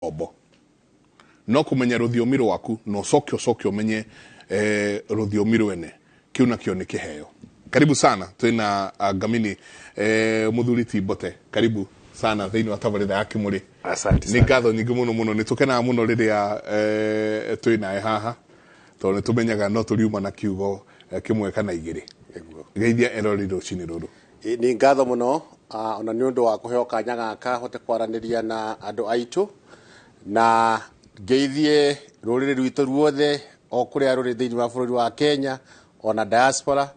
Ngombo. No kũmenya rũthiomi rwaku na ũcoke ũcoke ũmenye rũthiomi rwene kĩu nakĩo nĩ kĩheo. Karibu sana twĩna Ngamini mũthuri ti Mbote, karibu sana thĩinĩ wa tabarĩra ya Kĩmũrĩ. Asante Nĩ sana. ngatho nyingĩ mũno mũno, nĩ tũkenaga mũno rĩrĩa twĩ nawe haha tondũ nĩ tũmenyaga no tũriuma na kiugo kĩmwe kana igĩrĩ. Nĩguo. Geithia erori rũcinĩ rũrũ. Nĩ ngatho mũno ona nĩ ũndũ wa kũheo kanya gaka hote kwaranĩria na andũ aitũ na ngeithie rũrĩrĩ rwitũ ruothe o kũrĩa rũrĩ thĩinĩ wa bũrũri wa Kenya ona diaspora,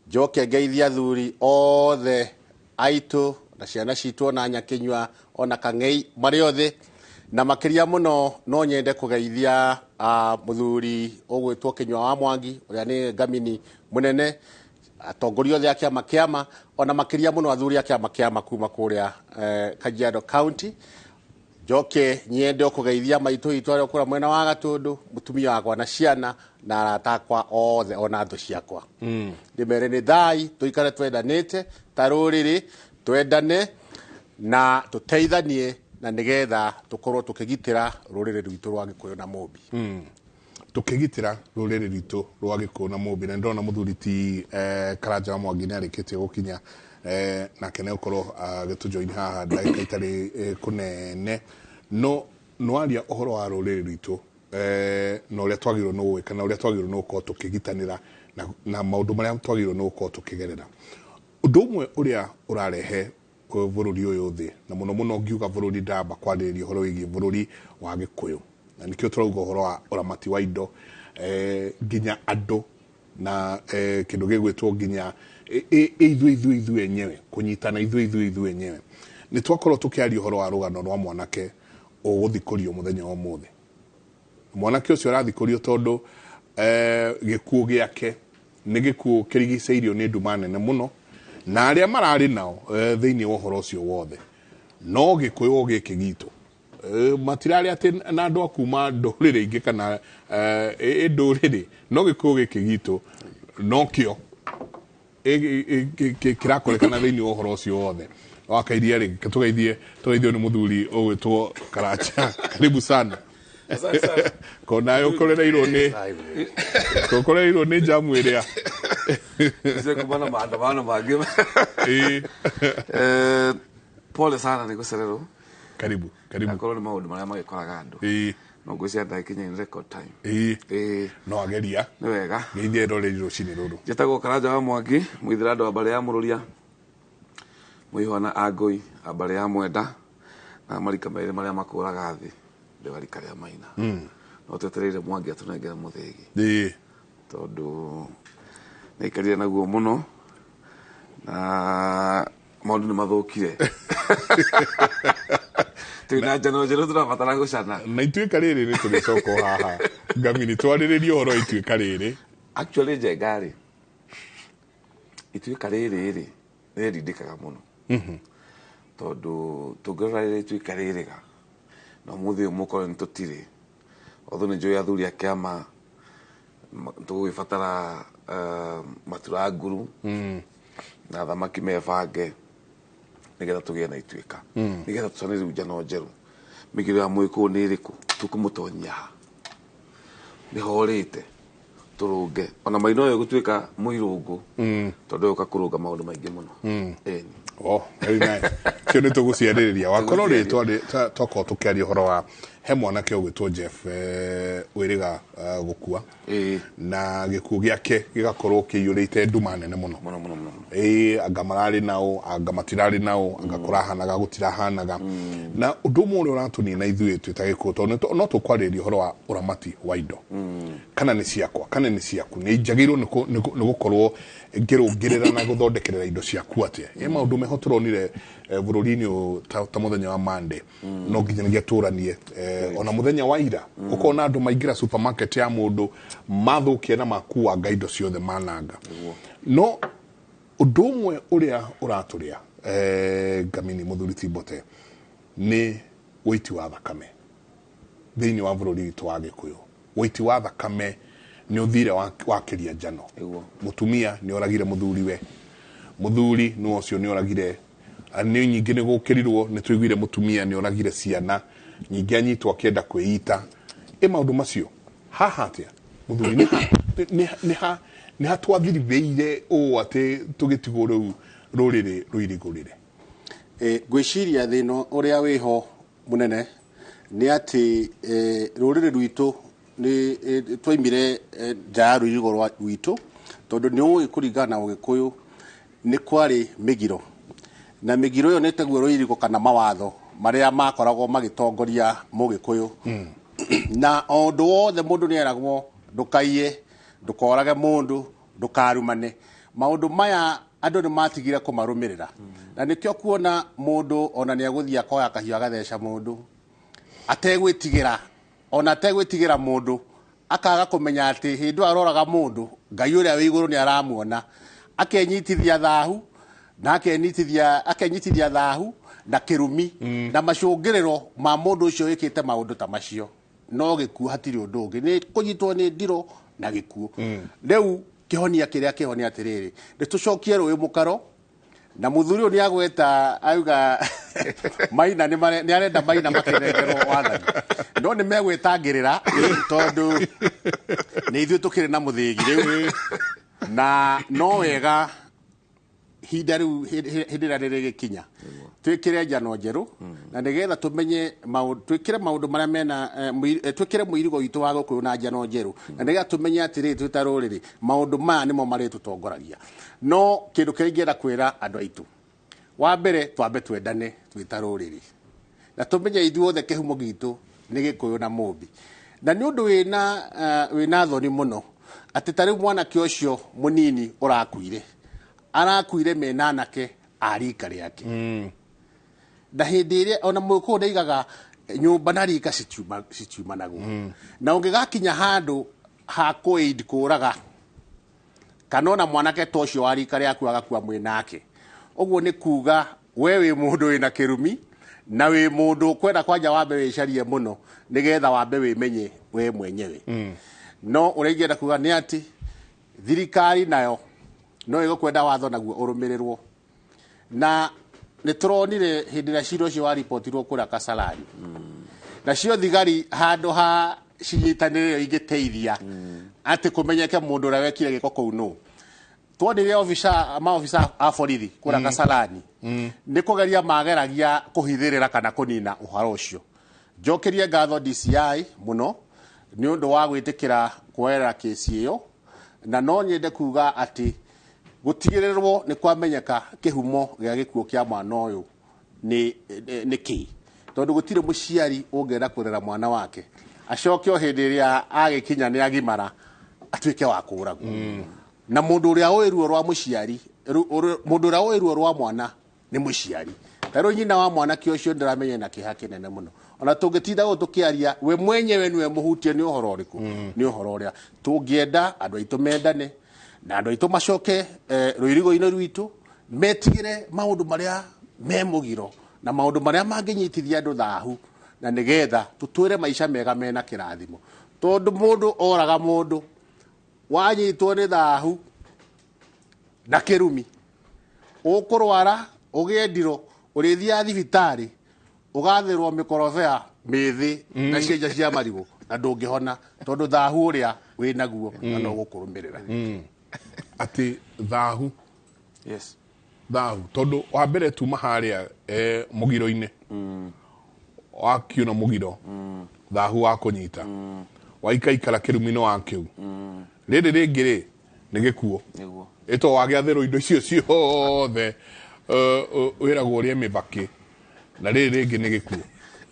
njoke ngeithie athuri othe aitũ na ciana citũ ona nyakinyua ona kang'ei marĩ othe, na makĩria mũno no nyende kũgeithia mũthuri ũgwĩtwo Kinyua wa Mwangi ũrĩa nĩ ngamini mũnene, atongoria othe a kĩama kĩama ona makĩria mũno athuri a kĩama kĩama kuma kũrĩa Kajiado County. Njoke nyende kũgeithia maitũ witũ arĩa kũrĩa mwena wa Gatũndũ, mũtumia wakwa na ciana na arata akwa othe ona thũ ciakwa. Ndĩmere nĩ thai, tũikare twendanĩte ta rũrĩrĩ, twendane na tũteithanie na nĩgetha tũkorwo tũkĩgitĩra rũrĩrĩ rwitũ rwa Gĩkũyũ na Mũmbi. Tũkĩgitĩra rũrĩrĩ rwitũ rwa Gĩkũyũ na Mũmbi. Na ndĩrona mũthuri ti Karanja wa Mwangi nĩ arĩkĩtie gũkinya, nake nĩ gũkorwo agĩtũjoin haha ndagĩka itarĩ kũnene. No nĩwaria ũhoro wa rũrĩrĩ rwitũ na ũrĩa twagĩrĩirwo nĩ gwĩka na ũrĩa twagĩrĩirwo nĩ gũkorwo tũkĩgitanĩra na maũndũ marĩa twagĩrĩirwo nĩ gũkorwo tũkĩgerera. Ũndũ ũmwe ũrĩa ũrarehe bũrũri ũyũ thĩ, na mũno mũno ngiuga bũrũri ndamba kwarĩrĩria ũhoro wĩgiĩ bũrũri wa Gĩkũyũ, na nĩkĩo tũrauga ũhoro wa ũramati wa indo, nginya andũ na kĩndũ gĩgwĩtwo nginya ithuĩ ithuĩ ithuĩ enyewe kũnyitana ithuĩ ithuĩ ithuĩ enyewe. Nĩ twakorwo tũkĩaria ũhoro wa rũgano rwa mwanake ũgũthikũrio mũthenya wa ũmũthĩ. Mwanake ũcio arathikũrio tondũ gĩkuũ gĩake nĩ gĩkuũ kĩrigicĩirio nĩ nduma nene mũno, na arĩa mararĩ nao thĩinĩ wa ũhoro ũcio wothe no Gĩkũyũ gĩkĩ gitũ. Matirarĩ atĩ na andũ a kuma ndũrĩrĩ ingĩ kana ndũrĩrĩ, no Gĩkũyũ gĩkĩ gitũ nokĩo kĩrakorekana thĩinĩ wa ũhoro ũcio wothe. Wakairia rĩ, tũgeithie tũgeithio nĩ mũthuri ũgwĩtwo Karanja. Karibu sana. Asante sana. Kona ũkorereirwo nĩ ũkorereirwo nĩ njamu ĩrĩa Sio kumana maandamano mangĩ. Pole sana nĩ gũcererwo. Karibu, karibu. Akorwo nĩ maũndũ marĩa magĩkoraga andũ. No ngwĩciria ndakinya in record time. No ageria. Nĩ wega. Ngeithie rũrĩrĩ rũcinĩ rũrũ. Njĩtagwo Karanja wa Mwangi, mũithĩra andũ wa mbarĩ ya Mũrũria, mũihwa Angũi a mbarĩ ya Mwenda, na marika merĩ marĩa makũraga thĩ, ndĩ wa rika rĩa Maina. No twetereire Mwangi atũnengere mũthĩgi. Tondũ nĩaikarire naguo mũno na maũndũ nĩ mathũkire. Twĩna njano njerũ tũrabatara gũcana. Na ituĩka rĩrĩ nĩ tũrĩcoka haha. Ngamini twarĩrĩrie ũhoro wa ituĩka rĩrĩ. Actually Njenga rĩ, ituĩka rĩrĩ rĩ, nĩ rĩndindĩkaga mũno. Tondũ tũngĩrora rĩrĩ ituĩka rĩrĩ ga, na ũmũthĩ ũyũ mũkorwo nĩ tũtirĩ. Although nĩ njũĩ athuri a kĩama tũgũgĩbatara matura nguru na thamaki mebange nĩgetha tũgĩe na ituĩka. Nĩgetha tũcane rĩu njano njerũ. Mĩgiro ya mũgĩkũyũ nĩ ĩrĩkũ? Tũkũmũtonyia ha? Nĩ horĩte tũrũnge. Ona maina ũyũ gũtuĩka mũirũngũ, tondũ ũyũ ũka kũrũnga maũndũ maingĩ mũno. Ĩni. Oh, very nice. Kĩo nĩ tũgũciarĩrĩria. Wakorwo rĩ twakorwo tũkĩaria ũhoro wa he mwanake ũgwĩtwo Jeff wĩrĩga gũkua. Na gĩkuũ gĩake gĩgakorwo kĩiyũrĩte nduma nene mũno. Mũno, mũno, mũno. Anga mararĩ nao, anga matirarĩ nao, anga kũrahanaga gũtirahanaga. Na ũndũ ũmwe ũrĩa ũratũnina ithuĩ twĩ ta Gĩkũyũ, tondũ no tũkwarĩrĩria ũhoro wa ũramati wa indo. Kana nĩ ciakwa, kana nĩ ciaku. Nĩ njagĩrĩirwo nĩ gũkorwo ngĩrũngĩrĩra na gũthondekerera indo ciaku atĩa. Ĩ maũndũ meho tũronire bũrũri-inĩ ũyũ ta mũthenya wa Monday. No nginyagia tũranie, ona mũthenya wa ira, ũkona andũ maingĩra supermarket ya mũndũ, mathũkia na makuanga indo ciothe mananga. No ũndũ ũmwe ũrĩa ũratũrĩa, Ngamini mũthuri ti Mbote, nĩ ũiti wa thakame thĩinĩ wa bũrũri witũ wa Gĩkũyũ. Ũiti wa thakame nĩ ũthire wakĩria njano. Mũtumia nĩ oragire mũthuriwe, mũthuri nĩ ũcio nĩ oragire, nĩ nyingĩ nĩ gũkĩrirwo, nĩ tũiguire mũtumia nĩ oragire ciana. Nyingĩ anyitwo akĩenda kwĩita. Ĩ maũndũ macio haha atĩa mũthuri, nĩ ha twathirithĩire ũũ atĩ tũgĩtigwo rĩu rũrĩrĩ rũirigũrĩre? Ngwĩciria thĩna ũrĩa wĩho mũnene nĩ atĩ rũrĩrĩ rwitũ nĩ twaimire nja ya rũirigo rwa rwitũ, tondũ nĩ ũĩ kũringana na Ũgĩkũyũ nĩ kwarĩ mĩgiro, na mĩgiro ĩyo nĩ taguo rũirigo kana mawatho marĩa makoragwo magĩtongoria Mũgĩkũyũ. Na o ũndũ wothe mũndũ nĩ eragwo ndũkaiye, ndũkorage mũndũ, ndũkarumane. Maũndũ maya andũ nĩ matigire kũmarũmĩrĩra, na nĩkĩo kuona mũndũ ona nĩ egũthiĩ akoya kahiũ agatheca mũndũ ategwĩtigĩra, ona ategwĩtigĩra mũndũ, akaga kũmenya atĩ hĩndĩ ĩyo aroraga mũndũ, Ngai ũrĩa wĩ igũrũ nĩ aramuona. Akenyitithia thahu na akenyitithia thahu na kĩrumi na macũngĩrĩro ma mũndũ ũcio wĩkĩte maũndũ ta macio no gĩkuũ, hatirĩ ũndũ ũngĩ, nĩ kũnyitwo nĩ ndirũ na gĩkuũ. Rĩu kĩhonia kĩrĩa kĩho nĩ atĩrĩrĩ, nĩ tũcokie rũĩ mũkaro. Na mũthuri ũyũ nĩ agweta auga Maina nĩ arenda Maina makĩnengerwo wathani, no nĩ megwĩtangĩrĩra tondũ nĩ ithuĩ tũkĩrĩ na mũthĩgi rĩu, na no wega hinda rĩu hĩndĩ ĩrĩa rĩrĩgĩkinya twĩkĩre njano njerũ, na nĩgetha tũmenye maũndũ, twĩkĩre maũndũ marĩa mena twĩkĩre mũirigo witũ wa Gĩkũyũ na njano njerũ, na nĩgetha tũmenye atĩrĩrĩ, twĩ ta rũrĩrĩ maũndũ maya nĩmo marĩtũtongoragia. No kĩndũ kĩrĩa ingĩenda kwĩra andũ aitũ, wa mbere twambe twendane twĩ ta rũrĩrĩ, na tũmenye ithuothe kĩhumo gitũ nĩ Gĩkũyũ na Mũmbi. Na nĩ ũndũ wĩna thoni mũno atĩ ta rĩu mwanake ũcio mũnini ũrakuire, arakuire mena anake a rika rĩake. Na hĩndĩ ĩrĩa ona Mũgĩkũyũ nĩaigaga nyũmba na rika citiumanagwo, na ũngĩgakinya handũ ha kũĩndi kũraga kana ona mwanake ta ũcio wa rika rĩaku agakua mwĩnake, ũguo nĩ kuga we wĩ mũndũ wĩna kĩrumi na wĩ mũndũ ũkwenda kwanja wambe wĩcarie mũno nĩgetha wambe wĩmenye we mwenyewe. No ũrĩa ingĩenda kuga nĩ atĩ thirikari nayo no ĩgũkwenda watho naguo ũrũmĩrĩrwo, na nĩ tũronire hĩndĩ ĩrĩa cira ũcio waripotirwo kũrĩa Kasarani, nacio thigari handũ ha cinyitanĩre ingĩteithia atĩ kũmenyeke mũndũ ũrĩa wekire gĩko kũu nũ. Tuonire officer, maofisa a borithi kũrĩa Kasarani nĩ kũgeria mageragia kũhithĩrĩra kana kũnina ũhoro ũcio. Njokerie ngatho DCI mũno nĩ ũndũ wa gwĩtĩkĩra kuoerera kesi ĩyo, na no nyende kuga atĩ gũtigĩrĩrwo nĩ kwamenyeka kĩhumo gĩa gĩkuũ kĩa mwana ũyũ nĩ kĩ, tondũ gũtirĩ mũciari ũngĩenda kũrera mwana wake acoke o hĩndĩ ĩrĩa agĩkinya nĩ agimara atuĩke wa kũragwo. Na mũndũ ũrĩa ũĩ ruo rwa mũciari, mũndũ ũrĩa ũĩ ruo rwa mwana nĩ mũciari. Ta rĩu nyina wa mwanake ũcio ndĩramenya na kĩeha kĩnene mũno, ona tũngĩtinda ũũ tũkĩaria, we mwenyewe nĩwe mũhutie nĩ ũhoro ũrĩkũ, nĩ ũhoro ũrĩa tũngĩenda andũ aitũ mendane na andũ aitũ macoke rũirigo-inĩ rwitũ, metigĩre maũndũ marĩa me mũgiro na maũndũ marĩa mangĩnyitithia andũ thahu, na nĩgetha tũtũre maica mega mena kĩrathimo. Tondũ mũndũ oraga mũndũ wanyitwo nĩ thahu na kĩrumi, ũkũrwara ũgĩe ndiro, ũrĩthiaga thibitarĩ ũgathĩrwo mĩkorobea mĩthĩ na cienja cia marigũ, na ndũngĩhona tondũ thahu ũrĩa wĩnaguo na no gũkũrũmĩrĩra. Atĩ thahu. Yes. Thahu, tondũ wa mbere tuma harĩa mũgiro-inĩ, wakiuna mũgiro, thahu wa kũnyita, waikaikara kĩrumi-inĩ wa kĩu, rĩrĩ rĩngĩ rĩ nĩ gĩkuũ. Nĩguo. Ĩto wagĩathĩrwo indo icio ciothe, wĩragwo ũrĩe mĩbakĩ, na rĩrĩ rĩngĩ nĩ gĩkuũ.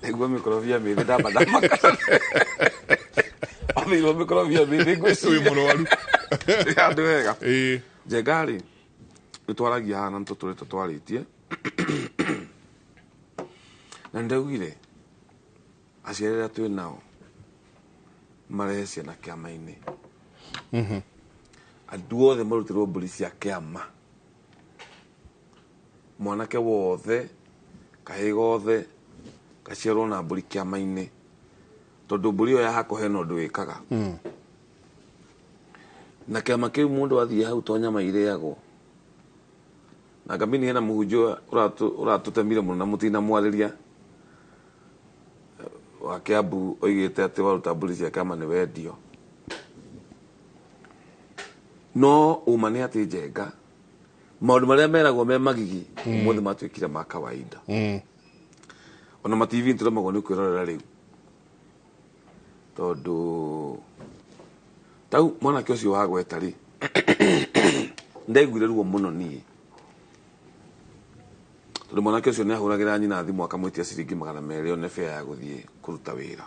Nĩguo mĩkorobia mĩthĩ ndamba ndamaka. Athĩirwo mĩkorobia mĩthĩ ngwĩciria. Wĩ mũrwaru. Nĩ handũ wega. Ĩĩ. Njenga rĩ, nĩ twaragia haha na nĩ tũtũrĩte twarĩtie. Na nĩ ndaugire, aciari arĩa twĩ nao marehe ciana kĩama-inĩ. Andũ othe marutĩrwo mbũri cia kĩama. Mwanake wothe, kahĩĩ gothe, gaciarwo na mbũri kĩama-inĩ. Tondũ mbũri ĩyo ya hakwa hena ũndũ wĩkaga. Na kĩama kĩu mũndũ athiĩ hau to nyama irĩagwo. Na Ngamini hena mũhunjia ũratũtemire mũno na mũtinamwarĩria. Wa Kiambu oigĩte atĩ waruta mbũri cia kĩama nĩ wendio. No ũma nĩ atĩ, Njenga, maũndũ marĩa meragwo me magigi ũmũthĩ matuĩkire ma kawaida. Ona ma TV nĩtũremagwo nĩ kwĩrorera rĩu, tondũ tau mwanake ũcio wagweta rĩ, ndaiguire ruo mũno niĩ, tondũ mwanake ũcio nĩ ahũragĩra nyina thimũ akamwĩtia ciringi 200 one fare ya gũthiĩ kũruta wĩra,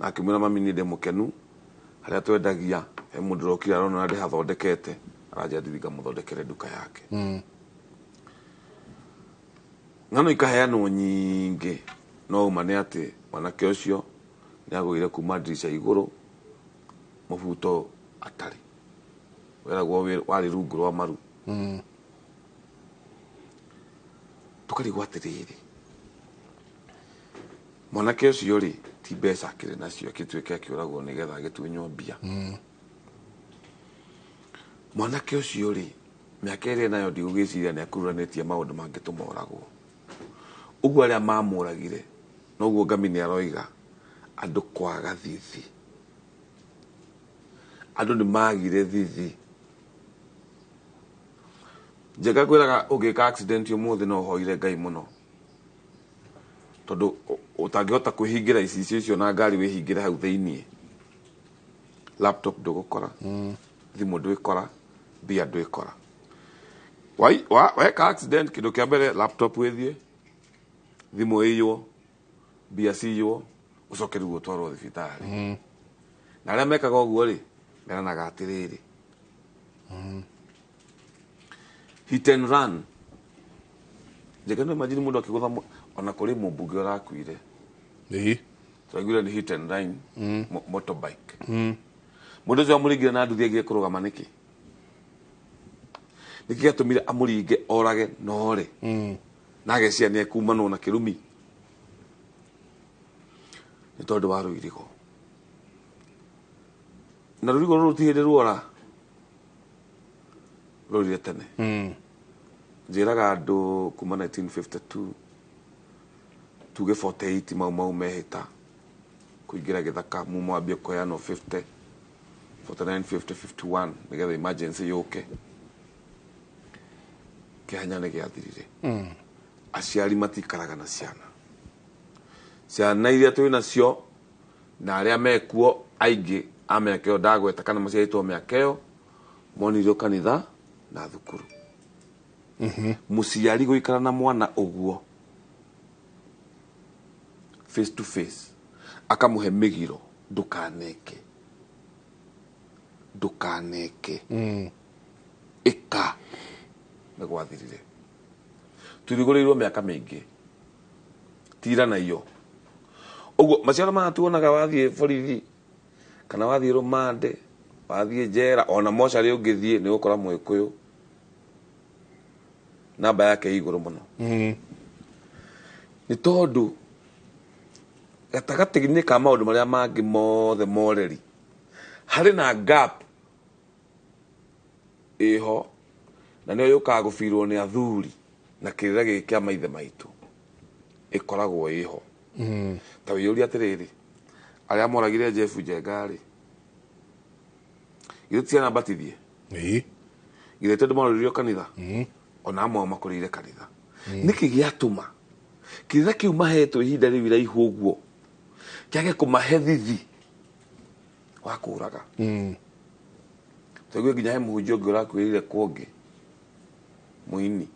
na akĩmwĩra, "Mami, niĩ ndĩ mũkenu harĩa twendagia, he mũndũ ũrokire arona ũrĩa ndĩhathondekete, aranjĩra ndithi ngamũthondekere nduka yake." Ng'ano ikaheanwo nyingĩ, no ũma nĩ atĩ mwanake ũcio nĩ agũire kuma ndirica igũrũ, mũbuto atarĩ weragwo warĩ rungu rwa maru. Tũkarigwo atĩrĩrĩ, mwanake ũcio rĩ, ti mbeca akĩrĩ nacio akĩtuĩke akĩũragwo nĩgetha agĩtunywo mbia? Mwanake ũcio rĩ, mĩaka ĩrĩa nayo ndigũgĩciria nĩ akururanĩtie maũndũ mangĩtũma oragwo ũguo. Arĩa mamũragire, noguo Ngami nĩ aroiga, andũ kwaga thithi, andũ nĩ magire thithi. Njega kwĩraga ũngĩka accident ũmũthĩ no ũhoire Ngai mũno, tondũ ũtangĩhota kwĩhingĩra icicio icio na ngari wĩhingĩre hau thĩiniĩ, laptop ndũgũkora, thimũ ndwĩkora, mbia ndwĩkora. Weka accident, kĩndũ kĩa mbere laptop ĩthiĩ, thimũ ĩiywo, mbia ciywo, ũcoke rĩu ũtwarwo thibitarĩ. Na arĩa mekaga ũguo rĩ, meranaga atĩrĩrĩ, hit and run. Njega no imagine mũndũ akĩgũtha ona kũrĩ mũmbunge ũrakuire. Tũraiguire nĩ hit and run, motorbike. Mũndũ ũcio amũringire na nduthi agiye kũrũgama nĩkĩ? Nĩkĩ gĩatũmire amũringe orage norĩ na agecia nĩ ekumanwo na kĩrumi? Nĩ tondũ wa rũirigo, na rũirigo rũrũ ti hĩndĩ ruora rũrire tene. Njĩraga andũ kuma 1952, tuge 48, mau mau mehĩta kũingĩra gĩthaka, mumo wambie kũheanwo 50, 49, 50, 51, nĩgetha emergency yũke. Kĩhanya nĩ gĩathirire. Aciari matikaraga na ciana, ciana iria twĩ nacio na arĩa mekuo aingĩ a mĩaka ĩyo ndagweta kana maciarĩtwo mĩaka ĩyo monirio kanitha na thukuru. Mũciari gũikara na mwana ũguo face to face, akamũhe mĩgiro, "Ndũkaneke, ndũkaneke, ĩka," nĩ gwathirire. Turigũrĩirwo mĩaka mĩingĩ tiranaiyo ũguo. Maciaro maya tuonaga, wathiĩ borithi kana wathiĩ rũmande, wathiĩ njera, ona mocarĩ ũngĩthiĩ, nĩ ũgũkora Mũgĩkũyũ namba yake ĩ igũrũ mũno, nĩ tondũ gatagatĩ-inĩ ka maũndũ marĩa mangĩ mothe moreri harĩ na gap ĩho, na nĩyo yũkaga gũbirwo nĩ athuri na kĩrĩra gĩkĩ kĩa maithe maitũ ĩkoragwo ĩho. Ta wĩyũrie atĩrĩrĩ, arĩa moragire Jeff Njenga rĩ, githĩ ti ciana batithie? Githĩ tondũ maroririo kanitha, ona amwe ao makũrĩire kanitha, nĩkĩ gĩatũma kĩrĩra kĩu mahetwo ihinda rĩu iraihu ũguo kĩage kũmahe thithi wa kũraga? Twaigua nginya he mũhunjia ũngĩ ũrakuĩrĩire kũngĩ, mũini,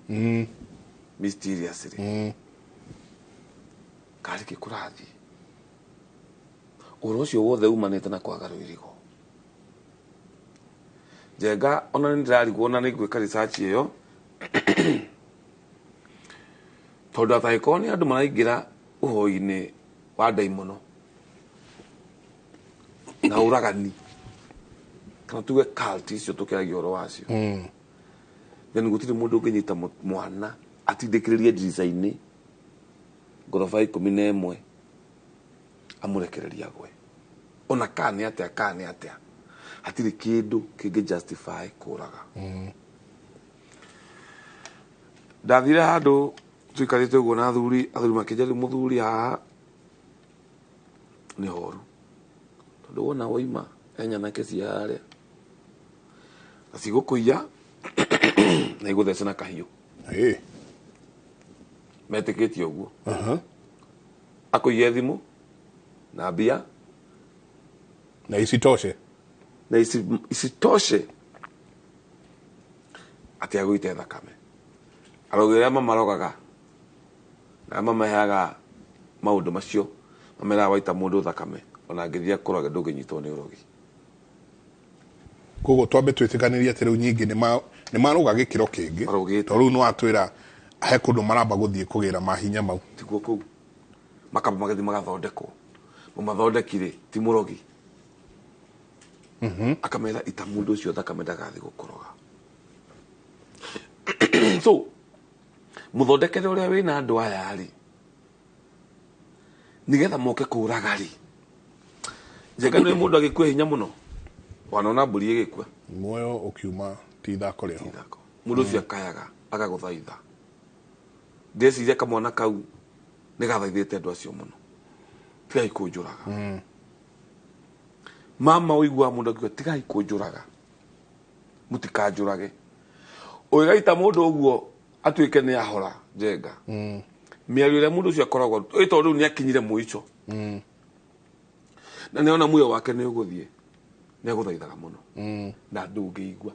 mysteriously. Karĩ kĩ kũrathiĩ? Ũhoro ũcio wothe umanĩte na kwaga rũirigo. Njenga, ona nĩ ndĩrarigwo na nĩ ngwĩka research ĩyo, tondũ atangĩkorwo nĩ andũ maraingĩra ũhoi-inĩ wa ndaimono na ũragani, kana tuge cult icio tũkĩaragia ũhoro wacio, then gũtirĩ mũndũ ũngĩnyita mwana atindĩkĩrĩrie ndirica-inĩ ngoroba 11 amũrekererie agwe, ona kaa nĩ atĩa, kaa nĩ atĩa. Hatirĩ kĩndũ kĩngĩ justify kũraga. Ndathire handũ tuikarĩte ũguo na athuri, athuri makĩnja, rĩu mũthuri haha Nĩ horu tondũ wona woima he nyanake cia harĩa na cigũkũiya na igũthece na kahiũ. Metĩkĩtie ũguo. Akũiye thimũ na mbia na isitoshe, na isitoshe atĩ agũite thakame. Arogi arĩa mamarogaga na arĩa mamaheaga maũndũ macio mameraga waita mũndũ thakame ona angĩthiĩ akũroge ndũngĩnyitwo nĩ ũrogi. Koguo twambe twĩtĩkanĩrie atĩ rĩu nyingĩ nĩ maroga gĩkĩro kĩngĩ. Marũgĩte. Tondũ rĩu nĩ watwĩra he kũndũ maramba gũthiĩ kũgĩra mahinya mau. Tiguo kũu makamba magathiĩ magathondekwo. Mũmathondeki-rĩ ti mũrogi. Akamera ita mũndũ ũcio thakame ndagathiĩ gũkũroga. So mũthondekere ũrĩa wĩna andũ aya rĩ nĩgetha moke kũraga rĩ. Njenga nĩ mũndũ agĩkua hinya mũno. Wanona mbũri ĩgĩkua. Muoyo ũkiuma ti ithako rĩho. Ithako. Mũndũ ũcio akayaga agagũthaitha. Ndĩreciria kamwana kau nĩ gathaithĩte andũ acio mũno. Tigai kũnjũraga. Mama ũiguaga mũndũ akiuga tigai kũnjũraga. Mũtikanjũrage. Ũgĩgaita mũndũ ũguo atuĩke nĩ ahora Njenga. Mĩario ĩrĩa mũndũ ũcio akoragwo ĩ tondũ rĩu nĩ akinyire mũico. Na nĩona muoyo wake nĩ ũgũthiĩ. Nĩ agũthaithaga mũno. Na ndũngĩigua.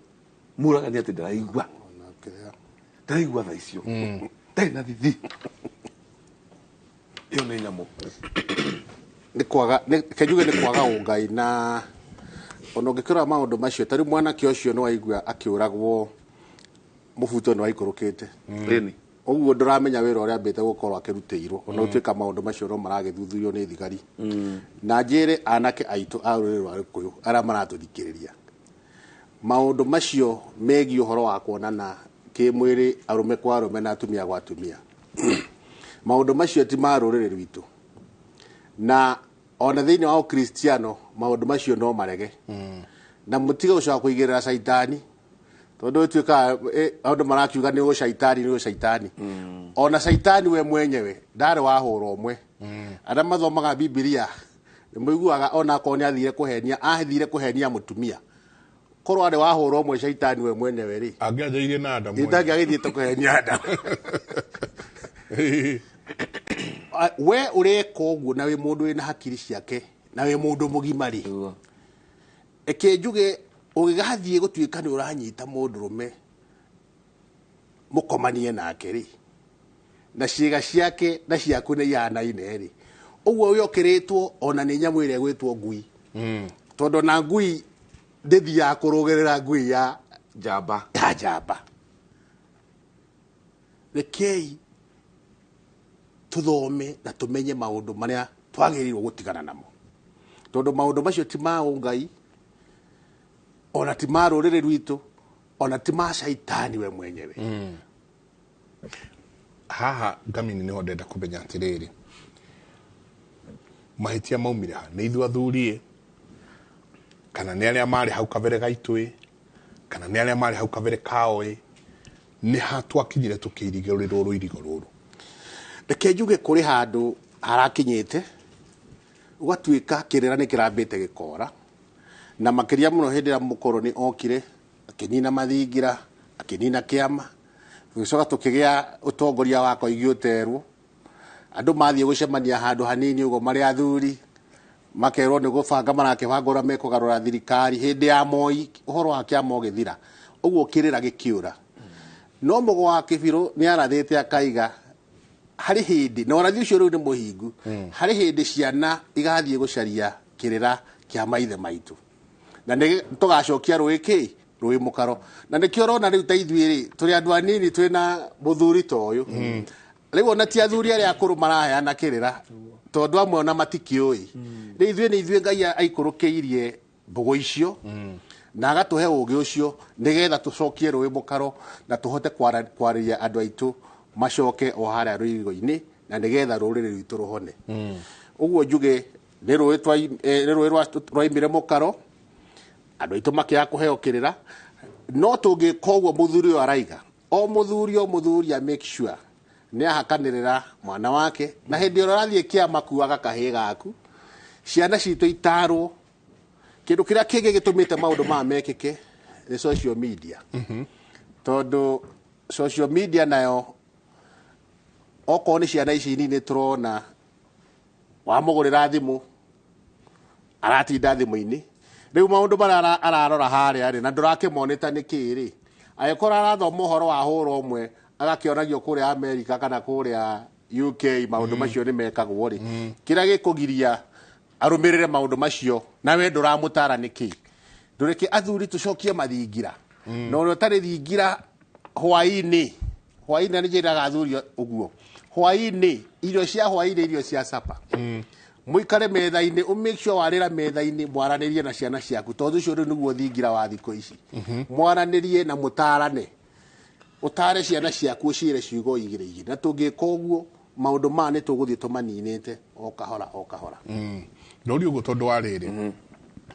Mũraga nĩ atĩ ndaraigua. Ndaraigua tha icio. Ndarĩ na thithi. Ĩyo nĩ nyamũ. Nĩ kwaga kenjuge nĩ kwaga ũngai na ona ũngĩkĩrora maũndũ macio ta rĩu mwanake ũcio nĩ waigua akĩũragwo mũbuto nĩ waikũrũkĩte. Ĩni. Ũguo ndũramenya wĩra ũrĩa ambĩte gũkorwo akĩrutĩirwo ona ũtuĩka maũndũ macio no maragĩthuthurio nĩ thigari. Na njĩre anake aitũ a rũrĩrĩ rwa Gĩkũyũ arĩa maratũthikĩrĩria maũndũ macio megiĩ ũhoro wa kuonana kĩmwĩrĩ arũme kwa arũme na atumia kwa atumia maũndũ macio ti ma rũrĩrĩ rwitũ na ona thĩinĩ wa ũkristiano maũndũ macio no marege. Na mũtige gũcoka kũigĩrĩra caitani tondũ ĩtuĩkaga andũ marakiuga nĩ ũcaitani nĩ ũcaitani. Ona caitani we mwenyewe ndarĩ wahũra ũmwe. Arĩa mathomaga Bibilia nĩ mũiguaga ona akorwo nĩ athire kũhenia athire kũhenia mũtumia. Korwo arĩ wahũra ũmwe caitani we mwenyewe rĩ angĩanjĩrĩirie na Adamu. Ndangĩagĩthiĩte kũhenia Adamu. We ũreka ũguo na wĩ mũndũ wĩna hakiri ciake na wĩ mũndũ mũgima rĩ eke njuge ũgĩgathiĩ gũtuĩka nĩ ũranyita mũndũrũme mũkomanie nake rĩ na ciĩga ciake na ciaku nĩ ihanaine rĩ ũguo wĩokĩrĩtwo ona nĩ nyamũ ĩrĩa ĩgwĩtwo ngui. Tondũ na ngui ndĩthiaga kũrũgĩrĩra ngui ya njamba. Ya njamba. Rekei tuthome na tumenye maũndũ marĩa twagĩrĩirwo gũtigana namo tondũ maũndũ macio ti ma ũngai ona ti ma rũrĩrĩ rwitũ ona ti ma caitani we mwenyewe. Haha ngamini nĩho ndenda kũmenya atĩrĩrĩ mahĩtia maumire ha nĩ ithuĩ athuri kana nĩ arĩa marĩ hau kabere gaitũ kana nĩ arĩa marĩ hau kabere kao nĩ ha twakinyire tũkĩirigĩrĩrwo rũirigo rũrũ. Reke njuge kũrĩ handũ harakinyĩte ũgatuĩka kĩrĩra nĩ kĩrambĩte gĩkora na makĩria mũno hĩndĩ ĩrĩa mũkoroni okire akĩnina mathingira akĩnina kĩama tũgĩcoka tũkĩgĩa ũtongoria wa Koigi ũterwo andũ mathiĩ gũcemania handũ hanini ũguo marĩ athuri makerwo nĩ gũbanga marakĩbanga ũrĩa mekũgarũra thirikari hĩndĩ ya Moi ũhoro wa kĩama ũgĩthira ũguo kĩrĩra gĩkĩũra. No Mũgo wa Kĩbirũ nĩ arathĩte akaiga harĩ hĩndĩ na ũrathi ũcio rĩu nĩ mũhingu harĩ hĩndĩ ciana igathiĩ gũcaria kĩrĩra kĩa maithe maitũ na nĩ tũgacokia rũĩ kĩ rũĩ mũkaro na nĩkĩo ũrona rĩu ta ithuĩ rĩ tũrĩ andũ anini twĩna mũthuri ta ũyũ rĩu ona ti athuri arĩa akũrũ maraheana kĩrĩra tondũ amwe ona matikĩũĩ rĩu ithuĩ nĩ ithuĩ Ngai aikũrũkĩirie mbũgũ icio na agatũhe ũgĩ ũcio nĩgetha tũcokie rũĩ mũkaro na tũhote kwarĩria andũ aitũ macoke o harĩa rũirigo-inĩ na nĩgetha rũrĩrĩ rwitũ rũhone. Ũguo njuge nĩ rũĩ rwaimire mũkaro andũ aitũ makĩaga kũheo kĩrĩra no tũngĩka ũguo mũthuri ũyũ araiga o mũthuri a make sure nĩ ahakanĩrĩra mwana wake na hĩndĩ ĩrĩa ũrathiĩ kĩama kuaga kahĩĩ gaku Ciana citũ itarwo kĩndũ kĩrĩa kĩngĩ gĩtũmĩte maũndũ maya mekĩke nĩ social media. Tondũ social media nayo okorwo nĩ ciana ici nini tũrona wamũgũrĩra thimũ aratinda thimũ-inĩ rĩu maũndũ marĩa ararora harĩa rĩ na ndũrakĩmonĩta nĩ kĩ rĩ angĩkorwo arathoma ũhoro wa hũra ũmwe agakĩonagio kũrĩa Amerika kana kũrĩa UK maũndũ macio nĩ mekagwo rĩ kĩrĩa gĩkũgiria arũmĩrĩre maũndũ macio na we ndũramũtara nĩ kĩ ndũreke athuri tũcokie mathingira na ũrĩa ũtarĩ thingira hwaĩ-inĩ hwaĩ-inĩ na nĩ njĩraga athuri ũguo hwaĩ-inĩ irio cia hwaĩ-inĩ irio cia sapa mũikare metha-inĩ ũ make sure warĩra metha-inĩ mwaranĩrie na ciana ciaku tondũ ũcio rĩu nĩguo thingira wa thikũ ici mwaranĩrie na mũtarane ũtare ciana ciaku ũciĩre ciugo igĩrĩ igĩrĩ na tũngĩka ũguo maũndũ maya nĩ tũgũthiĩ tũmaninĩte o kahora o kahora. Ndåri å guo tondå wa rä rä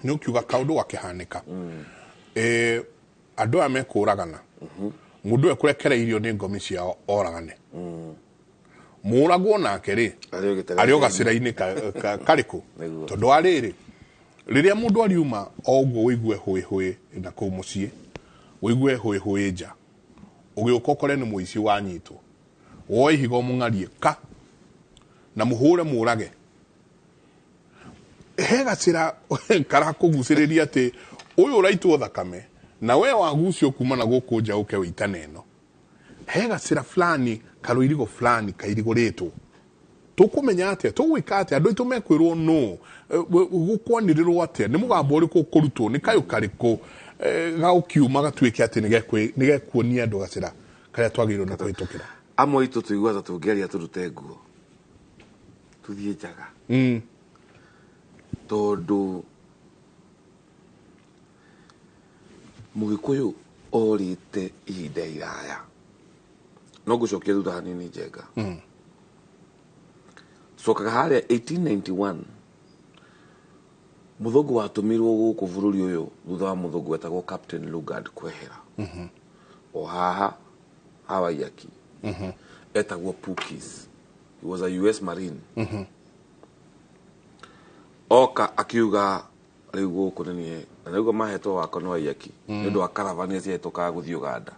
nä å kiuga kaå gakĩhanĩka andå aya mekũragana mũndũ ũyũ ekũrekereirio nĩ ngomi ciao oragane mũragwo nake rĩ Arĩ o gĩtara arĩ o gacĩra-inĩ karĩkũ Nĩguo. tondũ wa rĩrĩ rĩrĩa mũndũ ariuma o ũguo ũigue hũĩ hũĩ na kũu mũciĩ ũigue hũĩ hũĩ nja ũgĩũka ũkore nĩ mũici wanyitwo woe ihiga ũmũng'arie ka na mũhũre mũrage he gacĩra karakũgucĩrĩria atĩ ũyũ ũraitwo thakame na we wagucio kuma na gũkũ nja ũke wĩitane ĩno he gacĩra fulani karũirigo fulani kairigũrĩtwo tũkũmenya atĩa tũgwĩka atĩa andũ aitũ mekwĩrwo no gũkwanĩrĩrwo atĩa nĩ mũgambo ũrĩkũ ũkũrutwo nĩ kayũ karĩkũ gagũkiuma gatuĩke atĩ nĩ gekuonia andũ gacĩra karĩa twagĩrĩirwo nĩ kũhĩtũkĩra. Amwe aitũ tũiguaga ta tũngĩaria tũrute nguo tũthiĩ njaga tondũ mũgĩkũyũ orĩte ihinda iraya no ngũcokia thutha hanini njenga cokaga harĩa 1891 mũthũngũ watũmirwo gũkũ bũrũri ũyũ thutha wa mũthũngũ wetagwo Captain Lugard kwehera o haha Hawaiyaki etagwo Pukis. He was a US Marine. Oka akiuga rĩu gũkũ nĩ niĩ na nĩguo mahetwo wako nĩ Waiyaki nĩ ũndũ wa karavani ciahĩtũkaga gũthiĩ Uganda.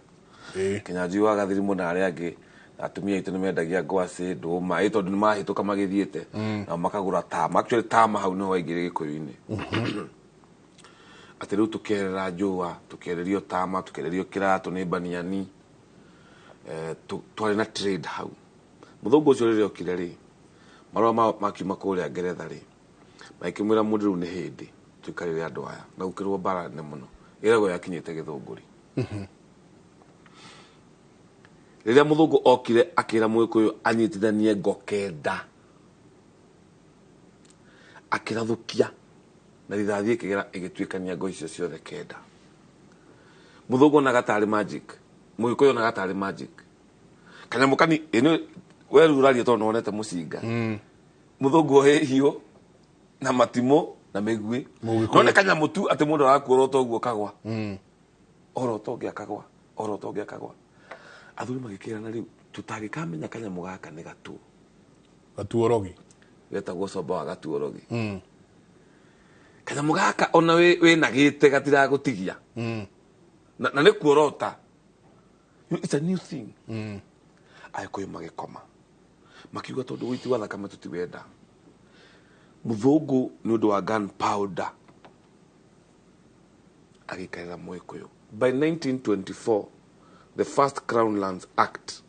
Kinyanjui wa Gathirimu na arĩa angĩ na atumia aitũ nĩ mendagia ngwacĩ ndũma ĩ tondũ nĩ mahĩtũka magĩthiĩte nao makagũra tama. Actually tama hau nĩho waingĩrire gĩkũyũ-inĩ atĩ rĩu tũkerera njũa tũkererio tama tũkererio kĩratũ nĩ baniani twarĩ na trade hau. Mũthũngũ ũcio rĩrĩa okire rĩ marũa makiuma kũrĩa Ngeretha rĩ magĩkĩmwĩra mũndũ rĩu nĩ hĩndĩ tũikarĩre andũ aya na gũkĩrwo mbara nene mũno ĩragwo yakinyĩte Gĩthũngũri. Rĩrĩa mũthũngũ okire akĩra mũgĩkũyũ anyitithanie ngo kenda akĩrathũkia na rithathi ĩkĩgera ĩgĩtuĩkania ngo icio ciothe kenda. Mũthũngũ onaga tarĩ magic mũgĩkũyũ onaga tarĩ magic kanyamũ kani ĩno we rĩu ũraria tondũ nĩwonete mũcinga mũthũngũ ohe hiũ na matimũ na mĩguĩ Mũgĩkũyũ. no nĩ kanyamũ tu atĩ mũndũ arakuorota ũguo kagwa orota ũngĩ akagwa orota ũngĩ akagwa athuri magĩkĩrana rĩu tũtangĩkamenya kanyamũ gaka nĩ gatuo Gatuorogi. Getagwo comba wa gatuorogi kanyamũ gaka ona wĩnagĩte gatiragũtigia na nĩ kuorota. It's a new thing. Agĩkũyũ magĩkoma makiuga tondũ ũiti wa thakame tũtiwenda mũthũngũ nĩ ũndũ wa gun powder agĩikarĩra mũgĩkũyũ. By 1924 the first Crown Lands Act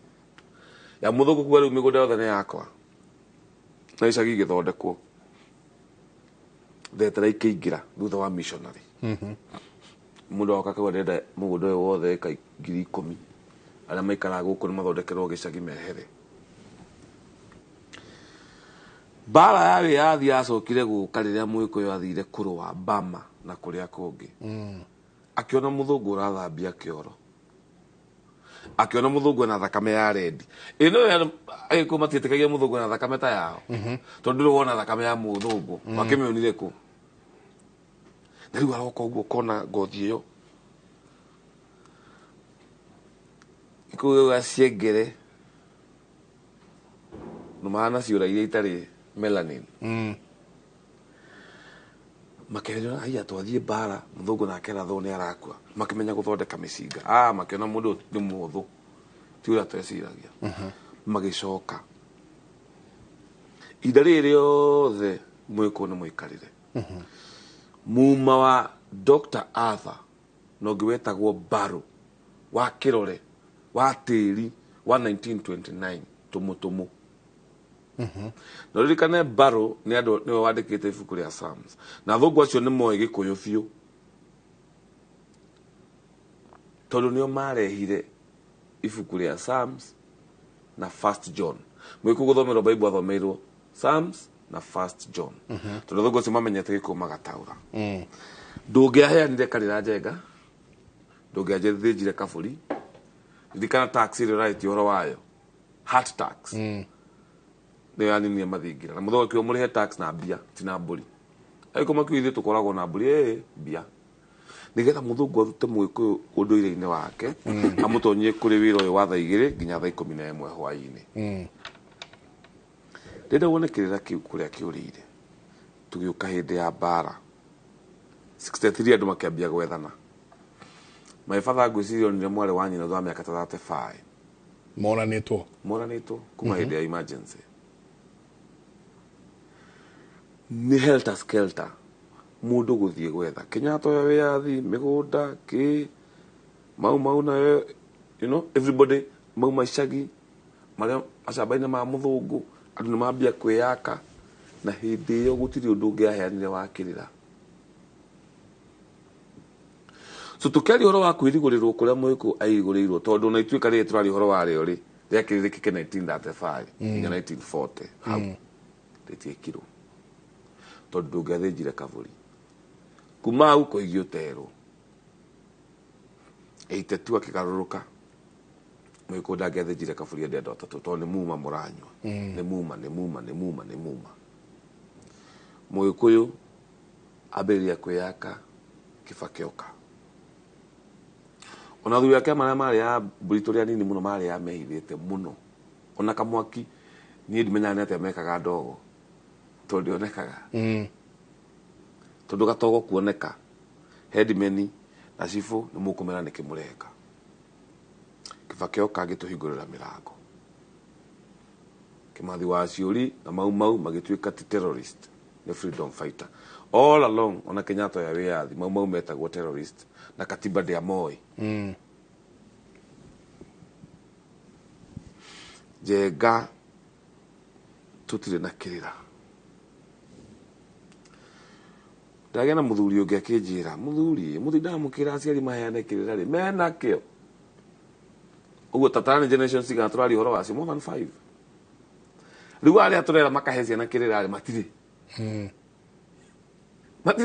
ya mũthũngũ kuga rĩu mĩgũnda yothe nĩ yakwa na icagi igĩthondekwo thetera ikĩingĩra thutha wa missionary mũndũ agoka akauga ndĩrenda mũgũnda ũyũ wothe ĩka 10,000 arĩa maikaraga gũkũ nĩ mathondekerwo gĩcagi mehere. Mbara ya wĩyathi yacokire gũka rĩrĩa mũgĩkũyũ athire kũrũa Bama na kũrĩa kũngĩ akĩona mũthũngũ ũrathambia kĩoro akĩona mũthũngũ ena thakame ya rendi ĩno agĩkũyũ matiĩtĩkagia mũthũngũ ena thakame ta yao tondũ ndũrĩ wona thakame ya mũthũngũ wakĩmĩonire kũ na rĩu aroka ũguo ũkona ngothi ĩyo ikũgĩa ciengere nũmahana ciũra iria itarĩ melanin. Makerwo haiya twathiĩ mbara mũthũngũ nake rathwo nĩ arakua, makĩmenya gũthondeka mĩcinga, makĩona mũndũ nĩ mũhũthũ, ti ũrĩa tweciragia. Magĩcoka ihinda rĩrĩ rĩothe mwĩkũ nĩ mũikarĩre muma wa Dr. Arthur na ũngĩ wetagwo Barrow wa kĩrore wa tĩri wa 1929 tũmũtũmũ. Na ririkane Barrow nĩ andũ nĩwe wandĩkĩte ibuku rĩa Psalms, na athũngũ acio nĩ moĩ gĩkũyũ biũ tondũ nĩo marehire ibuku rĩa Psalms na First John. Mwĩkũ gũthomerwo Bible athomeirwo Psalms na First John, tondũ athũngũ acio mamenyete gĩkũyũ magataũra. Ndũngĩaheanire karĩra njenga, ndũngĩathĩnjire kabũri. Ririkana tax ĩrĩa ũrarĩtie ũhoro wayo, hat tax, nĩyo yaninire mathingira na mũthũngũ akiuga mũrĩhe tax na mbia ti na mbũri. Agĩkorwo makiuga ithuĩ tũkoragwo na mbũri ĩ mbia, nĩgetha mũthũngũ arute mũgĩkũyũ ũndũire-inĩ wake amũtonyie kũrĩ wĩra ũyũ wa thaa 2 nginya thaa 11 hwaĩ-inĩ. Rĩrĩa wone kĩrĩra kĩu kũrĩa kĩũrĩire, tũgĩũka hĩndĩ ya mbara 63, andũ makĩambia gwethana. My father ngwĩciria onire mwarĩ wa nyina thutha wa mĩaka ta 35. Moranĩtwo. Moranĩtwo kuma hĩndĩ ya emergency. Nĩ helter skelter mũndũ gũthiĩ gwetha Kenyatta oya wĩyathi mĩgũnda kĩ mau mau nayo, everybody mauma icagi marĩa macamba-inĩ ma mũthũngũ, andũ nĩ mambia kwĩyaka, na hĩndĩ ĩyo gũtirĩ ũndũ ũngĩaheanire wa kĩrĩra. So tũkĩaria ũhoro wa kwĩrigũrĩrwo kũrĩa mũgĩkũyũ airigũrĩirwo, tondũ ona ituĩka rĩrĩ tũraria ũhoro warĩo rĩ rĩakĩrĩrĩkĩke 1935 nginya 1940 hau rĩtiĩkirwo, tondũ ndũngĩathĩnjire kabũri. Kuma hau kũigio terwo 82 akĩgarũrũka, mũgĩkũyũ ndangĩathĩnjire kabũri ende andũ atatũ, tondũ nĩ muma mũranyua, nĩ muma, nĩ muma, nĩ muma, nĩ muma. Mũgĩkũyũ ambĩrĩria kwĩyaka Kĩbakĩ oka. Ona athuri ake marĩa marĩ a mbũri tũrĩ anini mũno, marĩ a mehithĩte mũno, ona kamwaki niĩ ndimenyaga nĩ atĩa mekaga ndogo, tondũ ndĩonekaga, tondũ gatogo kuoneka headman na cibũ nĩ mũkũmera nĩkĩ mũreka. Kĩbakĩ oka agĩtũhingũrĩra mĩrango. Kĩmathi wa Ciũri na Mau Mau magĩtuĩka ti terrorist, nĩ freedom fighter all along. Ona Kenyatta ya wĩyathi, Mau Mau metagwo terrorist na katiba ndĩamoĩ. Njenga tũtirĩ na kĩrĩra. Ndagĩa na mũthuri ũngĩ akĩnjĩra, mũthuri mũtindaga mũkĩra aciari maheane kĩrĩra rĩ mena kĩo ũguo tatara nĩ generation cigana tũraria ũhoro wacio, more than five. Rĩu arĩa tũrera makahe ciana kĩrĩra rĩ matirĩ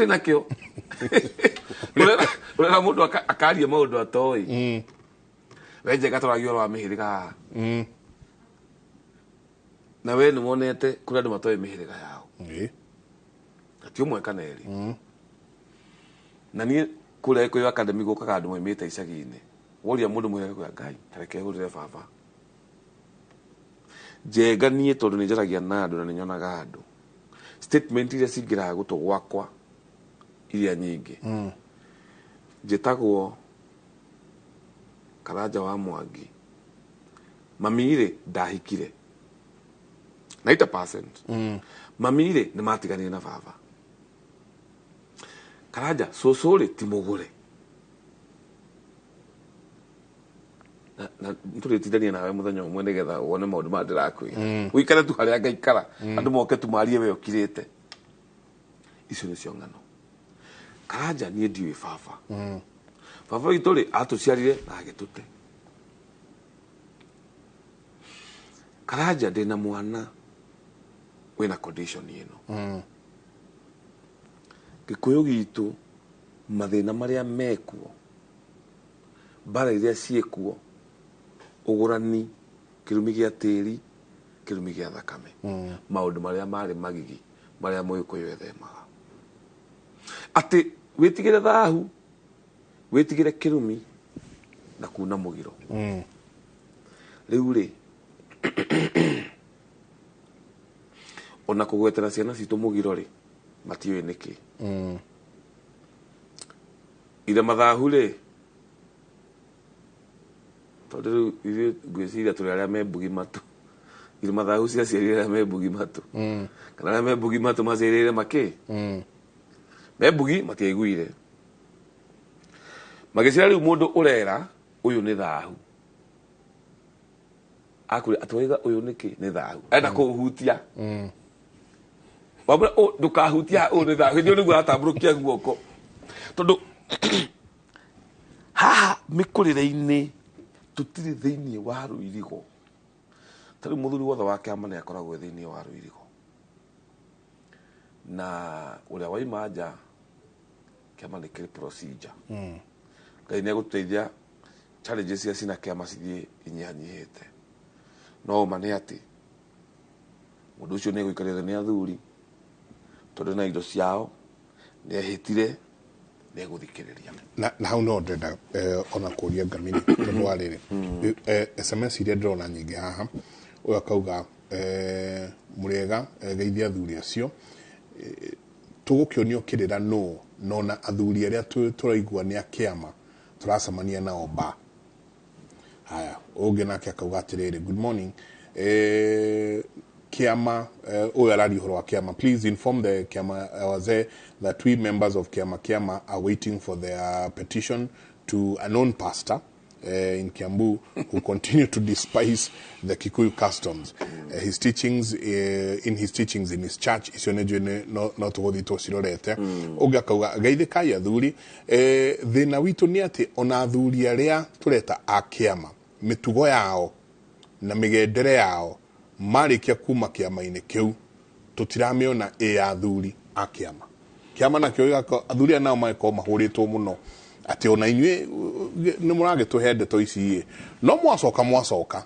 nakĩo. Ũrera mũndũ akaria maũndũ atoĩ. We Njenga, tũragia ũhoro wa mĩhĩrĩga haha, na we nĩ wonete kũrĩ andũ matoĩ mĩhĩrĩga yao, na ti ũmwe kana erĩ. Na niĩ kũrĩa Gĩkũyũ Academy gũkaga andũ moimĩte icagi-inĩ, woria mũndũ mũhĩrĩga kuga Ngai tareke hũrĩre baba Njenga. Niĩ tondũ nĩ njaragia na andũ na nĩ nyonaga andũ, statement iria cingĩraga gũtũ gwakwa iria nyingĩ, njĩtagwo Karanja wa Mwangi, mami rĩ ndahikire 90%, mami rĩ nĩ matiganire na baba. Karanja cũcũ rĩ ti mũgũre na tũrĩtindania nawe mũthenya ũmwe nĩgetha wone maũndũ maya ndĩrakwĩra. Ũikare tu harĩa ngaikara, andũ moke tu marie we ũkirĩte. Icio nĩcio ng'ano. Karanja, niĩ ndiũĩ baba. Baba witũ rĩ atũciarire na agĩtũte. Karanja, ndĩna mwana wĩna condition ĩno. Gĩkũyũ gitũ, mathĩna marĩa mekuo, mbara iria ciĩkuo, ũgũrani, kĩrumi gĩa tĩri, kĩrumi gĩa thakame, maũndũ marĩa marĩ magigi marĩa mũgĩkũyũ ethemaga, atĩ wĩtigĩre thahu, wĩtigĩre kĩrumi na kuna mũgiro. Rĩu rĩ ona kũgwetera ciana citũ mũgiro rĩ matiũĩ nĩkĩ. Ire mathahu rĩ, tondũ rĩu ithuĩ ngwĩciria tũrĩ arĩa me mbugi matũ. Ire mathahu ciaciarire arĩa me mbugi matũ. Kana arĩa me mbugi matũ maciarire makĩ? Me mbugi matiaiguire. Magĩciara rĩu mũndũ ũrera ũyũ nĩ thahu. Akwĩra atwaiga ũyũ nĩkĩ nĩ thahu. Enda kũũhutia. Wamwĩra "Ũ, ndũkahutia ũyũ nĩ thahu. Hĩndĩ ĩyo nĩguo aratambũrũkia guoko. Tondũ haha mĩkũrĩre-inĩ tũtirĩ thĩinĩ wa rũirigo. Ta rĩu mũthuri wothe wa kĩama nĩ akoragwo e thĩinĩ wa rũirigo. Na ũrĩa waima nja kĩama nĩ kĩrĩ procedure. Ngai nĩ egũtũteithia challenges iria cina kĩama cithiĩ inyihanyihĩte. No ũma nĩ atĩ mũndũ ũcio nĩ egũikarĩte nĩ athuri tondũ na indo ciao nĩ ehĩtire nĩ egũthikĩrĩria. Na hau no ndĩrenda ona kũria ngamini tondũ wa rĩrĩ, SMS iria ndĩrona nyingĩ haha, ũyũ akauga, mũrĩega, geithia athuri acio, tũgũkĩonio kĩrĩra nũ nona athuri arĩa tũraigua nĩ a kĩama tũracemania nao ba. Haya, ũngĩ nake akauga atĩrĩrĩ, good morning, kĩama, ũyũ araria ũhoro wa kĩama, please inform the kĩama wazee that we members of kĩama kĩama are waiting for their petition to a known pastor in Kiambu who continue to despise the Kikuyu customs. His teachings, in his teachings in his church, icio nĩ njũĩ no tũgũthiĩ tũcirorete. Ũngĩ akauga geithĩkai athuri, thĩna witũ nĩ atĩ ona athuri arĩa tũreta a kĩama, mĩtugo yao na mĩgendere yao marĩkia kuma kĩama-inĩ kĩu tũtiramĩona ĩ ya athuri a kĩama. Kĩama nakĩo gĩgakorwo athuri aya nao magĩkorwo mahũrĩtwo mũno atĩ ona inyuĩ nĩ mũragĩtũhe ndeto ici ĩ, no mwacoka mwacoka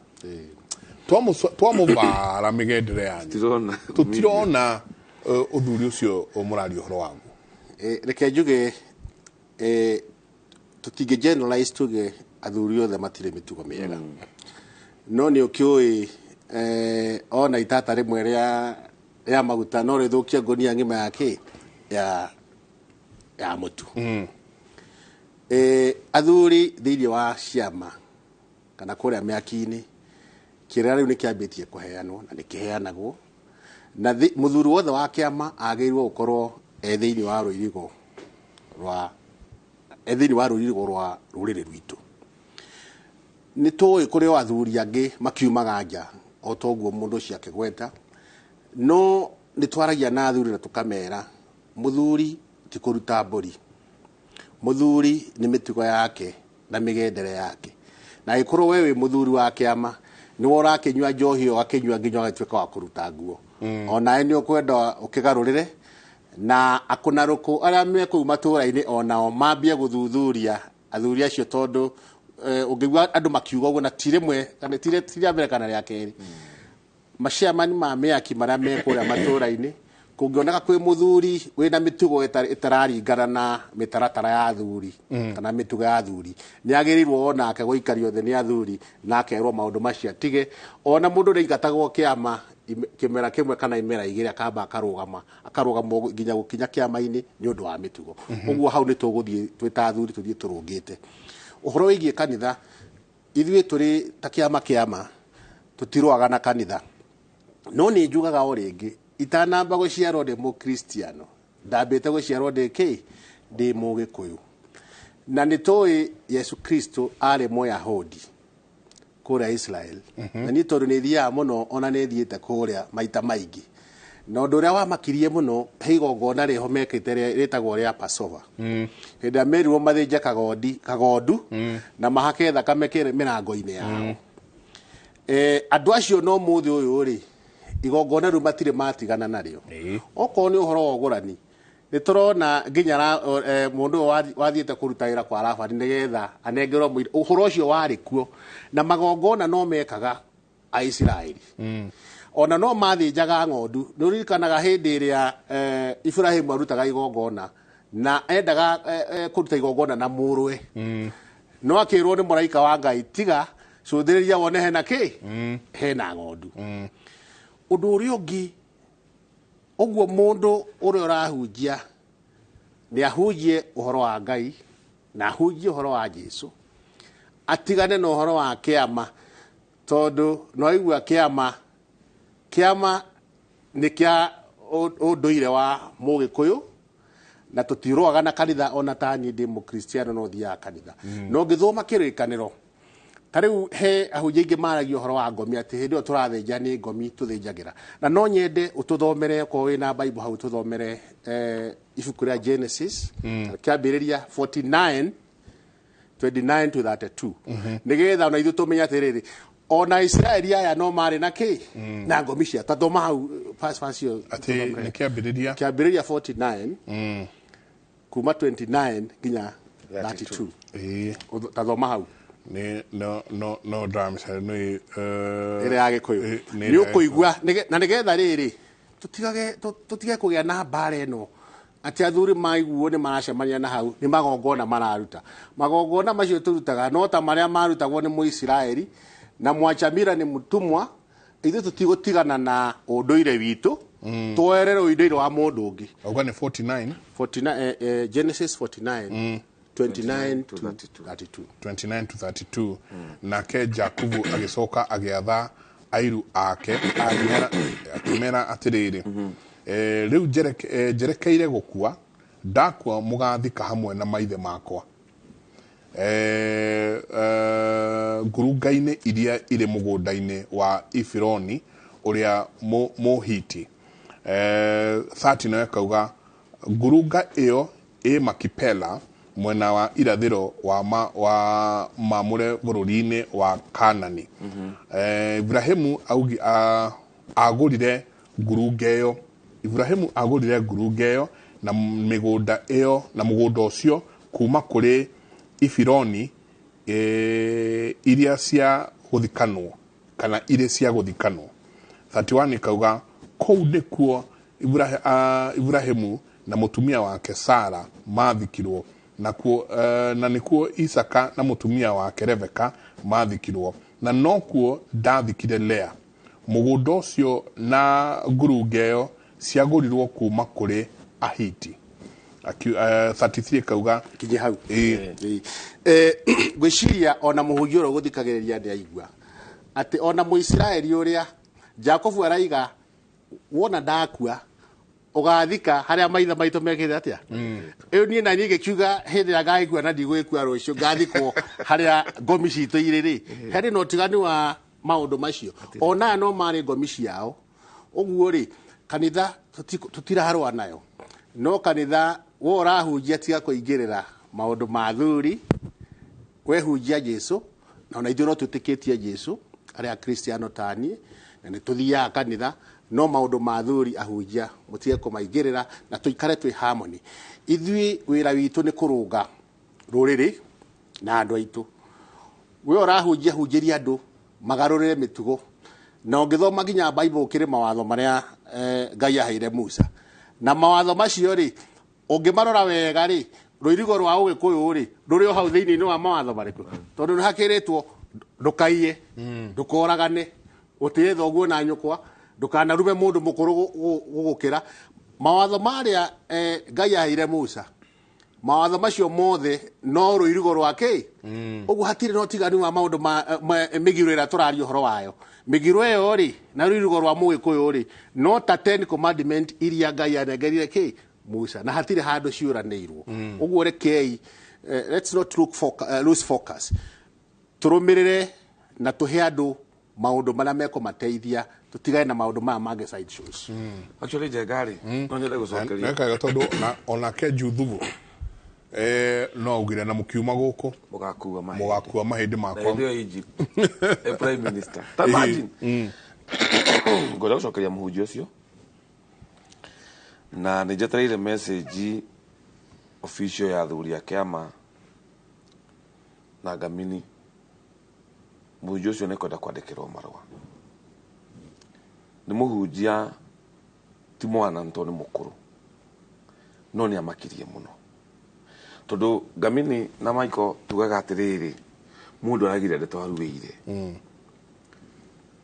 twamũbara mĩgendere yanyu Tũtirona. Tũtirona ũthuri ũcio mũraria ũhoro waguo. Reke njuge, tũtingĩ generalize tuge athuri othe matirĩ mĩtugo mĩega, no nĩ ũkĩũĩ, ona itata rĩmwe rĩa maguta no rĩthũkie ngũnia ng'ima ya kĩ ya mũtu. Athuri thĩinĩ wa ciama kana kũrĩa mĩaki-inĩ, kĩrĩra rĩu nĩ kĩambĩtie kũheanwo na nĩ kĩheanagwo na mũthuri wothe wa kĩama agĩrĩirwo gũkorwo e thĩinĩ wa rũirigo rwa e thĩinĩ wa rũirigo rwa rũrĩrĩ rwitũ. Nĩ tũĩ kũrĩ o athuri angĩ makiumaga nja o toguo mũndũ ũcio akĩgweta, no nĩ twaragia na athuri na tũkamera mũthuri ti kũruta mbũri, mũthuri nĩ mĩtugo yake na mĩgendere yake, na angĩkorwo we wĩ mũthuri wa kĩama nĩwe ũrakĩnyua njohi ĩyo akĩnyua nginya ũgatuĩka wa kũruta nguo, onawe nĩ ũkwenda ũkĩgarũrĩre na akũnarũkũ arĩa me kũu matũũra-inĩ onao mambie gũthuthuria athuri acio, tondũ ũngĩigua andũ makiuga ũguo na ti rĩmwe kana ti rĩa mbere kana rĩa kerĩ, maciamani ma mĩaki marĩa me kũrĩa matũũra-inĩ, kũngĩoneka kwĩ mũthuri wĩna mĩtugo ĩtararingana na mĩtaratara ya athuri kana mĩtugo ya athuri, nĩ agĩrĩirwo onake gũikario thĩ nĩ athuri na akerwo maũndũ macio atige. Ona mũndũ nĩ aingatagwo kĩama kĩmera kĩmwe kana imera igĩrĩ, akamba akarũgama akarũgama nginya gũkinya kĩama-inĩ nĩ ũndũ wa mĩtugo. Ũguo hau nĩ tũgũthiĩ twĩ ta athuri tũthiĩ tũrũngĩte ũhoro wĩgiĩ kanitha. Ithuĩ tũrĩ ta kĩama kĩama tũtirũaga na kanitha, no nĩ njugaga o rĩngĩ, itanamba gũciarwo ndĩ mũkristiano ndambĩte gũciarwo ndĩ kĩ ndĩ mũgĩkũyũ, na nĩ tũĩ Yesu Kristo arĩ mũyahudi kũrĩa Israel. Na niĩ tondũ nĩ thiaga mũno, ona nĩ thiĩte kũrĩa maita maingĩ, na ũndũ ũrĩa wamakirie mũno, he igongona rĩho mekĩte rĩtagwo rĩa Passover, hĩndĩ ĩrĩa merirwo mathĩnje kagondi kagondu na mahake thakame mĩrango-inĩ yao. Andũ acio no mũthĩ ũyũ rĩ, igongona rĩu matirĩ matigana narĩo. Okorwo nĩ ũhoro wa ũgũrani, nĩ tũrona nginya mũndũ ũyũ wathiĩte kũruta wĩra kwa Labani nĩgetha anengerwo mũira, ũhoro ũcio warĩ kuo na magongona no mekaga Aisiraeli, ona no mathĩnjaga ng'ondu. Nĩ ũririkanaga hĩndĩ ĩrĩa Ibrahimu arutaga igongona na endaga kũruta igongona na mũrwe, no akĩrwo nĩ mũraika wa Ngai, tiga cũthĩrĩria wone hena kĩ hena ng'ondu. Ũndũ ũrĩa ũngĩ ũguo, mũndũ ũrĩa ũrahunjia nĩ ahunjie ũhoro wa Ngai. Na ahunjie ũhoro wa Jesu, atigane na ũhoro wa kĩama, tondũ no aigua kĩama, kĩama nĩ kĩa ũndũire wa Mũgĩkũyũ, na tũtirũaga na kanitha. Ona ta niĩ ndĩ Mũkristiano, no thiaga kanitha, no ngĩthoma kĩrĩkanĩro ta rĩu, he ahunjia aingĩ maragia ũhoro wa ngomi, atĩ hĩndĩ ĩyo tũrathĩnja nĩ ngomi tũthĩnjagĩra. Na no nyende ũtũthomere, okorwo wĩna Bible hau, tũthomere ibuku rĩa Genesis, kĩambĩrĩria 49 29 to 32, nĩgetha ona ithuĩ tũmenye atĩrĩrĩ, ona Isiraeli aya no marĩ na kĩ na ngomi cia ta thoma hau verse ĩyo. Atĩ nĩ kĩambĩrĩria? Kĩambĩrĩria 49 kuma 29 nginya 32. Ĩĩ. Ta thoma hau. Nĩ no ndramĩcara nĩ ĩrĩa ya Gĩkũyũ nĩ ũkũigua na nĩgetha rĩrĩ tũtigage tũtige kũgĩa na mbara ĩno, atĩ athuri maiguo nĩ maracemania na hau nĩ magongona mararuta. Magongona macio tũrutaga no ta marĩa marutagwo nĩ Mũisiraeli, na mwachamira nĩ mũtumwa. Ithuĩ tũtigũtigana na ũndũire witũ twerere ũndũire wa mũndũ ũngĩ. Auga nĩ 49? 49, Genesis 49 29 to 32. 29 to 32. Nake Jakubu agĩcoka agĩatha airu ake, akĩmera atĩrĩrĩ, rĩu njerekeire gũkua. Ndakua, mũgathika hamwe na maithe makwa ngurunga-inĩ iria irĩ mũgũnda-inĩ wa Ifironi ũrĩa Mũhiti. 30 nayo ĩkauga, ngurunga ĩyo ĩ Makipela, mwena wa irathĩro wa Mamũre, bũrũri-inĩ wa Kanani. Ibrahimu agũrire ngurunga ĩyo. Ibrahimu agũrire ngurunga ĩyo na mĩgũnda ĩyo na mũgũnda ũcio kuma kũrĩ Ifironi, iria cia gũthikanwo kana irĩ cia gũthikanwo. 31 ikauga, kũu nĩkuo Ibrahimu na mũtumia wake Sara mathikirwo, nakuo na nĩkuo Isaka na mũtumia wake Rebeka mathikirwo, na nokuo ndathikire Lea. Mũgũnda ũcio na ngurunga ĩyo ciagũrirwo kuma kũrĩ Ahiti. 33 kauga. Kinye hau. Ĩĩ. Ĩĩ. Ngwĩciria ona mũhunjia ũrĩa ũgũthikagĩrĩria nĩ aigua atĩ ona Mũisiraeli ũrĩa Jakobu araiga, wona ndakua, ũgathika harĩa maithe maitũ mekĩte atĩa. Ĩyo niĩ na niĩ ngĩkiuga, hĩndĩ ĩrĩa ngagĩkua, na ndigũgĩkua rũciũ, ngathikwo harĩa ngomi citũ irĩ rĩ, harĩ na ũtiganu wa maũndũ macio. Ona aya no marĩ ngomi ciao. Ũguo rĩ, kanitha tũtirarũa nayo, no kanitha we ũrahunjia, tiga kũingĩrĩra maũndũ ma athuri. Wehunjia Jesu, na ona ithuĩ no twĩtĩkĩtie Jesu, arĩa Akristiano taniĩ, na nĩ tũthiaga kanitha, no maũndũ ma athuri, ahunjia mũtige kũmaingĩrĩra, na tũikare twĩ harmony. Ithuĩ wĩra witũ nĩ kũrũnga rũrĩrĩ na andũ aitũ. We ũrahunjia, hunjĩria andũ magarũrĩre mĩtugo. Na ũngĩthoma nginya Bible, ũkĩrĩ mawatho marĩa Ngai aheire Musa, na mawatho macio rĩ, ũngĩmarora wega rĩ, rũirigo rwa Ũgĩkũyũ rĩ, rũrĩ o hau thĩinĩ wa mawatho marĩkũ? Tondũ nĩ hakĩrĩtwo ndũkaiye, ndũkoragane, ũtĩe thoguo na nyũkwa, ndũkanarume mũndũ mũkũrũ gũgũkĩra. Mawatho marĩa Ngai aheire Musa, mawatho macio mothe no rũirigo rwa kĩ. Ũguo hatirĩ na ũtiganu wa maũndũ ma mĩgiro ĩrĩa tũraria ũhoro wayo. Mĩgiro ĩyo rĩ, na rũirigo rwa Mũgĩkũyũ rĩ, no ta Ten Commandment iria Ngai anengerire kĩ Musa, na hatirĩ handũ ciũranĩirwo. Ũguo rekei, let's not lose focus. Tũrũmĩrĩre na tũhe andũ maũndũ marĩa mekũmateithia, tũtigane na maũndũ maya mangĩ, side shows. Actually, Njenga rĩ, no nyende gũcokeria. Nekaga tondũ onake Juthubu no augire, na mũkiuma gũkũ mũgakua mahĩndĩ. Mũgakua mahĩndĩ Na makwa. hĩndĩ ĩyo Egypt prime minister, ta imagine. Ngwenda gũcokeria mũhunjia ũcio, na nĩ njetereire message official ya athuri a kĩama na ngamini. Mũhunjia ũcio nĩ kwenda kwandĩkĩrwo marũa nĩ mũhunjia, ti mwana, nĩ tondũ nĩ mũkũrũ, no nĩ amakirie mũno, tondũ ngamini na Michael tugaga atĩrĩrĩ, mũndũ aragire ndeto aruĩire.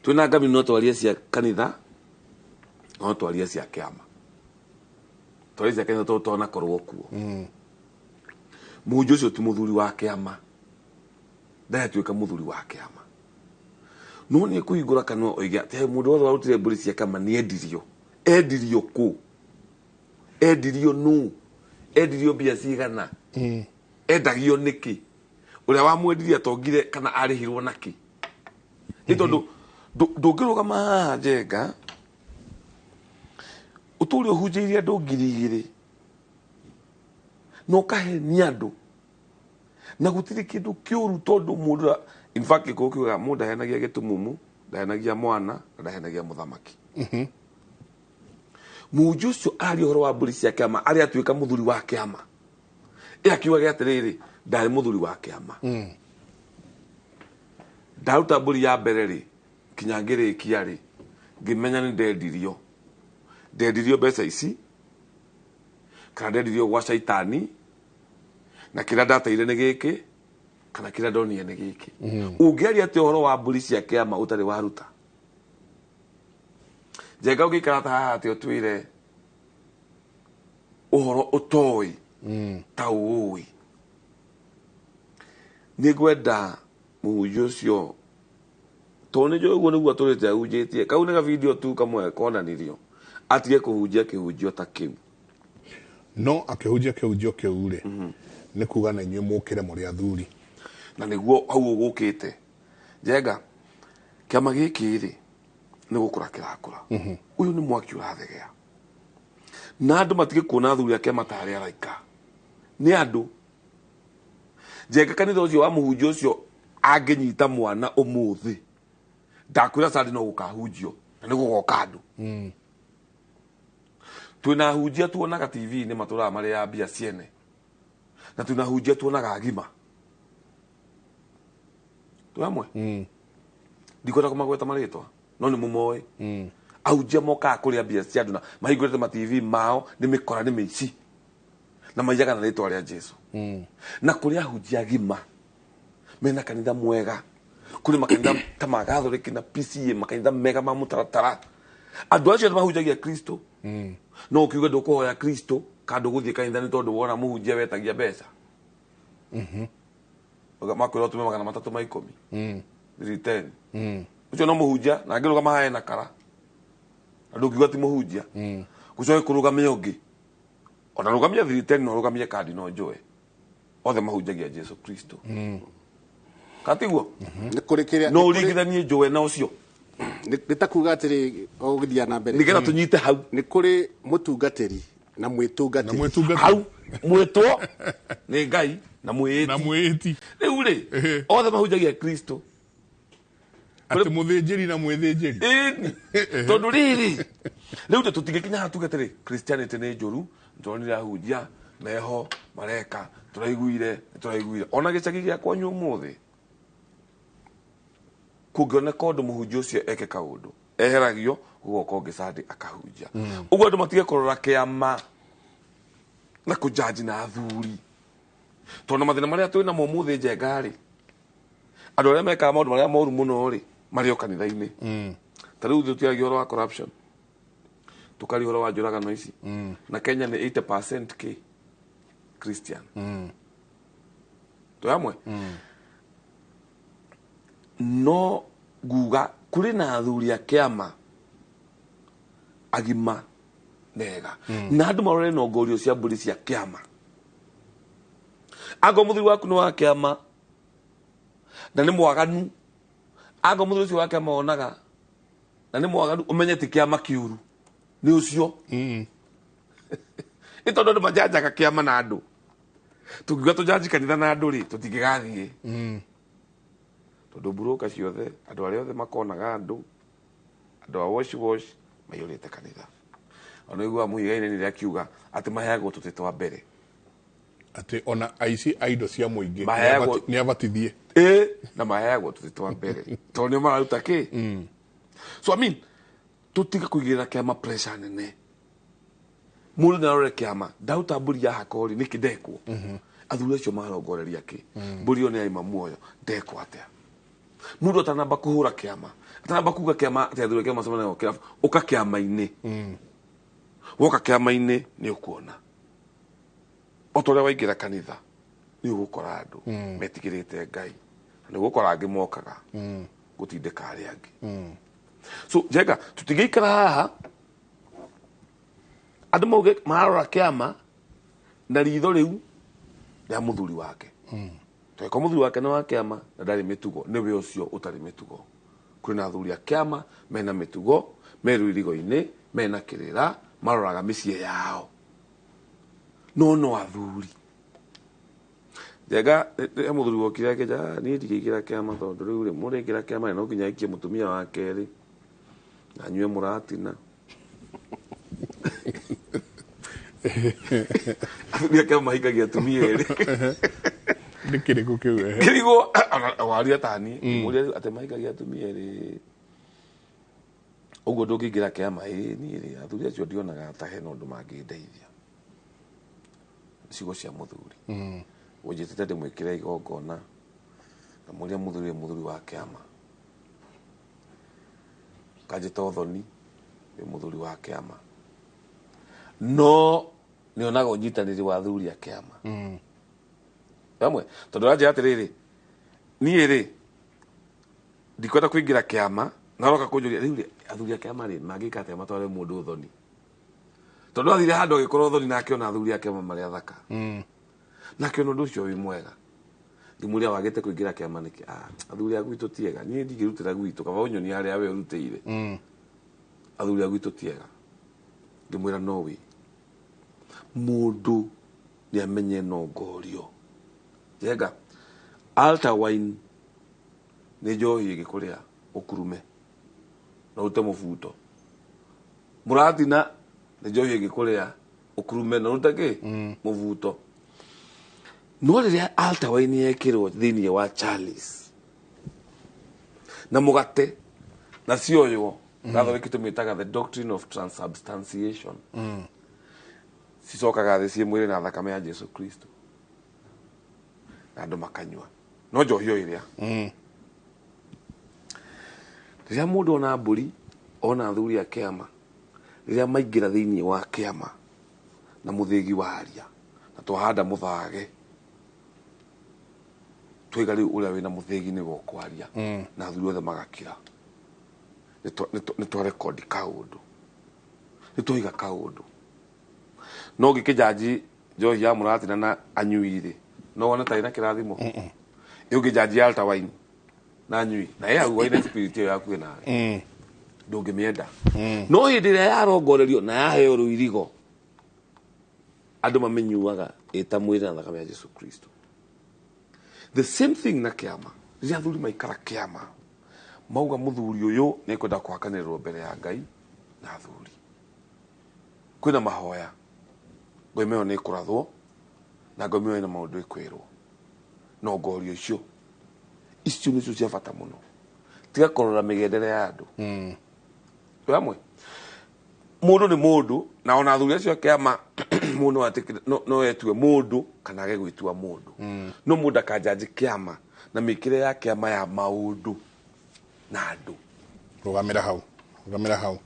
Twĩna ngamini, no twarie cia kanitha, no twarie cia kĩama, twarie cia kanitha tondũ twanakorwo kuo. Mũhunjia ũcio ti mũthuri wa kĩama, ndayatuĩka mũthuri wa kĩama, no nĩ kũhingũra kanua oige atĩ "Hey, mũndũ wothe warutire mbũri cia kĩama nĩ endirio." Endirio kũ? Endirio nũ? Endirio mbia cigana? Endagio nĩkĩ? Ũrĩa wamwendirie atongire kana arĩhirwo nakĩ? Nĩ tondũ ndũngĩrũgama haha Njenga ũtũre ũhunjĩirie andũ 2000 na ũkahenia andũ na gũtirĩ kĩndũ kĩũru, tondũ mũndũ in fact gĩkũyũ kiugaga mũndũ ndahenagia gĩtumumu, ndahenagia mwana na ndahenagia mũthamaki. Mũhunjia ũcio aria ũhoro wa mbũri cia kĩama arĩa atuĩka mũthuri wa kĩama, ĩ akiugaga atĩrĩrĩ, ndarĩ mũthuri wa kĩama, ndaruta mbũri ya mbere rĩ, kinya ngĩrĩkia rĩ, ngĩmenya nĩ ndendirio, ndendirio mbeca ici kana ndendirio gwa caitani, na kĩrĩa ndateire nĩ gĩkĩ kana kĩrĩa ndonire nĩ gĩkĩ. Ũngĩaria atĩ ũhoro wa mbũri cia kĩama ũtarĩ waruta? Njenga, ũngĩikara ta haha atĩ ũtwĩre ũhoro ũtoĩ ta ũũĩ, nĩ ngwenda mũhunjia ũcio, tondũ nĩ njũĩ ũguo nĩguo atũrĩte ahunjĩtie, kau nĩ gabidio tu kamwe konanirio, atige kũhunjia kĩhunjio ta kĩu. No akĩhunjia kĩhunjio kĩu rĩ, nĩ kuga na inyuĩ mũkĩre mũrĩ athuri. Na nĩguo hau ũgũkĩte, Njenga, kĩama gĩkĩ rĩ, nĩ gũkũra kĩrakũra. Ũyũ nĩ mwaki ũrathegea na andũ matige kuona athuri a kĩama tarĩ araika, nĩ andũ. Njenga, kanitha ũcio wa mũhunjia ũcio angĩnyita mwana ũmũthĩ, ndakwĩra sandi no gũkahunjio na nĩ gũgoka andũ. Twĩna ahunjia tuonaga TV-inĩ matũraga marĩ ya mbia ciene, na twĩna ahunjia tuonaga agima twĩ hamwe. Ndikwenda kũmagweta marĩtwa, no nĩ mũmoĩ. Ahunjia mokaga kũrĩa mbia cia andũ na mahingũrĩte ma TV mao, nĩ mĩkora, nĩ mĩici, na maiyaga na rĩtwa rĩa Jesu. Na kũrĩ ahunjia agima mena kanitha mwega, kũrĩ makanitha ta ma Gathoriki na PCA, makanitha mega ma mũtaratara. Andũ acio mahunjagia Kristo, no ũkiuge ndũkũhoya Kristo kana ndũgũthiĩ kanitha nĩ tondũ wona mũhunjia wetagia mbeca, makwĩra ũtũme 310 return. Ũcio no mũhunjia na angĩrũgama hae na kara na ndũngiuga ti mũhunjia. Gũcoke kũrũgamia ũngĩ ona rũgamia 310 no rũgamie kandi no njũe othe mahunjagia Jesu Kristo, katiguo? Nĩ kũrĩ kĩrĩa no ũringithanie njũe na ũcio. Nĩ ta kuga atĩrĩ, ũgĩthiĩ na mbere, nĩgetha tũnyite hau. Nĩ kũrĩ mũtungatĩri na Na mwĩtungatĩri. Mwĩtungatĩri. Hau mwĩtwo nĩ Ngai na Na mwĩĩti. Mwĩĩti. Rĩu rĩ, othe mahunjagia Kristo. Atĩ mũthĩnjĩri na mwĩthĩnjĩri. Ĩni, tondũ rĩrĩ, rĩu tũ tũtingĩkinya haha tuge atĩrĩ Christianity nĩ njũru, tũronire ahunjia meho mareka, tũraiguire tũraiguire ona gĩcagi gĩa kwanyu ũmũthĩ kũngĩoneka ũndũ mũhunjia ũcio eke kaũndũ, eheragio, gũgoka ũngĩ Sunday akahunjia ũguo. Andũ matige kũrora kĩama na kũjanji na athuri, tondũ mathĩna marĩa twĩ namo ũmũthĩ, Njenga rĩ, andũ arĩa mekaga maũndũ marĩa moru mũno rĩ, marĩ o kanitha-inĩ. Ta rĩu tũtiaragia ũhoro wa corruption, tũkaria ũhoro wa njũragano ici, na Kenya nĩ 80% k Christian. Twĩ hamwe, no nguga kũrĩ na athuri a kĩama agima mega, na andũ marore nongorio cia mbũri cia kĩama. Angorwo mũthuri waku nĩ wa kĩama na nĩ mwaganu, angorwo mũthuri ũcio wa kĩama onaga na nĩ mwaganu, ũmenye ti kĩama kĩũru, nĩ ũcio. Nĩ tondũ andũ majanjaga kĩama na andũ. Tũngiuga tũjanji kanitha na andũ rĩ, tũtingĩgathiĩ, tondũ mburoka ciothe, andũ arĩa othe makonaga andũ, andũ a wash wash maiyũrĩte kanitha. Ona iguaga mũhigainĩ rĩrĩa akiuga atĩ maheagwo tũtĩ twa mbere. Atĩ ona aici a indo cia mũingĩ nĩ abatithie. Ĩ, na maheagwo tũtĩ twa mbere tondũ nĩo mararuta kĩ. So I mean, tũtige kũigĩrĩra kĩama pressure nene. Mũndũ nĩ arore kĩama, ndaruta mbũri ya hakori nĩkĩ ndekwo? Athuri acio marongoreria kĩ? Mbũri ĩyo nĩ yaima muoyo, ndekwo atĩa? Mũndũ atanamba kũhũra kĩama, atanamba kuga kĩama atĩ athuri a kĩama macemanagia kĩrabu, ũka kĩama-inĩ. Woka kĩama-inĩ nĩ ũkuona o ta ũrĩa waingĩra kanitha. Nĩ ũgũkora andũ metigĩrĩte Ngai, na nĩ ũgũkora angĩ mokaga gũtindĩka arĩa angĩ. So Njenga, tũtingĩikara haha andũ mauge mararora kĩama na ritho rĩu rĩa mũthuri wake. Tondũ mũthuri wake nĩ wa kĩama na ndarĩ mĩtugo, nĩwe ũcio ũtarĩ mĩtugo. Kwĩna na athuri a kĩama mena mĩtugo, me rũirigo-inĩ, mena kĩrĩra, maroraga mĩciĩ yao. No no athuri. Njenga, he mũthuri wokire akĩnja, niĩ ndingĩingĩra kĩama tondũ rĩu rĩ, mũndũ aingĩra kĩama no nginya aikie mũtumia wa kerĩ na anyue mũratina. Athuri a kĩama mahingagia atumia erĩ. Nĩ kĩrĩkũ kĩu? Kĩrigwo waria tani mũria atĩ mahingagia atumia erĩ ũguo ndũngĩingĩra kĩama. Ĩ niĩ rĩ, athuri acio ndionaga ta hena ũndũ mangĩndeithia. Ciugo cia mũthuri ũnjĩtĩte ndĩmwĩkĩre igongona, ngamũria mũthuri wĩ mũthuri wa kĩama, kanjĩta ũthoni wĩ mũthuri wa kĩama, no nĩonaga ũnyitanĩri wa athuri a kĩama amwe, tondũ aranjĩra atĩrĩrĩ, niĩ rĩ ndikwenda kũingĩra kĩama, na aroka kũnjũria rĩu rĩ, athuri a kĩama rĩ mangĩka atĩa matware mũndũ ũthoni, tondũ athire handũ agĩkorwo ũthoni na akĩona athuri a kĩama marĩ athaka na akĩona ũndũ ũcio wĩ mwega. Ngĩmũria wagĩte kũingĩra kĩama nĩkĩ? Ah, athuri a gwitũ ti ega, niĩ ndingĩrutĩra gwitũ, kaba ũnyonie harĩa we ũrutĩire. Athuri a gwitũ ti ega. Ngĩmwĩra no wĩ mũndũ nĩ amenye no ngorio. Njenga, altar wine nĩ njohi ĩngĩkũrĩa ũkurume na ũrute mũbuto. Mũratina nĩ njohi ĩngĩkũrĩa ũkurume na ũrute kĩ mũbuto. No rĩrĩa altar wine yekĩrwo thĩinĩ wa chalice na mũgate na cioywo, Gathoreki tũmĩtaga the doctrine of transubstantiation, cicokaga thĩ ciĩ mwĩrĩ na thakame ya Jesu Kristo na andũ makanyua no njohi o ĩrĩa. Rĩrĩa mũndũ ona mbũri ona athuri a kĩama rĩrĩa maingĩra thĩinĩ wa kĩama na mũthĩgi waria na twahanda mũthage twaiga rĩu ũrĩa wĩna mũthĩgi nĩwe ũkwaria na athuri othe magakira, nĩ twarekondi kaũndũ, nĩ twaiga kaũndũ. No ngĩkĩnjanji njohi ya mũratina na anyui rĩ, no wone tarĩ na kĩrathimo. Ĩ ũngĩnjanji altar wine na anyui na ĩ hau wine spirit ĩyo yakuĩ nawe ndũngĩmĩenda. No hĩndĩ ĩrĩa yarongorerio na yaheo rũirigo, andũ mamĩnyuaga ĩta mwĩrĩ na thakame ya Jesu Kristo. The same thing na kĩama. Rĩrĩa athuri maikara kĩama mauga mũthuri ũyũ nĩ ekwenda kũhakanĩrĩrwo mbere ya Ngai na athuri, kwĩna mahoya, ngoima ĩyo nĩ ĩkũrathwo na ngoima ĩyo ĩna maũndũ ĩkwĩrwo no ngorio icio icio nĩcio cia bata mũno. Tiga kũrora mĩgendere ya andũ. Twĩ hamwe, mũndũ nĩ mũndũ, na ona athuri acio a kĩama mũndũ no no etue mũndũ kana age gwĩtua mũndũ, no mũndũ akanjanji kĩama na mĩkĩre ya kĩama ya maũndũ na andũ. Rũgamĩra hau, rũgamĩra hau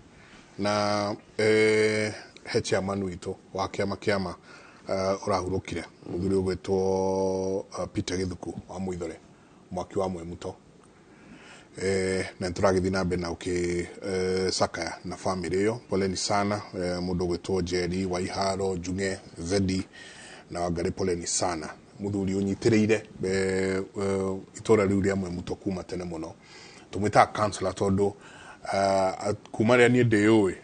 na he chairman witũ wa kĩama ũrahurũkire, mũthuri ũgwĩtwo Peter Gĩthuku wa Mũithore mwaki wa Mwemuto, na nĩtũragĩthiĩ na mbere na gũkĩ sakaya na family ĩyo. Poleni sana, mũndũ ũgwĩtwo Njeri wa Iharo, Njung'e, Zedi na Wangari, poleni sana. Mũthuri ũnyitĩrĩire itũra rĩu rĩa Mwemuto kuma tene mũno, tũmwĩtaga councillor tondũ kuma rĩrĩa niĩ ndĩũĩ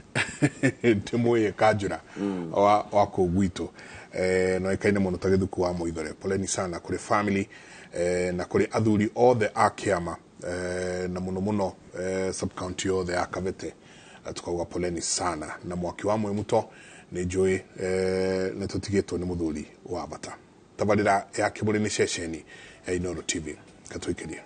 ndĩmũĩ kanjũra wa kũu gwitũ, noĩkaine mũno ta Gĩthuku wa Mũithore. Poleni sana kũrĩ family na kũrĩ athuri othe a kĩama, na mũno mũno sub county yothe ya Kabete. Tukauga poleni sana na mwaki wa Mwemuto nĩ njũĩ nĩ tũtigĩtwo nĩ mũthuri wa bata. Tabarĩra ya Kĩbũrĩ nĩ ceceni ya Inooro TV katũikĩrie.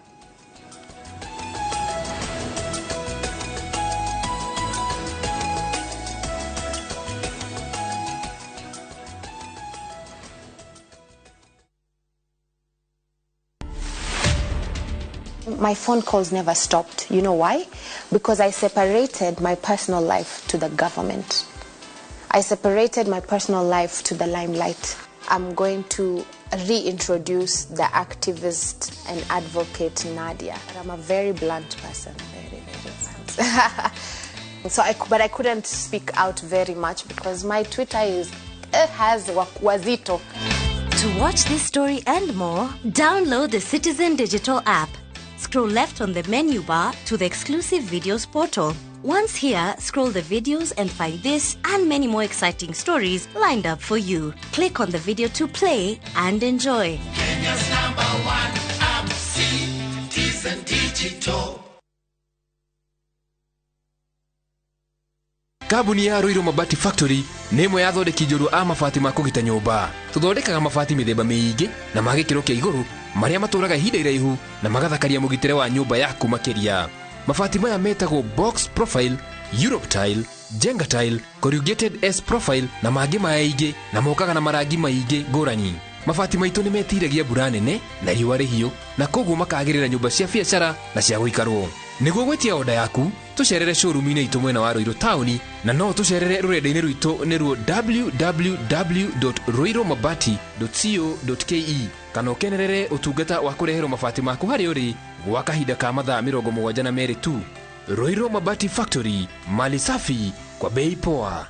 My phone calls never stopped. You know why? Because I separated my personal life to the government. I separated my personal life to the limelight. I'm going to reintroduce the activist and advocate Nadia. I'm a very blunt person, very, very blunt. But I couldn't speak out very much because my Twitter has wazito. To watch this story and more, download the Citizen Digital app. Scroll left on the menu bar to the exclusive videos portal. Once here, scroll the videos and find this and many more exciting stories lined up for you. Click on the video to play and enjoy. Kenya's #1 app, Citizen Digital. Kambuni ya Ruiru Mabati Factory nĩ ĩmwe ya athondeki njorua a mabati ma kũgita nyũmba. Tũthondekaga mabati mĩthemba mĩingĩ na ma gĩkĩro kĩa igũrũ marĩa matũraga ihinda iraihu na magathakaria mũgitĩre wa nyũmba yaku makĩria. Mabati maya metagwo box profile, Europe tile, Jenga tile, corrugated S profile na mangĩ maingĩ na mokaga na marangi maingĩ ngũrani. Mabati maitũ nĩ metiragia mbura nene na riũa rĩhiũ na koguo makagĩrĩra nyũmba cia biacara na cia gũikarwo. Nĩguo gwĩtia oda yaku, tũcerere showroom-inĩ itũ mwena wa Ruiru taũni na no tũcerere rũrenda-inĩ rwitũ nĩruo www.ruirumabati.co.ke kana ũkenerere ũtungata wa kũreherwo mabati maku harĩa ũrĩ gwa kahinda ka mathaa 72 tu. Ruiru Mabati Factory, mali safi kwa bei poa.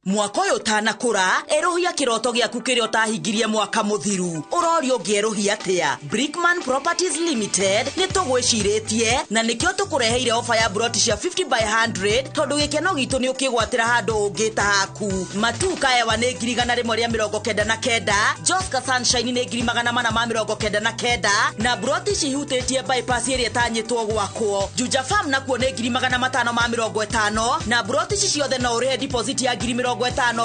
Mwaka ũyũ ũtanakũra erũhia kĩroto gĩaku kĩrĩa ũtahingirie mwaka mũthiru. Ũrorio ũngĩerũhia atĩa? Brickman Properties Limited nĩ tũgwĩcirĩtie na nĩkĩo tũkũreheire ofa ya broti cia 50 by 100 tondũ gĩkeno gitũ nĩ ũkĩgwatĩra handũ ũngĩta haku. Matuka Ewa nĩ 199,000, Joska Sunshine nĩ 499,000 na broti ici ihutĩtie bypass ĩrĩa ĩtanyĩtwo gwakwo. Juja Farm nakuo nĩ 550,000 na broti ici ciothe no ũrĩhe deposit ya 50,000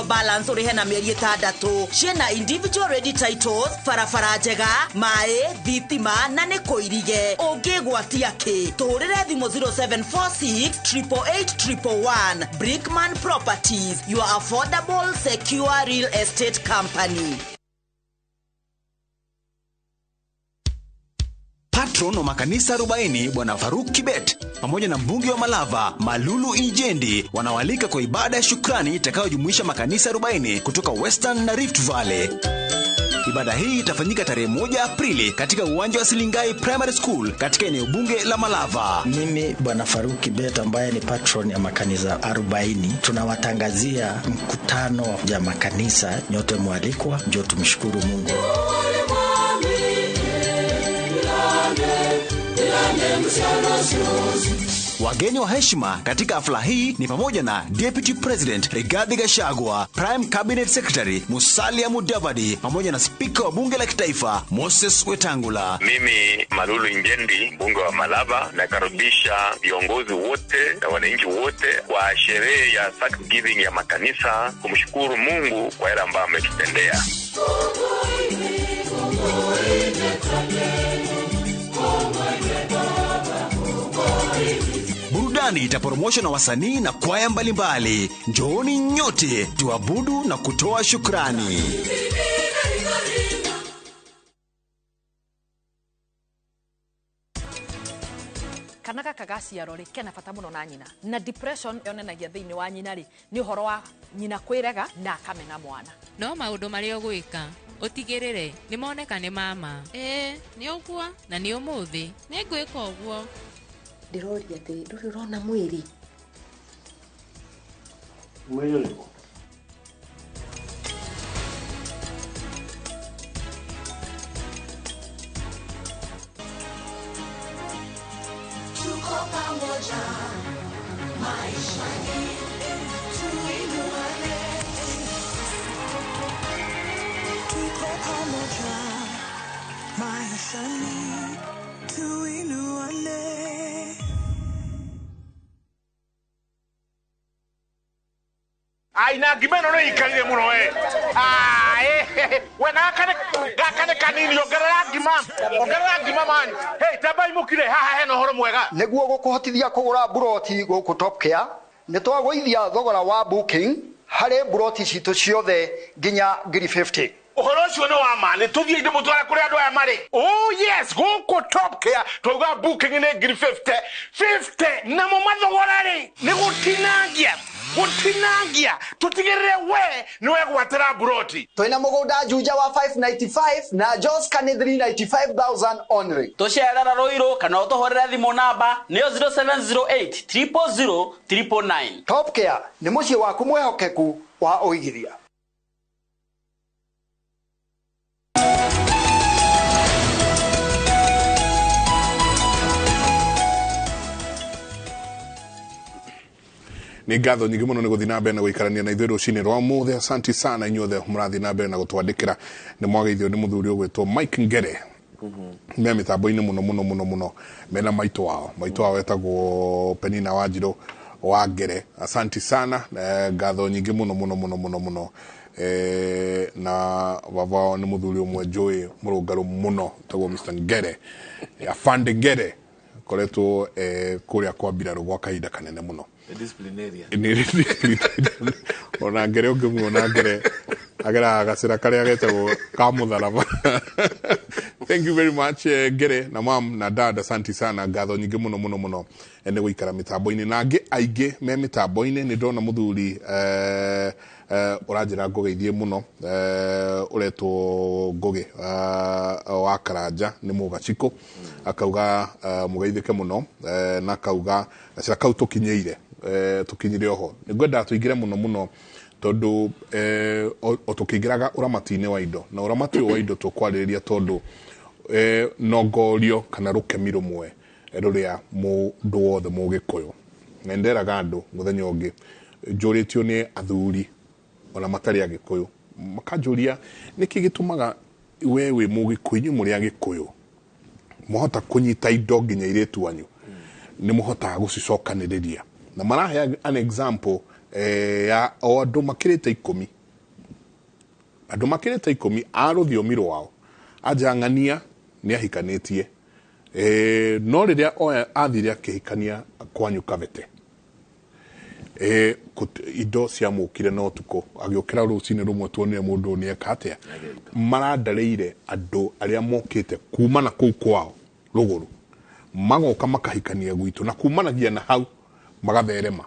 balance ũrĩhe na mĩeri 6. Ciĩna individual ready titles, barabara njega, maĩ, thitima na nĩ kũirige. Ũngĩgwatia kĩ? Tũhũrĩre thimũ 0746 888 111. Brickman Properties, your affordable, secure real estate company. Patron wa makanisa 40 Bwana Faruk Kibet pamoja na mbunge wa Malava Malulu Injendi wanawalika kwa ibada ya shukrani itakayojumuisha makanisa 40 kutoka Western na Rift Valley. Ibada hii itafanyika tarehe 1 Aprili katika uwanja wa Silingai Primary School katika eneo bunge la Malava. Mimi Bwana Faruk Kibet ambaye ni patron ya makanisa 40, tunawatangazia mkutano ya makanisa, nyote mwalikwa, njoo tumshukuru Mungu. Wageni wa heshima katika hafla hii ni pamoja na Deputy President Rigathi Gachagua, Prime Cabinet Secretary Musalia Mudavadi pamoja na Spika wa Bunge la Kitaifa Moses Wetangula. Mimi Malulu Injendi, mbunge wa Malava, nakaribisha viongozi wote na wananchi wote kwa sherehe ya Thanksgiving ya makanisa kumshukuru Mungu kwa yale ambayo ametutendea. Burudani itaporomoshwa na wasanii na kwaya mbalimbali. Njooni nyote tuabudu na kutoa shukrani. Kana gaka gaciarwo rĩ kena bata mũno na nyina na depression yonanagia thĩinĩ wa nyina rĩ nĩ ũhoro wa nyina kwĩrega na akamena mwana. No maũndũ marĩa ũgwĩka ũtigĩrĩre nĩ moneka nĩ mama. Ĩĩ nĩ ũguo na nĩ ũmũthĩ nĩ ngwĩka ũguo. Ndĩroria atĩrĩ, ndũrĩ ũrona mwĩrĩ? Mwĩrĩ ũrĩkũ? Tuko pamoja maishani, tuinuane. Tuko pamoja maishani, tuinuane. Ai na ngima ĩno nĩ ikarire mũno we. We gaka nĩ kanini, ongerera ngima man. Hey, tambai mũkire haha hena ũhoro mwega. Nĩguo gũkũhotithia kũgũra mburoti gũkũ Top Care, nĩ twagũithia thogora wa booking harĩ mburoti citũ ciothe nginya 50,000. Ũhoro ũcio nĩ wa ma, nĩ tũthiĩ ndĩmũtware kũrĩa andũ aya marĩ. Oh yes, gũkũ Top Care twauga booking nĩ ngiri 50 50, namo mathogora rĩ nĩ gũtinangia gũtinangia, tũtigĩrĩre we nĩ wegwatĩra mburoti. Twĩna mũgũnda Juja wa 595 na Joska nĩ 395,000 only. Tũcerera Rũirũ kana ũtũhũrĩre thimũ namba nĩyo 0708 000 999. Top Care nĩ mũciĩ waku mwĩhokeku wa ũigithia. Nĩ ngatho nyingĩ mũno nĩ gũthiĩ na mbere na gũikarania na ithuĩ rũcinĩ rwa ũmũthĩ. Asanti sana inyuothe mũrathiĩ na mbere na gũtwandĩkĩra. Nĩ mwageithio nĩ mũthuri ũgwĩtwo Mike Ngere, me mĩtambo-inĩ mũno mũno mũno mũno, mena maitũ wao etagwo Penina Wanjirũ wa Ngere. Asanti sana, ngatho nyingĩ mũno mũno mũno mũno mũno. Na baba wao nĩ mũthuri ũmwe njũĩ mũrũngarũ mũno etagwo Mr Ngere, Afande Ngere, koretwo kũrĩa kwa mbirarũ gwa kahinda kanene mũno. Disciplinarian. Nĩ ona Ngere ũngĩmuona Ngere ageraga gacĩra karĩa getagwo ka mũtharaba. Thank you very much, Ngere na mam na dad, asanti sana, ngatho nyingĩ mũno mũno mũno, nĩ gũikara mĩtambo-inĩ. Na angĩ aingĩ me mĩtambo-inĩ, nĩ ndona mũthuri ũranjĩra ngũgeithie mũno, ũretwo Ngũgĩ wa Karanja, nĩ Mũgacikũ, akauga mũgeithĩke mũno, na akauga gacĩra kau tũkinyĩire, tũkinyire oho. Nĩ ngwendaga tũingĩre mũno mũno tondũ o tũkĩingĩraga ũramati-inĩ wa indo, na ũramati ũyũ wa indo tũkwarĩrĩria tondũ nongorio kana rũkemi rũmwe rũrĩa mũndũ wothe Mũgĩkũyũ, na nderaga andũ mũthenya ũngĩ njũrĩtio nĩ athuri ona matarĩ Agĩkũyũ, makanjũria nĩkĩ gĩtũmaga we wĩ Mũgĩkũyũ, inyuĩ mũrĩ Agĩkũyũ mũhota kũnyita indo nginya airĩtu anyu nĩ mũhotaga gũcicokanĩrĩria, na marahe an example ya o andũ makĩrĩte 10, andũ makĩrĩte 10 a rũthiomi rwao. Anjang'ania nĩ ahikanĩtie, no rĩrĩa oya athire akĩhikania kwanyu Kabete, indo ciamũkire na ũtukũ, agĩũkĩra rũcinĩ rũmwe tuonire mũndũ ũyũ nĩeka atĩa. Marandarĩire andũ arĩa mokĩte kuma na kũu kwao rũgũrũ, magoka makahikania gwitũ, na kumanagia na hau magatherema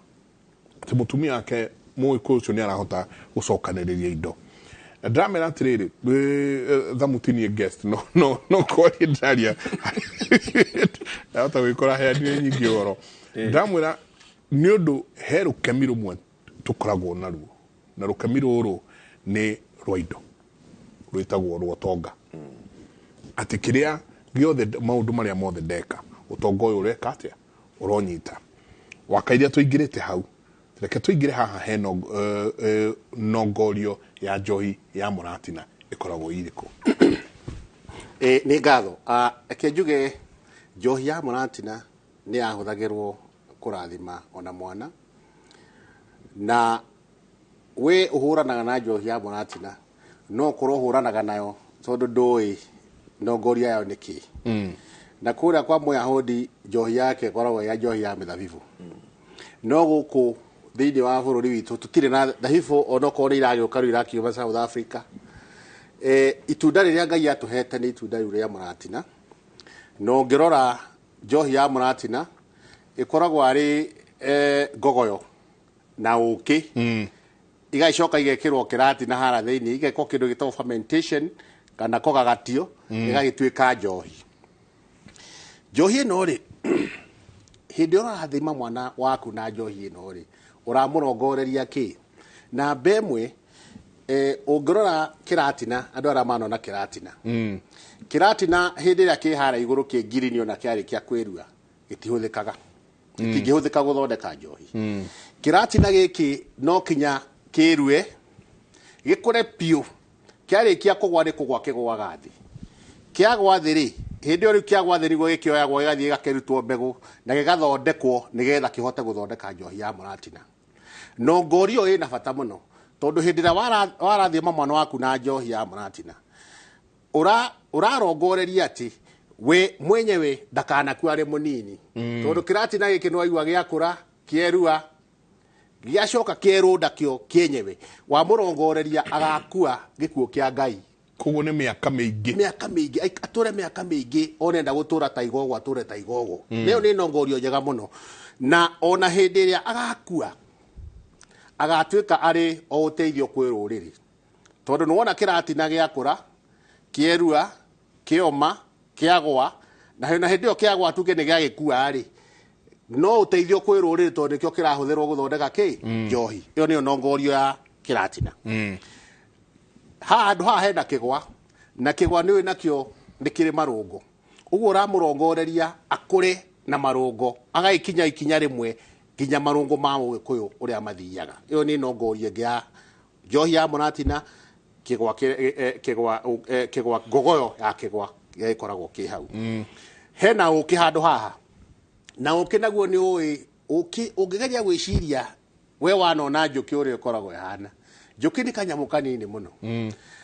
atĩ mũtumia wake Mũgĩkũyũ ũcio nĩ arahota gũcokanĩrĩria indo. Na ndĩramera atĩrĩrĩ, thamutinie guest no no no kwaria ndĩraria, ndahota gwĩkora heanire nyingĩ ũhoro. Ndamwĩra nĩ ũndũ he rũkemi rũmwe tũkoragwo naruo, na rũkemi rũrũ nĩ rwa indo rwĩtagwo rwa ũtonga, atĩ kĩrĩa gĩothe maũndũ marĩa mothe ndeka, ũtonga ũyũ ũreka atĩa, ũronyita wakairia. Tũingĩrĩte hau, reke tũingĩre haha he nongorio ya njohi ya mũratina ĩkoragwo irĩkũ? Nĩ ngatho. Reke njuge njohi ya mũratina nĩ yahũthagĩrwo kũrathima ona mwana, na we ũhũranaga na njohi ya mũratina no ũkorwo ũhũranaga nayo tondũ ndũĩ nongoria yayo nĩ kĩ. Na kũrĩa kwa Mũyahudi njohi yake ĩkoragwo ya njohi ya mĩthabibũ, no gũkũ thĩinĩ wa bũrũri witũ tũtirĩ na thabibũ, onokorwo nĩ iragĩũka rĩu irakiuma South Africa. Itunda rĩrĩa Ngai atũhete nĩ itunda rĩu rĩa mũratina, na ũngĩrora njohi ya mũratina ĩkoragwo arĩ ngogoyo na ũkĩ, igagĩcoka igekĩrwo kĩratina haria thĩinĩ, igekwo kĩndũ gĩtagwo fermentation kana kũgagatio, ĩgagĩtuĩka njohi. Njohi ĩno rĩ, hĩndĩ ĩrĩa ũrathima mwana waku na njohi ĩno rĩ, ũramũrongoreria kĩ? Namba ĩmwe, ũngĩrora kĩratina, andũ arĩa manona kĩratina, kĩratina hĩndĩ ĩrĩa kĩ harĩa igũrũ kĩ ngirini, ona kĩarĩkia kwĩrua gĩtihũthĩkaga, gĩtingĩhũthĩka gũthondeka njohi. Kĩratina gĩkĩ no kinya kĩrue gĩkũre biũ, kĩarĩkia kũgwa nĩ kũgwa kĩgũaga thĩ. Kĩagwa thĩ rĩ, hĩndĩ ĩyo rĩu kĩagwa thĩ nĩguo gĩkĩoyagwo gĩgathiĩ gĩgakĩrutwo mbegũ na gĩgathondekwo nĩgetha kĩhote gũthondeka njohi ya mũratina. Nongorio ĩna bata mũno tondũ hĩndĩ ĩrĩa warathima mwana waku na njohi ya mũratina, ũrarongoreria atĩ we mwenyewe ndakanakua arĩ mũnini, tondũ kĩratina gĩkĩ nĩwaigua gĩakũra kĩerua gĩacoka kĩerũnda kĩo kĩenyewe, wamũrongoreria agakua gĩkuũ kĩa Ngai. Koguo nĩ mĩaka mĩingĩ. Mĩaka mĩingĩ, atũre mĩaka mĩingĩ, onenda gũtũra ta igogo, atũre ta igogo. Ĩyo nĩ nongorio njega mũno, na ona hĩndĩ ĩrĩa agakua agatuĩka arĩ o ũteithio kwĩ rũrĩrĩ, tondũ nĩwona kĩratina gĩakũra, kĩerua, kĩoma, kĩagwa, na hĩndĩ ĩyo kĩagwa tuge nĩ gĩagĩkua rĩ, no ũteithio kwĩ rũrĩrĩ, tondũ nĩkĩo kĩrahũthĩrwo gũthondeka kĩ njohi. Ĩyo nĩyo nongorio ya kĩratina. Haha handũ haha hena kĩgwa, na kĩgwa nĩũĩ nakĩo nĩ kĩrĩ marũngo, ũguo ũramũrongoreria akũre na marũngo, agagĩkinya ikinya rĩmwe nginya marũngo ma Mũgĩkũyũ ũrĩa mathiaga. Ĩyo nĩ nongorio ĩngĩ ya njohi ya mũratina, kĩgwa, kĩgwa, kĩgwa, ngogoyo ya kĩgwa ĩkoragwo kĩ hau. Hena ũkĩ handũ haha, na ũkĩ naguo nĩ ũĩ ũkĩ, ũngĩgeria gwĩciria we wanona njũkĩ ũrĩa ĩkoragwo ĩhana. Njũkĩ nĩ kanyamũ kanini mũno,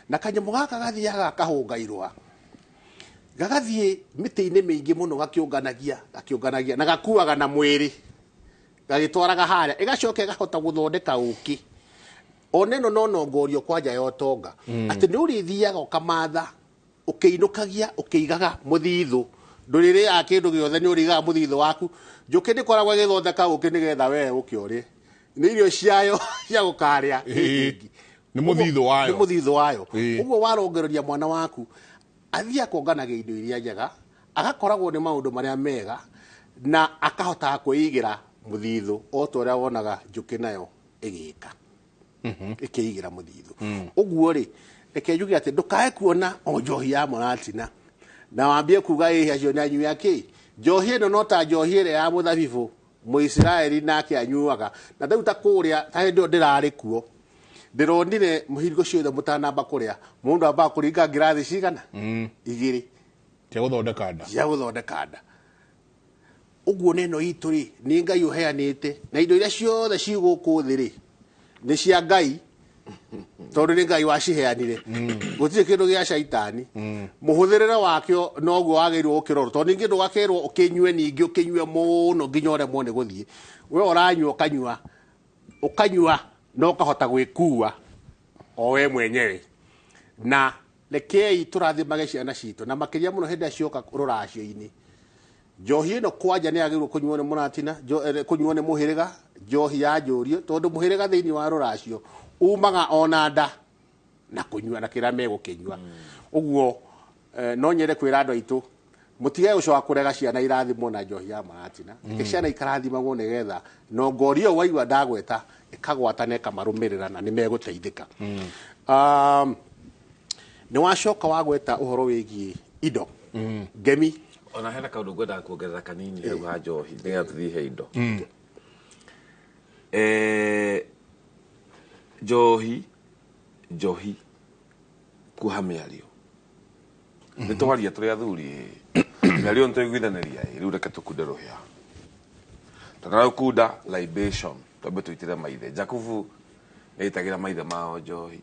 na kanyamũ gaka gathiaga gakahũnga irũa, gagathiĩ mĩtĩ-inĩ mĩingĩ mũno, gakĩũnganagia, gakĩũnganagia, na gakuaga na mwĩrĩ, gagĩtwaraga harĩa, ĩgacoka ĩgahota gũthondeka ũkĩ. Ona ĩno no nongorio kwanja ya ũtonga, atĩ nĩ ũrĩthiaga ũkamatha, ũkĩinũkagia, ũkĩigaga mũthithũ, ndũrĩrĩaga kĩndũ gĩothe, nĩ ũrĩigaga mũthithũ waku. Njũkĩ ndĩkoragwo ĩgĩthondeka ũkĩ nĩgetha we ũke ũrĩe, nĩ irio ciayo cia gũkarĩa. Nĩ mũthithũ wayo. Nĩ mũthithũ wayo. Ũguo warongereria mwana waku athiĩ akonganagia indo iria njega, agakoragwo nĩ maũndũ marĩa mega, na akahotaga kwĩigĩra mũthithũ o ta ũrĩa wonaga njũkĩ nayo ĩgĩka, ĩkĩigĩra mũthithũ. Ũguo rĩ, reke njuge atĩ ndũkae kuona o njohi ya mũratina na wambie kuga ĩĩ acio nĩ anyui akĩ. Njohi ĩno no ta njohi ĩrĩa ya mũthabibũ Mũisiraeli nake anyuaga. Na rĩu ta kũrĩa, ta hĩndĩ ĩyo ndĩrarĩ kuo, ndĩronire mũhingo ciothe mũtanamba kũrĩa, mũndũ ambaga kũringa ngirathi cigana? 2 cia gũthondeka nda. Cia gũthondeka nda. Ũguo neno itũ rĩ, nĩ Ngai ũheanĩte, na indo iria ciothe ci gũkũ thĩ rĩ, nĩ cia Ngai, tondũ nĩ Ngai waciheanire. Gũtirĩ kĩndũ gĩa caitani. Mũhũthĩrĩre wakĩo noguo wagĩrĩirwo gũkĩrorwo, tondũ ningĩ ndũgakerwo ũkĩnyue, ningĩ ũkĩnyue mũno nginya ũremwo nĩ gũthiĩ. We ũranyua, ũkanyua, ũkanyua na ũkahota gwĩkua o we mwenyewe. Na rekei tũrathimage ciana citũ, na makĩria mũno hĩndĩ ĩrĩa cioka rũracio-inĩ. Njohi ĩno kwanja nĩ yagĩrĩirwo kũnyuo nĩ mũratina, kũnyuo nĩ mũhĩrĩga, njohi ya njũrio, tondũ mũhĩrĩga thĩinĩ wa rũracio umaga ona nda na kũnyua na kĩrĩa megũkĩnyua. Ũguo no nyende kwĩra andũ aitũ mũtige gũcoka kũrega ciana irathimwo na njohi ya maratina. Reke ciana ikarathimagwo nĩgetha nongori ĩyo waigua ndagweta ĩkagwata na ĩkamarũmĩrĩra na nĩmegũteithĩka. Nĩ wacoka wagweta ũhoro wĩgiĩ indo, ngemi. Ona hena kaũndũ ngwendaga kuongerera kanini hau ha njohi nĩgetha tũthiĩ he indo. Njohi, njohi kuoha mĩario. Nĩ twaria tũrĩ athuri, mĩario nĩ twaiguithanĩria, rĩu reke tũkunde rũhĩa. Tũkarũkunda libation, twambe tũitĩre maithe. Jakubu nĩaitagĩra maithe mao njohi.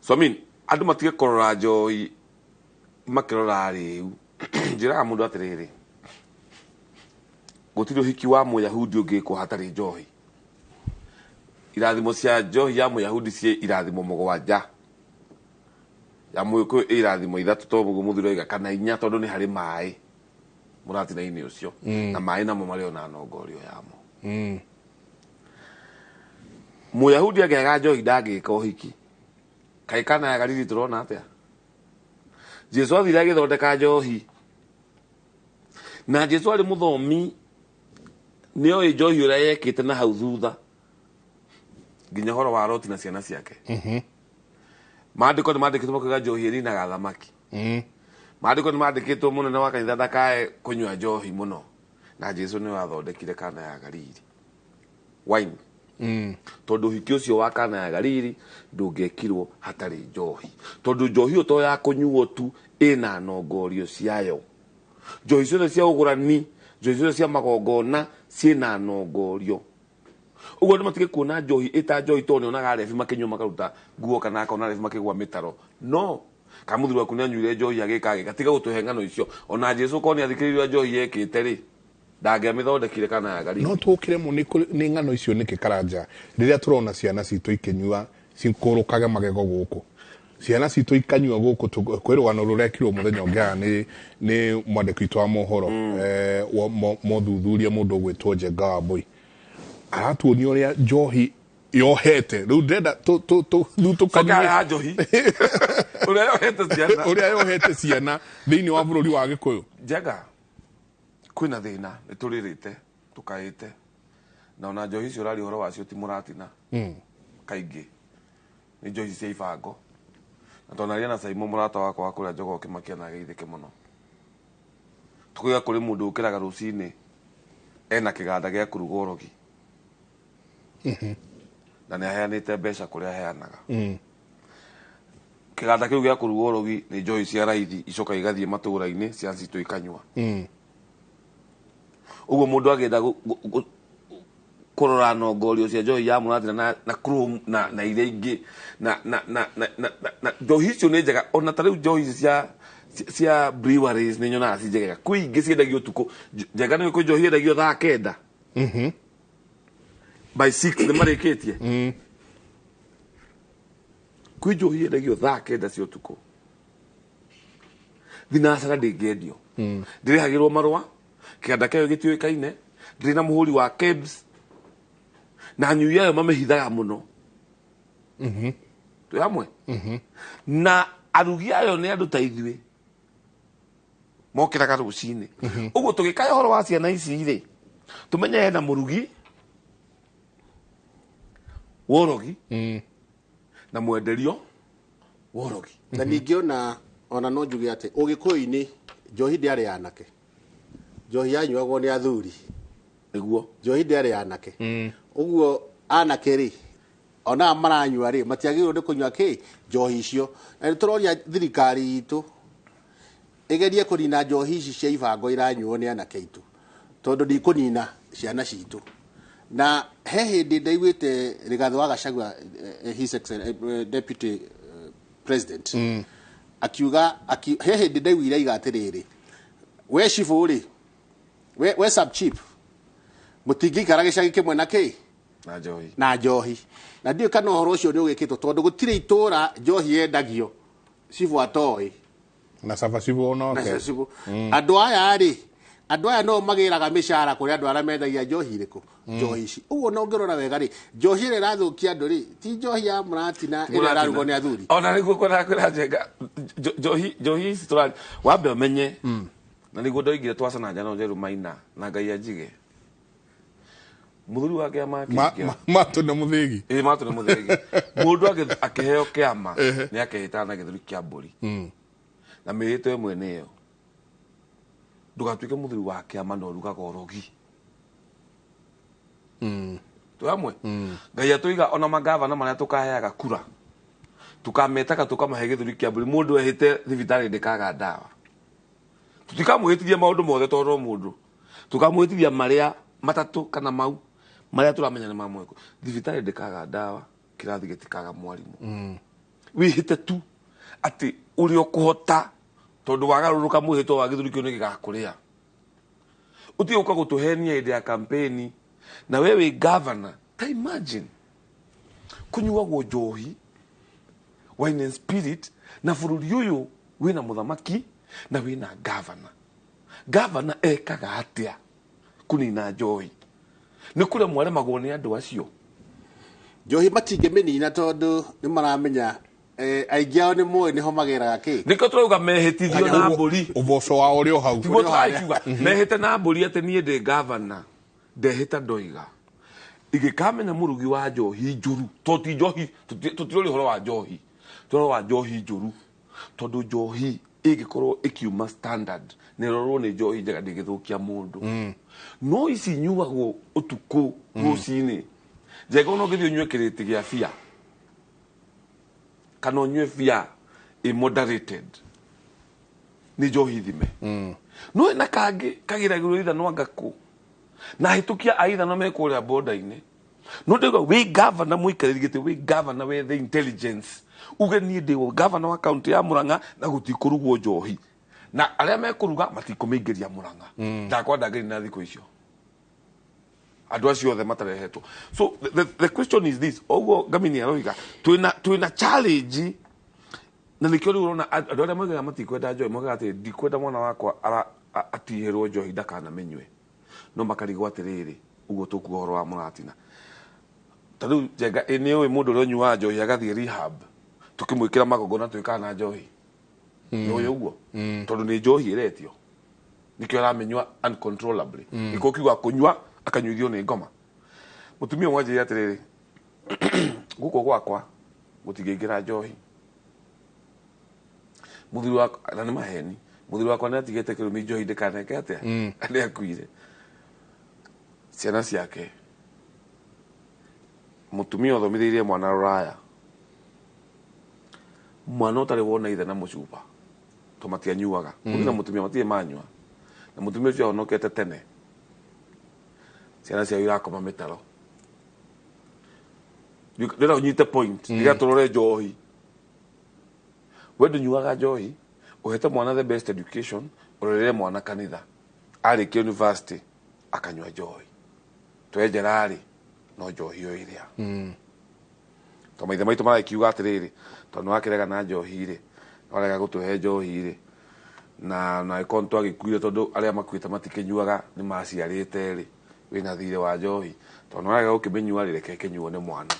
So I mean, andũ matige kũrora njohi makĩrora rĩu. Njĩraga mũndũ atĩrĩrĩ, gũtirĩ ũhiki wa Mũyahudi ũngĩkwo hatarĩ njohi. Irathimo cia njohi ya Mũyahudi ciĩ irathimo 7, ya Mũgĩkũyũ ĩ irathimo 3, tondũ ũguo mũthuri oiga, kana 4, tondũ nĩ harĩ maĩ mũratina-inĩ ũcio, na maĩ namo marĩ ona nongorio yamo. Mũyahudi angĩaga njohi ndangĩka ũhiki. Kaĩ kana ya Galili tũrona atĩa? Jesu athire agĩthondeka njohi, na Jesu arĩ mũthomi, nĩoĩ njohi ũrĩa yekĩte na hau thutha, nginya ũhoro wa Loti na ciana ciake. Maandĩko nĩ mandĩkĩtwo makoiga njohi ĩrinaga thamaki. Maandĩko nĩ mandĩkĩtwo mũnene wa kanitha ndakae kũnyua njohi mũno, na Jesu nĩwe wathondekire Kana ya Galili wine. Tondũ ũhiki ũcio wa Kana ya Galili ndũngĩekirwo hatarĩ njohi, tondũ njohi ĩyo to ya kũnyuo tu, ĩna nongorio ciayo. Njohi ciothe cia ũgũrani, njohi ciothe cia magongona ciĩna nongorio. Ũguo andũ matige kuona njohi ĩta njohi, tondũ nĩonaga arebi makĩnyua makaruta nguo, kana akona arebi makĩgũa mĩtaro. No kana mũthuri waku nĩanyuire njohi agĩka agĩka, tiga gũtũhe ng'ano icio. Ona Jesu korwo nĩathikĩrĩirie njohi yekĩte rĩ, ndangĩamĩthondekire Kana ya Galili. No tũkĩre mo nĩ ng'ano icio nĩkĩ Karanja, rĩrĩa tũrona ciana citũ ikĩnyua cikũrũkage magego gũkũ. Ciana citũ ikanyua gũkũ kwĩ rũgano rũrekirwo mũthenya ũngĩ haha nĩ mwandĩki witũ wa mohoro, mothuthuria mũndũ ũgwĩtwo Njenga wa Mbũi, aratuonia ũrĩa njohi yohete rĩu ndĩrenda Coka ya njohi ũrĩa yohete ciana. Ũrĩa yohete ciana thĩinĩ wa bũrũri wa Gĩkũyũ. Njega, kwĩna thĩna nĩ tũrĩrĩte tũkaĩte na ona njohi icio ũraria ũhoro wacio ti mũratina. Kaingĩ nĩ njohi cia ibango, na twanaria na Saimo mũrata wakwa wa kũrĩa Jogoo Kĩmakia, na ageithĩke mũno. Tũkauga kũrĩ mũndũ ũkĩraga rũcinĩ ena kĩganda gĩa kũruga ũrogi na nĩ aheanĩte mbeca kũrĩa aheanaga. Kĩganda kĩu gĩa kũruga ũrogi nĩ njohi cia raithi, icoka igathiĩ matũũra-inĩ, ciana citũ ikanyua. Ũguo mũndũ agĩenda kũrora nongorio cia njohi ya mũratina na chrome na iria ingĩ na njohi icio nĩ njega. Ona ta rĩu njohi ici cia breweries nĩ nyonaga ci njegega. Kwĩ ingĩ ciendagio ũtukũ. Njega nĩ kwĩ njohi yendagio thaa 9, by 6 nĩ marĩkĩtie. Kwĩ njohi yendagio thaa 9 cia ũtukũ, thinacara ndĩngĩendio, ndĩrĩhagĩrwo marũa, kĩganda kĩayo gĩtiũĩkaine, ndĩrĩ na mũhũri wa KEBS, na anyui ayo mamĩhithaga mũno. Twĩ hamwe na arugi ayo nĩ andũ ta ithuĩ mokĩraga rũcinĩ. Ũguo tũgĩkaya ũhoro wa ciana ici rĩ, tũmenye hena mũrugi wa ũrogi na mwenderio wa ũrogi. Na ningĩ ona no njuge atĩ ũgĩkũyũ-inĩ njohi ndĩarĩ ya anake, njohi yanyuagwo nĩ athuri. Nĩguo. Njohi ndĩarĩ ya anake. Ũguo anake rĩ, ona maranyua rĩ, matiagĩrĩirwo nĩ kũnyua kĩ njohi icio. Na nĩ tũroria thirikari itũ ĩgerie kũnina njohi ici cia ibango iranyuo nĩ anake aitũ, tondũ ndikũnina ciana citũ. Na he hĩndĩ ndaiguĩte Rigathĩ wa Gachagua, His Excellency, Deputy President, akiuga he hĩndĩ ndaiguire aiga atĩrĩrĩ, we cibũ rĩ, we sub chief, mũtingĩikara gĩcagi kĩmwe na kĩ na njohi. Na njohi. Na ndiũĩ kana ũhoro ũcio nĩ ũgĩkĩtwo, tondũ gũtirĩ itũra njohi yendagio cibũ atoĩ. Na cabacibu onoke. Na cibũ. Andũ aya rĩ, andũ aya no magĩraga mĩcara kũrĩ andũ arĩa mendagia njohi ĩrĩkũ, njohi ici. Ũguo na ũngĩrora wega rĩ, njohi ĩrĩa ĩrathũkia andũ rĩ, ti njohi ya mũratina ĩrĩa ĩrarugwo nĩ athuri. Ona nĩguo kwenda kwĩra Njenga, njohi ici tũrari wambe ũmenye, na nĩguo ndoigire twacana njano njeru maina na Ngai anjige mũthuri wa kĩama akĩingĩra. Matũ nĩ mũthĩgi. Ĩĩ, matũ nĩ mũthĩgi. Mũndũ akĩheo kĩama nĩ akehĩtana na gĩthũri kĩa mbũri, na mĩhĩto ĩmwe nĩyo ndũgatuĩke mũthuri wa kĩama na ũrugaga ũrogi. Twĩ hamwe. Ngai atũiga ona magavana marĩa tũkaheaga kura tũkametaga tũkamahe gĩthũri kĩa mbũri, mũndũ ehĩte thibitarĩ ndĩkaga ndawa. Tũtikamwĩhĩtithia maũndũ mothe, tondũ no mũndũ tũkamwĩhĩtithia marĩa matatũ kana mau marĩa tũramenya nĩ mamwĩko. Thibitarĩ ndĩkaga ndawa, kĩrathi gĩtikaga mwarimũ. Wĩhĩte tu atĩ ũrĩa ũkũhota, tondũ wagarũrũka mwĩhĩtwa wa gĩthũri kĩu nĩ gĩgakũrĩa. Ũtige gũka gũtũhenia hĩndĩ ya kampeni na we wĩ governor. Ta imagine kũnyuagwo njohi, wine and spirit, na bũrũri ũyũ wĩna mũthamaki na wĩna governor. Governor ekaga atĩa kũnina njohi? Nĩ kũremwo aremagwo nĩ andũ acio. Njohi matingĩmĩnina tondũ nĩ maramenya, aingĩ ao nĩ moĩ nĩho mageraga kĩ. Nĩkĩo tũrauga mehĩtithio na mbũri. Ũboco wao ũrĩ o hau. Tiguo tũrakiuga mehĩte na mbũri atĩ niĩ ndĩ governor, ndehĩta ndoiga ingĩkamenya mũrugi wa njohi njũru, tondũ ti njohi, tũtirori ũhoro wa njohi, tũrora wa njohi njũru, tondũ njohi ĩngĩkorwo ĩkiuma standard na ĩrorwo nĩ njohi njega ndĩngĩthũkia mũndũ. No ici nyuagwo ũtukũ rũcinĩ, Njega, ona ũngĩthiĩ ũnyue kĩrĩti gĩa bia kana ũnyue bia ĩ moderated, nĩ njohi thime. No ĩna kangĩ kagĩragĩrwo ithanwa ngakũ na ahĩtũkia a ithanwa me kũrĩa boda-inĩ. No ndauga wĩ governor mũikarĩri gĩtĩ, wĩ governor wethe intelligence, uge niĩ ndĩ governor wa kaunti ya Murang'a na gũtikũrugwo njohi, na arĩa mekũruga matikũmĩingĩria Murang'a. Ndakwa ndangĩrĩ na thikũ icio andũ acio othe matarehetwo. So the question is this, oguo Ngamini aroiga twina challenge Na nĩkĩo rĩu ũrona andũ arĩa moigaga matikwenda njohi moigaga atĩ ndikwenda mwana wakwa atihĩrwo njohi ndakanamĩnyue, no makarigwo atĩrĩrĩ, ũguo tũkuga ũhoro wa mũratina. Ta rĩu Njenga, ĩ nĩ ũĩ mũndũ ũrĩa ũnyuaga njohi agathiĩ rehab tũkĩmwĩkĩra magongona twĩkaga na njohi, nĩ ũĩ ũguo? Tondũ nĩ njohi ĩretio, nĩkĩo aramĩnyua uncontrollably. Gĩkũyũ kiugaga kũnyua akanyuithio nĩ ngoma. Mũtumia ũmwe anjĩrire atĩrĩrĩ, gũkũ gwakwa gũtingĩingĩra njohi, mũthuri wakwa, na nĩ maheni, mũthuri wakwa nĩ atigĩte kĩrumi njohi ndĩkaneke atĩa, nĩ akuire. Ciana ciake, mũtumia ũthomithĩirie mwana rũraya, mwana ũtarĩ wona ithe na mũcuba, to matianyuaga. Mũthuri na mũtumia matirĩ manyua, na mũtumia ũcio ahonokete tene, ciana ciao irakoma mĩtaro. Ndĩrenda ũnyite point, nĩgetha tũrore njohi. We ndũnyuaga njohi, ũhete mwana the best education, ũrerere mwana kanitha, arĩkia university akanyua njohi, twenjera rĩ, no njohi o ĩrĩa. To maithe maitũ maragĩkiuga atĩrĩrĩ, tondũ nĩwakĩrega na njohi rĩ, warega gũtũhe njohi rĩ, na ĩkorwo nĩtwagĩkuire tondũ arĩa makuĩte matikĩnyuaga nĩ maciarĩte rĩ, wĩna thirĩ wa njohi, tondũ nĩwarega gũkĩmĩnyua rĩ, reke ĩkĩnyuo nĩ mwana.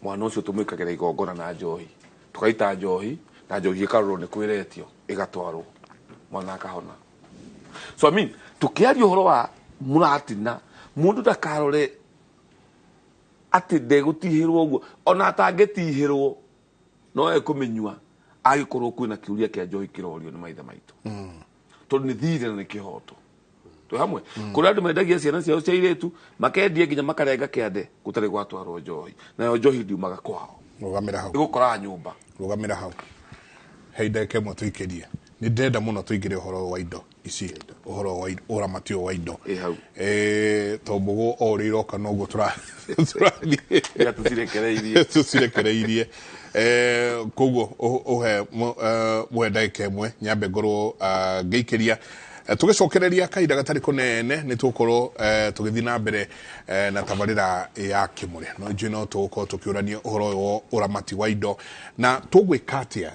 Mwana ũcio tũmwĩkagĩra igongona na njohi, tũkaita njohi, na njohi ĩkarorwo nĩ kwĩretio, ĩgatwarwo, mwana akahona. So I mean, tũkĩaria ũhoro wa mũratina, mũndũ ndakarore atĩ ndegũtihĩrwo ũguo, ona atangĩtihĩrwo no ekũmĩnyua agĩkorwo kwĩna kĩũria kĩa njohi kĩrorio nĩ maithe maitũ, tondũ nĩ thirĩ na nĩ kĩhoto. Twĩ hamwe. Kũrĩ andũ mendagia ciana ciao cia airĩtu, makendia nginya makarenga kĩande gũtarĩ gwatwarwo njohi, nayo njohi ndiumaga kwao. Rũgamĩra hau. Ĩgũkoraga nyũmba. Rũgamĩra hau. He ndagĩka ĩmwe tũikĩrie. Nĩ ndĩrenda mũno tũingĩre ũhoro wa indo ici, ũhoro wa ũramati ũyũ wa indo. To mbũgũ o ũrĩa iroka noguo tũrathiĩ. Tũcirekereirie. Tũcirekereirie. Koguo ũhe mũhe ndagĩka ĩmwe nyambe ngorwo ngĩikĩria. Tũgĩcokereria kahinda gatarĩ kũnene nĩ tũgũkorwo tũgĩthiĩ na mbere na tabarĩra ya Kĩmũrĩ. No ithuĩ no tũgũkorwo tũkĩũrania ũhoro ũyũ wa ũramati wa indo na tũgwĩka atĩa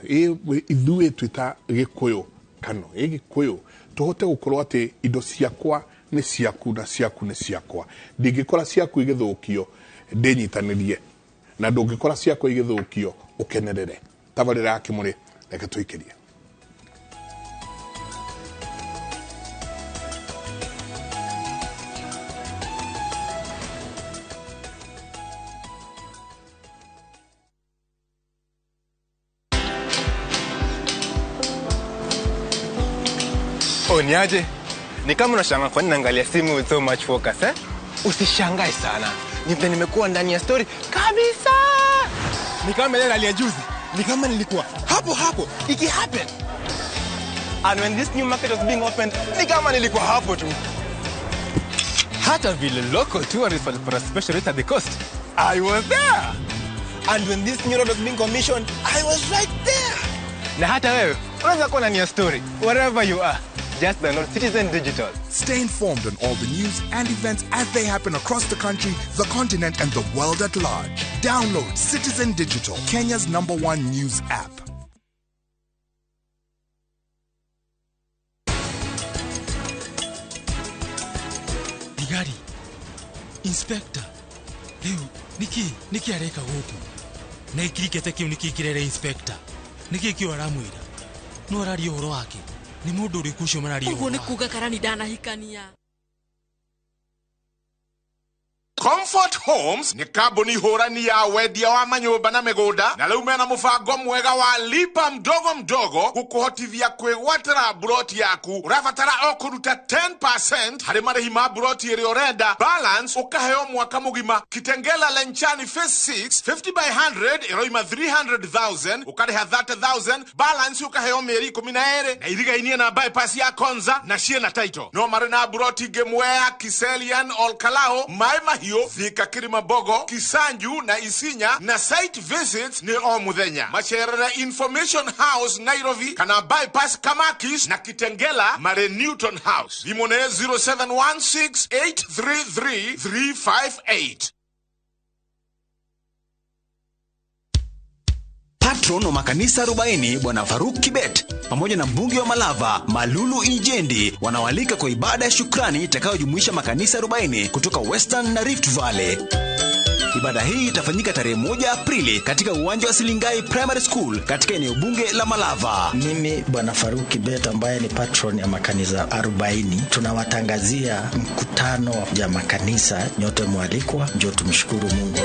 ithuĩ twĩ ta Gĩkũyũ kano ĩ Gĩkũyũ tũhote gũkorwo atĩ indo ciakwa nĩ ciaku na ciaku nĩ ciakwa, ndingĩkora ciaku igĩthũkio ndĩnyitanĩrie, na ndũngĩkora ciakwa igĩthũkio ũkenerere. Tabarĩra ya Kĩmũrĩ, reke tũikĩrie. Oh, niaje? Ni kama unashangaa kwa nini naangalia simu with so much focus, eh? Usishangae sana. Ni vile nimekuwa ndani ya story kabisa. Ni kama ile ya juzi. Ni kama nilikuwa hapo hapo iki happen. And when this new market was being opened, ni kama nilikuwa hapo tu. Hata vile local tourists walipata special rate at the coast, I was there. And when this new road was being commissioned, I was right there. Na hata wewe unaweza kuwa ndani ya story wherever you are. Just download Citizen Digital. Stay informed on all the news and events as they happen across the country, the continent, and the world at large. Download Citizen Digital, Kenya's #1 news app. Thigari, Inspector, rĩu nĩkĩ areka gũkũ? Na ikirikete kĩu nĩkĩ kĩrere Inspector? Nĩkĩ kĩu aramwĩra? No araria ũhoro wake. Nĩ mũndũ ũrĩkũ ũcio mararia ũguo? Nĩ kuga karani ndanahikania. Comfort Homes ni kambuni hũrani ya wendia wa manyũmba na mĩgũnda, na rĩu mena mũbango mwega wa lipa mdogo mdogo gũkũhotithia kwĩgwatĩra buroti yaku. Ũrabatara o kũruta 10% harĩ marĩhi ma buroti ĩrĩa ũrenda, balance ũkaheo mwaka mũgima. Kitengela Lenchani Phase 6 50 by 100 ĩroima 300,000, ũkarĩha 30,000, balance ũkaheo mĩeri 12, na irigainie na bypass ya Konza na ciĩna title. No marĩ na buroti ingĩ Mwea, Kiselian, Olkalao, Maĩ Mahiũ, Thika, Kilimambogo, Kisanju na Isinya, na site visits ni o muthenya. Macerere Information House Nairobi kana bypass Kamakis na Kitengela mare Newton House. Thimũ nĩ 0716 833 358. Patron wa makanisa 40 Bwana Faruk Kibet pamoja na mbunge wa Malava Malulu Injendi wanawalika kwa ibada ya shukrani itakayojumuisha makanisa 40 kutoka Western na Rift Valley. Ibada hii itafanyika tarehe 1 Aprili katika uwanja wa Silingai Primary School katika eneo bunge la Malava. Mimi Bwana Faruk Kibet ambaye ni patron ya makanisa 40, tunawatangazia mkutano ya makanisa, nyote mwalikwa, njoo tumshukuru Mungu.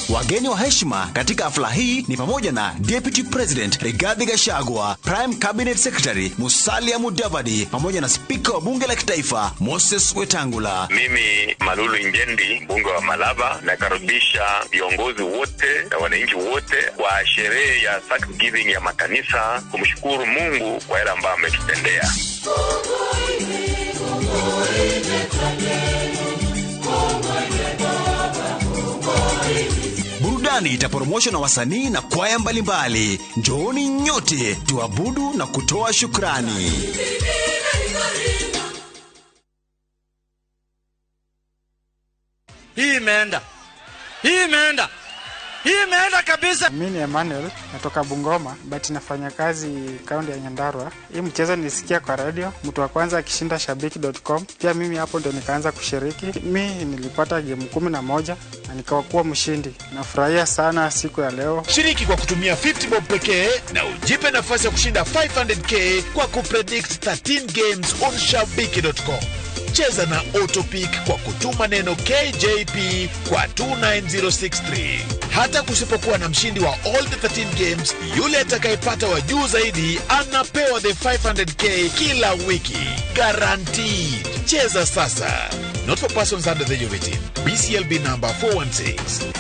Wageni wa heshima katika hafla hii ni pamoja na Deputy President Rigathi Gachagua, Prime Cabinet Secretary Musalia Mudavadi pamoja na Spika wa Bunge la Kitaifa Moses Wetangula. Mimi Malulu Injendi, mbunge wa Malava, nakaribisha viongozi wote na wananchi wote kwa sherehe ya Thanksgiving ya makanisa kumshukuru Mungu kwa yale ambayo ametutendea. Burudani itaporomoshwa na wasanii na kwaya mbalimbali. Njooni nyote tuabudu na kutoa shukrani. Hii imeenda. Hii imeenda. Hii imeenda kabisa. Mimi ni Emmanuel, natoka Bungoma, but nafanya kazi kaunti ya Nyandarua. Hii mchezo nilisikia kwa radio, mtu wa kwanza akishinda shabiki.com. Pia mimi hapo ndo nikaanza kushiriki. Mimi nilipata game 11 na nikawa mshindi. Nafurahia sana siku ya leo. Shiriki kwa kutumia 50 bob pekee na ujipe nafasi ya kushinda 500k kwa kupredict 13 games on shabiki.com. Cheza na Autopick kwa kutuma neno KJP kwa 29063. Hata kusipokuwa na mshindi wa all the 13 games, yule atakayepata wa juu zaidi anapewa the 500k kila wiki. Guaranteed. Cheza sasa. Not for persons under the age of 18. BCLB number 416.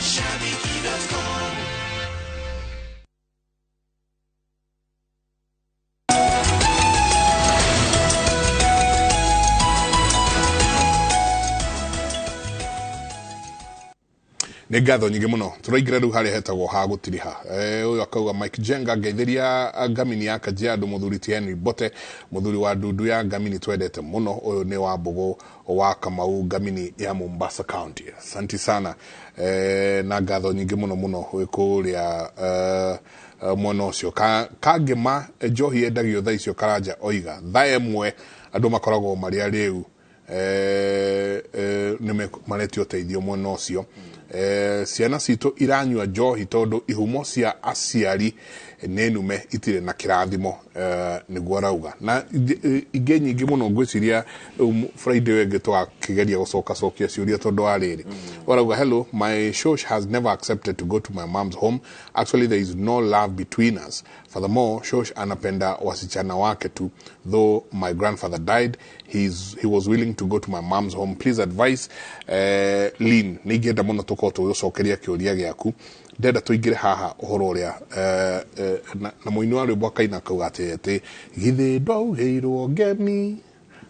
Nĩ ngatho nyingĩ mũno tũraingĩra rĩu harĩa hetagwo ha gũtiriha. Ũyũ akauga Mike Jenga ngeithĩria ngamini ya Kajiado mũthuri ti Henry Bote, mũthuri wa ndundu ya ngamini twendete mũno. Ũyũ nĩ wa Mbũgũ wa Kamau, ngamini ya Mombasa County. Asante sana na ngatho nyingĩ mũno mũno wĩ kũrĩa mwena ũcio. Kangĩma njohi endagio thaa icio Karanja oiga thaa ĩmwe andũ makoragwo marĩ arĩu, nĩ maretio ũteithio mwena ũcio. Ciana citũ iranyua njohi tondũ ihumo cia aciari nĩ nume itirĩ na kĩrathimo, nĩguo arauga. Na ingĩ nyingĩ mũno ngwĩciria Friday ĩyo ĩngĩ tũgakĩgeria gũcokacokia ciũria tondũ wa rĩrĩ. Arauga hello, my shosh has never accepted to go to my mom's home. Actually there is no love between us. Furthermore, shosh anapenda wasichana wake tu. Though my grandfather died, he was willing to go to my mom's home. Please advise. Lynn, nĩingĩenda mũno tũkorwo tũgĩgũcokeria kĩũria gĩaku. Ndenda tũingĩre haha ũhoro ũrĩa na mũini wa rwĩmbo akaina akauga atĩ githĩ ndwaugĩirwo ngemi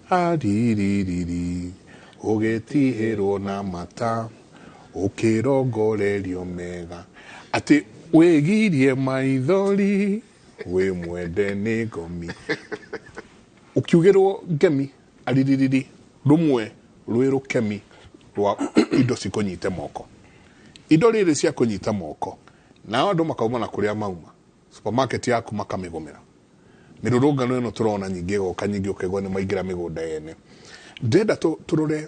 ariririri ũgĩtihĩrwo na mata ũkĩrongorerio mega atĩ wĩgirie maithori wĩ mwende nĩ ngomi. Ũkiugĩrwo ngemi ariririri rũmwe rwĩ rũkemi rwa indo cikũnyite moko. Indo rĩrĩ cia kũnyita moko nao andũ makauma na kũrĩa mauma supermarket yaku makamĩgũmĩra. Mĩrũrũngano ĩno tũrona nyingĩ ĩgoka nyingĩ ũkaigua nĩ maingĩra mĩgũnda yene. Ndĩrenda tũrore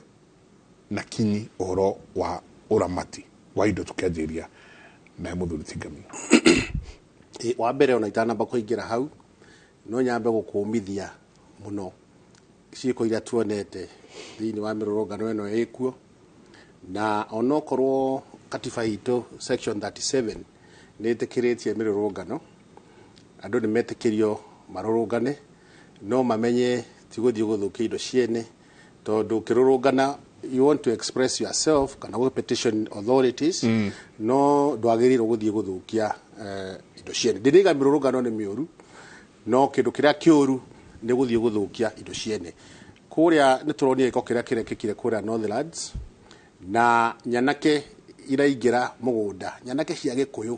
na kinyi ũhoro wa ũramati wa indo tũkĩanjĩria na mũthuri ti Ngamini. Wa mbere ona itanamba kũingĩra hau no nyambe gũkũmithia mũno ciĩko iria tuonete thĩinĩ wa mĩrũrũngano ĩno ĩkuo, na onokorwo katiba itũ section 37 nĩ ĩtĩkĩrĩtie mĩrũrũngano, andũ nĩ metĩkĩrio marũrũngane no mamenye ti gũthiĩ gũthũkia indo ciene, tondũ ũkĩrũrũngana you want to express yourself kana gũ petition authorities, no ndwagĩrĩirwo gũthiĩ gũthũkia indo ciene. Ndĩrĩga mĩrũrũngano nĩ mĩũru, no kĩndũ kĩrĩa kĩũru nĩ gũthiĩ gũthũkia indo ciene. Kũrĩa nĩ tũronire gĩko kĩrĩa kĩrekĩkire kũrĩa Northlands, na nyanake iraingĩra mũgũnda, nyanake cia Gĩkũyũ,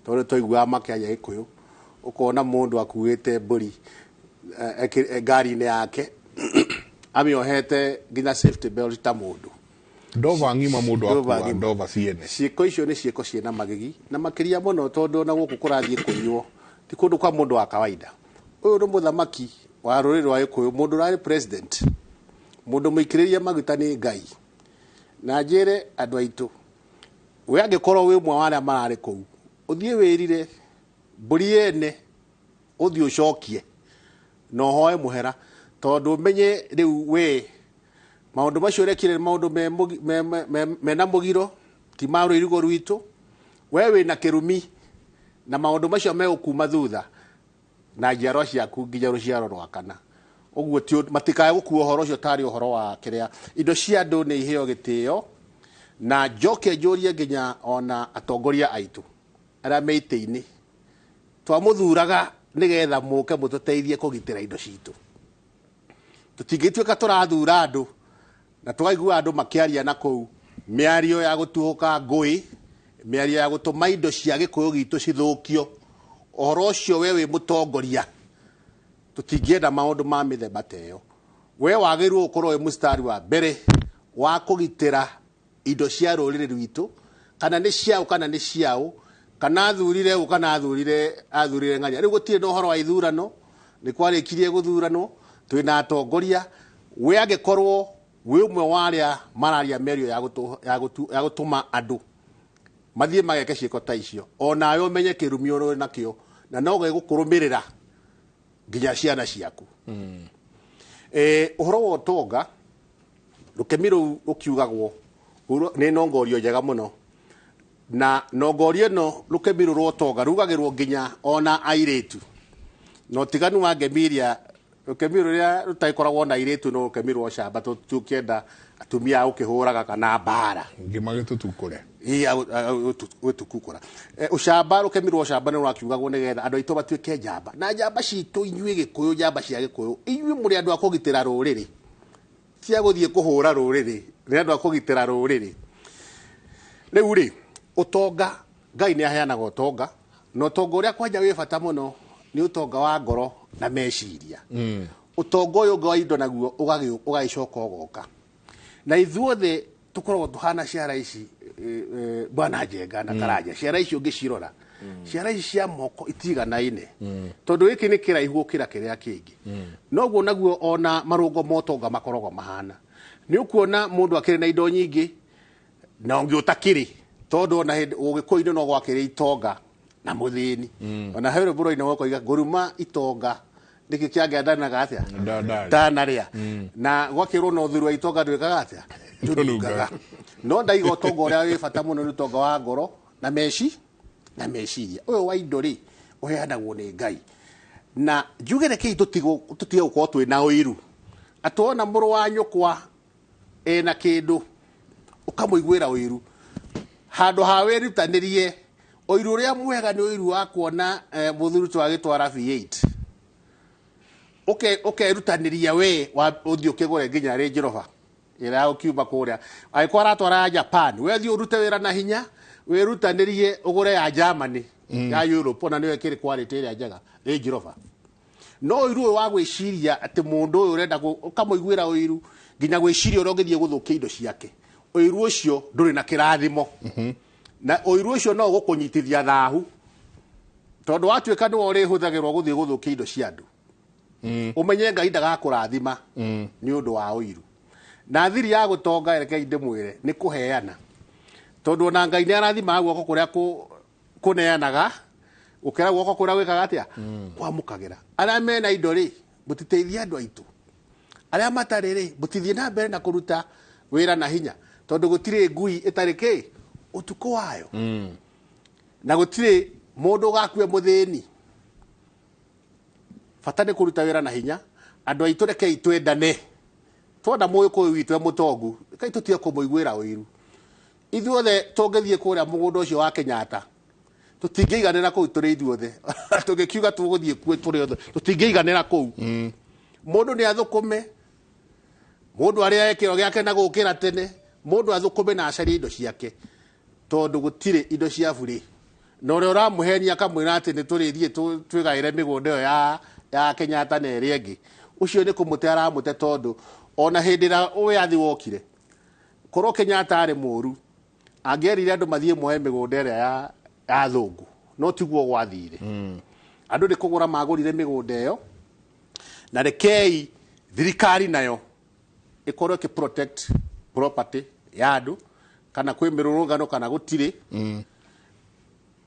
tondũ twaiguaga makĩaria Gĩkũyũ, ũkona mũndũ akuĩte mbũri ngari-inĩ yake amĩohete nginya safety belt ta mũndũ, Ndova ng'ima mũndũ Ndova akua ng'ima. ndova ciene. Ciĩko icio nĩ ciĩko ciĩna magigi na makĩria mũno tondũ ona gũkũ kũrathiĩ kũiywo ti kũndũ kwa mũndũ wa kawaida. Ũyũ nĩ mũthamaki wa rũrĩrĩ rwa Gĩkũyũ, mũndũ ũrarĩ president, mũndũ mũikĩrĩrie maguta nĩ Ngai. Na njĩre andũ aitũ, we angĩkorwo wĩ ũmwe wa arĩa mararĩ kũu, ũthiĩ wĩrire mbũri yene, ũthiĩ ũcokie na ũhoe mũhera, tondũ ũmenye rĩu we maũndũ macio ũrekire nĩ maũndũ mena mũgiro, ti ma rũirigo rwitũ. We wĩna kĩrumi na maũndũ macio megũkuma thutha na njiarwa ciaku nginya rũciaro rwa kana. Ũguo ti matikae gũkua ũhoro ũcio tarĩ ũhoro wa kĩrĩa. Indo cia andũ nĩ iheo gĩtĩo, na njoke njũrie nginya ona atongoria aitũ arĩa me itĩ-inĩ, twamũthuraga nĩgetha mũke mũtũteithie kũgitĩra indo citũ. Tũtingĩtuĩka tũrathura andũ na tũkaigua andũ makĩaria na kũu mĩario ya gũtuhũka ngũĩ, mĩario ya gũtũma indo cia Gĩkũyũ gitũ cithũkio. Ũhoro ũcio we wĩ mũtongoria, tũtingĩenda maũndũ ma mĩthemba ta ĩyo. We wagĩrĩirwo gũkorwo wĩ mũstari wa mbere wa kũgitĩra indo cia rũrĩrĩ rwitũ, kana nĩ ciaũ kana nĩ ciaũ, kana athurire ũ kana athurire ng'ania. Rĩu gũtirĩ na ũhoro wa ithurano, nĩ kwarĩkirie gũthuranwo, twĩna atongoria. We angĩkorwo wĩ ũmwe wa arĩa mararia mĩario ya gũtũma andũ mathiĩ mageke ciĩko ta icio, onawe ũmenye kĩrumi ũrĩ nakĩo na no gĩgũkũrũmĩrĩra nginya ciana ciaku. Ũhoro wa ũtonga, rũkemi rũu rũkiugagwo nĩ nongorio njega mũno, na nongorio ĩno rũkemi rũu rwa ũtonga rugagĩrwo nginya ona airĩtu. Na ũtiganu wa ngemi iria, rũkemi rũrĩa rũtagĩkoragwo na airĩtu no rũkemi rwa ũcamba, tũkĩenda atumia a gũkĩhũraga kana mbara. Ngima gĩtũtukũre. Ĩĩ, gũtukũra. Ũcamba, rũkemi rwa ũcamba nĩ rwakiugagwo nĩgetha andũ aitũ matuĩke njamba. Na njamba citũ inyuĩ Gĩkũyũ, njamba cia Gĩkũyũ, inyuĩ mũrĩ andũ a kũgitĩra rũrĩrĩ, ti a gũthiĩ kũhũra rũrĩrĩ, nĩ andũ a kũgitĩra rũrĩrĩ. Rĩu rĩ, ũtonga, Ngai nĩ aheanaga ũtonga, na ũtonga ũrĩa kwanja wĩ bata mũno nĩ ũtonga wa ngoro na meciria. Ũtonga ũyũ ũngĩ wa indo naguo ũgagĩcoka ũgoka. Na ithuothe tũkoragwo tũhana ciara ici, Bwana Njenga na Karanja, ciara ici ũngĩcirora, ciara ici cia moko itiganaine, tondũ gĩkĩ nĩ kĩraihu gũkĩra kĩrĩa kĩngĩ. Noguo naguo ona marũngo ma ũtonga makoragwo mahana. Nĩ ũkuona mũndũ akĩrĩ na indo nyingĩ na ũngĩ ũtakĩrĩ, tondũ ona hĩndĩ Ũgĩkũyũ-inĩ no gwakĩrĩ itonga na mũthĩni. Ona he rwĩmbo rũrainwo gũkoiga ngũruma itonga nĩkĩ kĩangĩandanaga atĩa? Ndanarĩa. Na gwakĩrwo na ũthuri wa itonga ndwĩkaga atĩa? Ndũnungaga. No ndaiga ũtonga ũrĩa wĩ bata mũno nĩ ũtonga wa ngoro na na meciria. Ũyũ wa indo rĩ, ũheanagwo nĩ Ngai. Na njuge rekei tũtige gũkorwo twĩna ũiru. Atĩ wona mũrũ wa nyũkwa ena kĩndũ, ũkamũiguĩra ũiru. Handũ ha wĩrutanĩrie, ũiru ũrĩa mwega nĩ ũiru wa kuona mũthuri twagĩtwara V8. Ũkerutanĩria we ũthiĩ ũkĩgũre nginya Range Rover ĩrĩa ya gũkiuma kũrĩa. Angĩkorwo aratwara ya Japan, we thiĩ ũrute wĩra na hinya, wĩrutanĩrie ũgũre ya Germany, ya Europe, ona nĩyo ĩkĩrĩ quality ĩrĩa njega, Range Rover. No ũiru ũyũ wa gwĩciria atĩ mũndũ ũyũ ũrenda ũkamũiguĩra ũiru nginya gwĩciria ũrĩa ũngĩthiĩ gũthũkia indo ciake, ũiru ũcio ndũrĩ na kĩrathimo. Na ũiru ũcio no ũgũkũnyitithia thahu, tondũ watuĩka nĩwe ũrĩhũthagĩrwo gũthiĩ gũthũkia indo cia andũ. Ũmenye Ngai ndagakũrathima nĩ ũndũ wa ũiru. Na thiri ya gũtonga, rekei ndĩmwĩre, nĩ kũheana. Tondũ ona Ngai nĩ arathimaga guoko kũrĩa kũneanaga gũkĩra guoko kũrĩa gwĩkaga atĩa? Kwamũkagĩra. Arĩa mena indo rĩ, mũtiteithie andũ aitũ. Arĩa matarĩ rĩ, mũtithiĩ na mbere na kũruta wĩra na hinya, tondũ gũtirĩ ngui ĩtarĩ kĩ ũtukũ wayo. Na gũtirĩ mũndũ ũgakua mũthĩni. Bata nĩ kũruta wĩra na hinya. Andũ aitũ rekei twendane. Twenda Mũgĩkũyũ witũ e mũtongu, rekei tũtige kũmũiguĩra ũiru. Ithuothe tũngĩthiĩ kũrĩa mũgũnda ũcio wa Kenyatta, tũtingĩiganĩra kũu tũrĩ ithuothe. Tũngĩkiuga tũgũthiĩ kuo tũrĩ othe, tũtingĩiganĩra kũu. Mũndũ nĩ athũkũme, mũndũ arĩae kĩro gĩake na gũkĩra tene, mũndũ athũkũme na acarie indo ciake, tondũ gũtirĩ indo cia burĩ. Na ũrĩa ũramũhenia akamwĩra atĩ nĩ tũrĩthiĩ twĩgaĩre mĩgũnda ĩyo ya Kenyatta na ĩrĩa ĩngĩ, ũcio nĩ kũmũte aramũte, tondũ ona hĩndĩ ĩrĩa wĩyathi wokire, Korwo Kenyatta arĩ mũru angĩerire andũ mathiĩ moe mĩgũnda ĩrĩa ya athũngũ, no tiguo gwathire. Andũ nĩ kũgũra magũrire mĩgũnda ĩyo, na rekei thirikari nayo ĩkorwo ĩkĩ protect property ya andũ, kana kwĩ mĩrũrũngano kana gũtirĩ.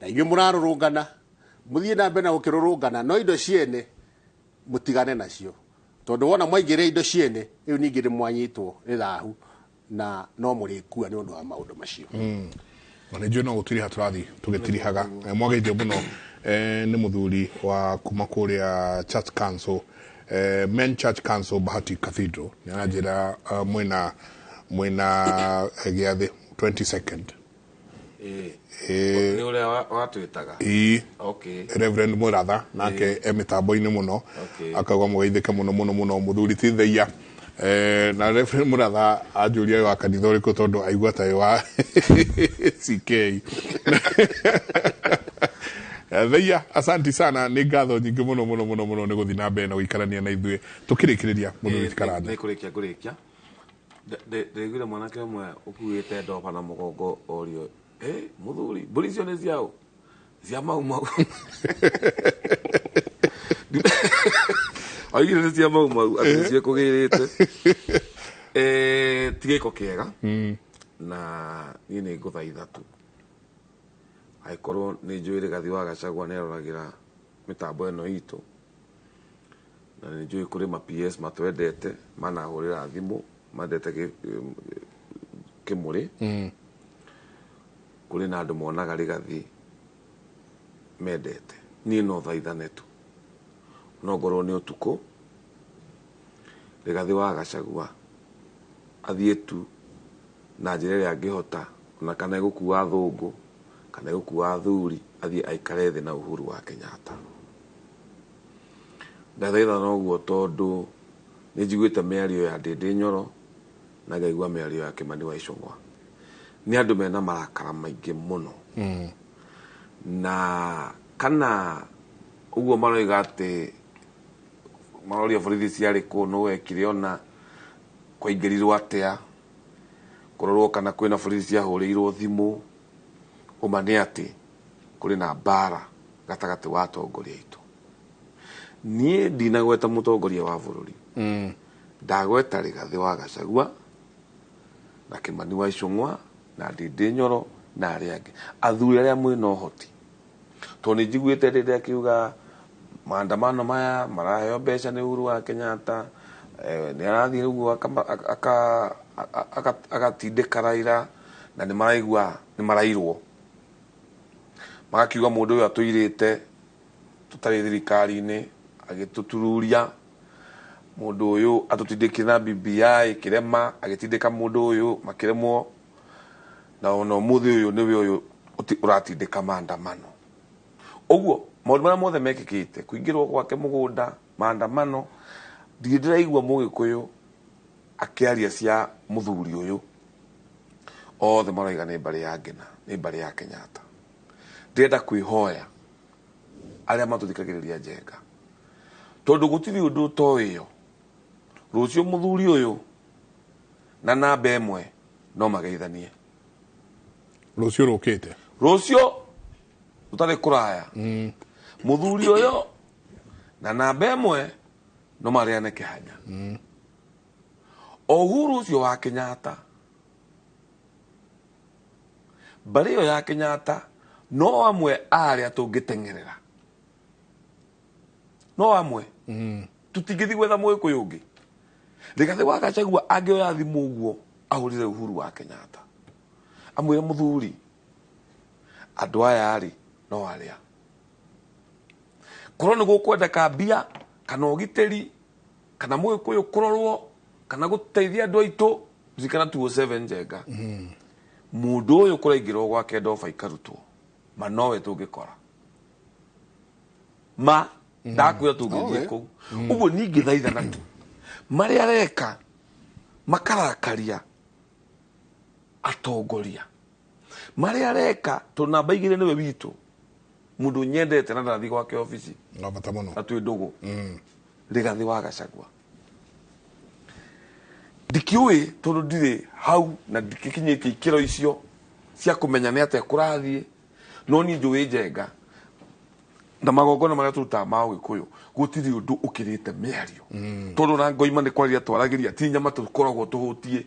Na inyuĩ mũrarũrũngana, mũthiĩ na mbere na gũkĩrũrũngana, no indo ciene mũtigane nacio, tondũ wona mwaingĩrĩa indo ciene rĩu ningĩ nĩ mwanyitwo nĩ thahu na no mũrĩkua nĩ ũndũ wa maũndũ macio. Na nĩ njũĩ no gũtiriha tũrathiĩ tũgĩtirihaga. Mwageithio mũno nĩ mũthuri wa kuma kũrĩa Church Council, Men Church Council Bahati Cathedral. Nĩ aranjĩra mwĩna gĩathĩ 22nd. Nĩ ũrĩa watwĩtaga. Ĩĩ. Okay. Reverend Muratha nake e mĩtambo-inĩ mũno, akauga mũgeithĩke mũno mũno mũno mũthuri ti theia. Na Reverend Muratha anjũria wa kanitha ũrĩkũ tondũ aigua ta wa CK. Theia, asanti sana, nĩ ngatho nyingĩ mũno mũno mũno mũno nĩ gũthiĩ na mbere na gũikarania na ithuĩ tũkĩrĩkĩrĩria mũthuri ti Karanja. Nĩ kũrĩkia ngũrĩkia. Ndĩraiguire mwanake ũmwe ũkuĩte ndoba na mũgongo orio, mũthuri, mbũri icio nĩ ciaũ? Cia Mau Mau. Oigire nĩ cia Mau Mau, atĩ nĩcio ĩkũgĩrĩte. Ti gĩko kĩega, na niĩ nĩ ngũthaitha tu angĩkorwo nĩ njũĩ Rigathi wa Gachagua nĩ aroragĩra mĩtambo ĩno itũ, na nĩ njũĩ kũrĩ ma PS matwendete manahũrĩra thimũ mandete kĩmũrĩ. Kũrĩ na andũ monaga Rigathi mendete. Niĩ no thaithane tu, no ngorwo nĩ ũtukũ Rigathi wa Gachagua athiĩ tu na njĩra ĩrĩa angĩhota, ona kana egũkua athũngũ kana egũkua athuri, athiĩ aikare thĩ na Uhuru wa Kenyatta. Ndathaithana ũguo tondũ nĩ njiguĩte mĩario ya Ndĩndĩ Nyoro na ngaigua mĩario ya Kĩmani wa Ichung'wa. Nĩ andũ mena marakara maingĩ mũno. Na kana ũguo maroiga atĩ maroria borithi ciarĩ kũ, nũ wekire ona kwaingĩrirwo atĩa, kũrorwo kana kwĩna borithi ciahũrĩirwo thimũ. Ũma nĩ atĩ kũrĩ na mbara gatagatĩ wa atongoria aitũ. Niĩ ndinagweta mũtongoria wa bũrũri, ndagweta Rigathi wa Gachagua na Kĩmani wa Ichung'wa na Ndĩndĩ Nyoro na arĩa angĩ, athuri arĩa mwĩna ũhoti, tondũ nĩ njiguĩte rĩrĩa akiuga maandamano maya maraheo mbeca nĩ Uhuru wa Kenyatta, nĩ arathiĩ ũguo agatindĩka Raila, na nĩ maraigua nĩ marairwo, magakiuga mũndũ ũyũ atũirĩte tũtarĩ thirikari-inĩ, agĩtũtururia, mũndũ ũyũ atũtindĩkire na BBI kĩrema, agĩtindĩka mũndũ ũyũ makĩremwo, na ona ũmũthĩ ũyũ nĩwe ũyũ ũratindĩka maandamano. Ũguo maũndũ marĩa mothe mekĩkĩte, kũingĩrwo gwake mũgũnda, maandamano, ndirĩ ndĩraigua mũgĩkũyũ akĩaria cia mũthuri ũyũ. Othe maroiga nĩ mbarĩ ya Ngina, nĩ mbarĩ ya Kenyatta. Ndĩrenda kwĩhoya arĩa matũthikagĩrĩria Njenga, tondũ gũtirĩ ũndũ ũtoĩyo. Rũciũ mũthuri ũyũ na namba ĩmwe no mageithanie. Rũciũ rũkĩte, rũciũ rũtarĩ kũraya, mũthuri ũyũ na namba ĩmwe no marĩane kĩhanya. Uhuru ũcio wa Kenyatta, mbarĩ ĩyo ya Kenyatta no amwe arĩa tũngĩteng'erera, no amwe tũtingĩthiĩ gwetha mũgĩkũyũ ũngĩ. Rigathi wa Gachagua angĩoya thimũ ũguo ahũrĩre Uhuru wa Kenyatta amwĩre, mũthuri, andũ aya rĩ no arĩa korwo nĩ gũkwendeka mbia kana ũgitĩri kana mũgĩkũyũ kũrorwo kana gũteithia andũ aitũ, ririkana 207 Njenga, mũndũ ũyũ kũraingĩrwo gwake ndoba ikarutwo, ma nowe tũngĩkora ma ndakwĩra tũngĩthiĩ kũu. Ũguo ningĩ thaithana tu marĩa areka makarakaria atongoria, marĩa areka tondũ namba igĩrĩ nĩwe witũ, mũndũ nyendete na ndarathiĩ gwake obici no bata mũno na twĩ ndũgũ, Rigathi wa Gachagua. Ndikiũĩ tondũ ndirĩ hau na ndikĩkinyĩtie ikĩro icio cia kũmenya nĩ atĩa kũrathiĩ, no niĩ njũĩ Njenga na magongona marĩa tũrutaga ma Ũgĩkũyũ gũtirĩ ũndũ ũkĩrĩte mĩario, tondũ na ngoima nĩ kwaria twaragĩria, ti nyama tũkoragwo tũhũtiĩ.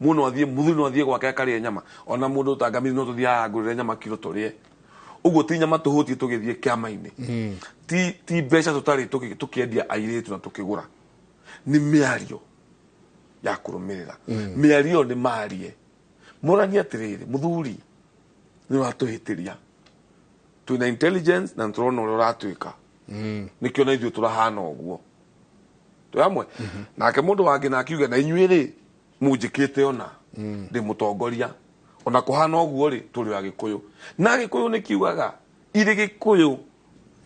Mũndũ athiĩ, mũthuri no athiĩ gwake akarĩe nyama, ona mũndũ ũtangamiri no tũthiĩ haha ngũrĩre nyama kiro tũrĩe. Ũguo ti nyama tũhũtiĩ tũgĩthiĩ kĩama-inĩ, ti mbeca tũtarĩ tũkĩendia airĩtu na tũkĩgũra, nĩ mĩario ya kũrũmĩrĩra. Mĩario nĩ marie moranie atĩrĩrĩ, mũthuri nĩ ũratũhĩtĩria, twĩna intelligence na nĩtũrona ũrĩa ũratwĩka, nĩkĩo na ithuĩ tũrahana ũguo twĩ hamwe nake. Mũndũ wangĩ na akiuge na inyuĩ rĩ mũnjĩkĩte ona ndĩ mũtongoria, ona kũhana ũguo rĩ tũrĩ Agĩkũyũ, na Agĩkũyũ nĩ kiugaga irĩ Gĩkũyũ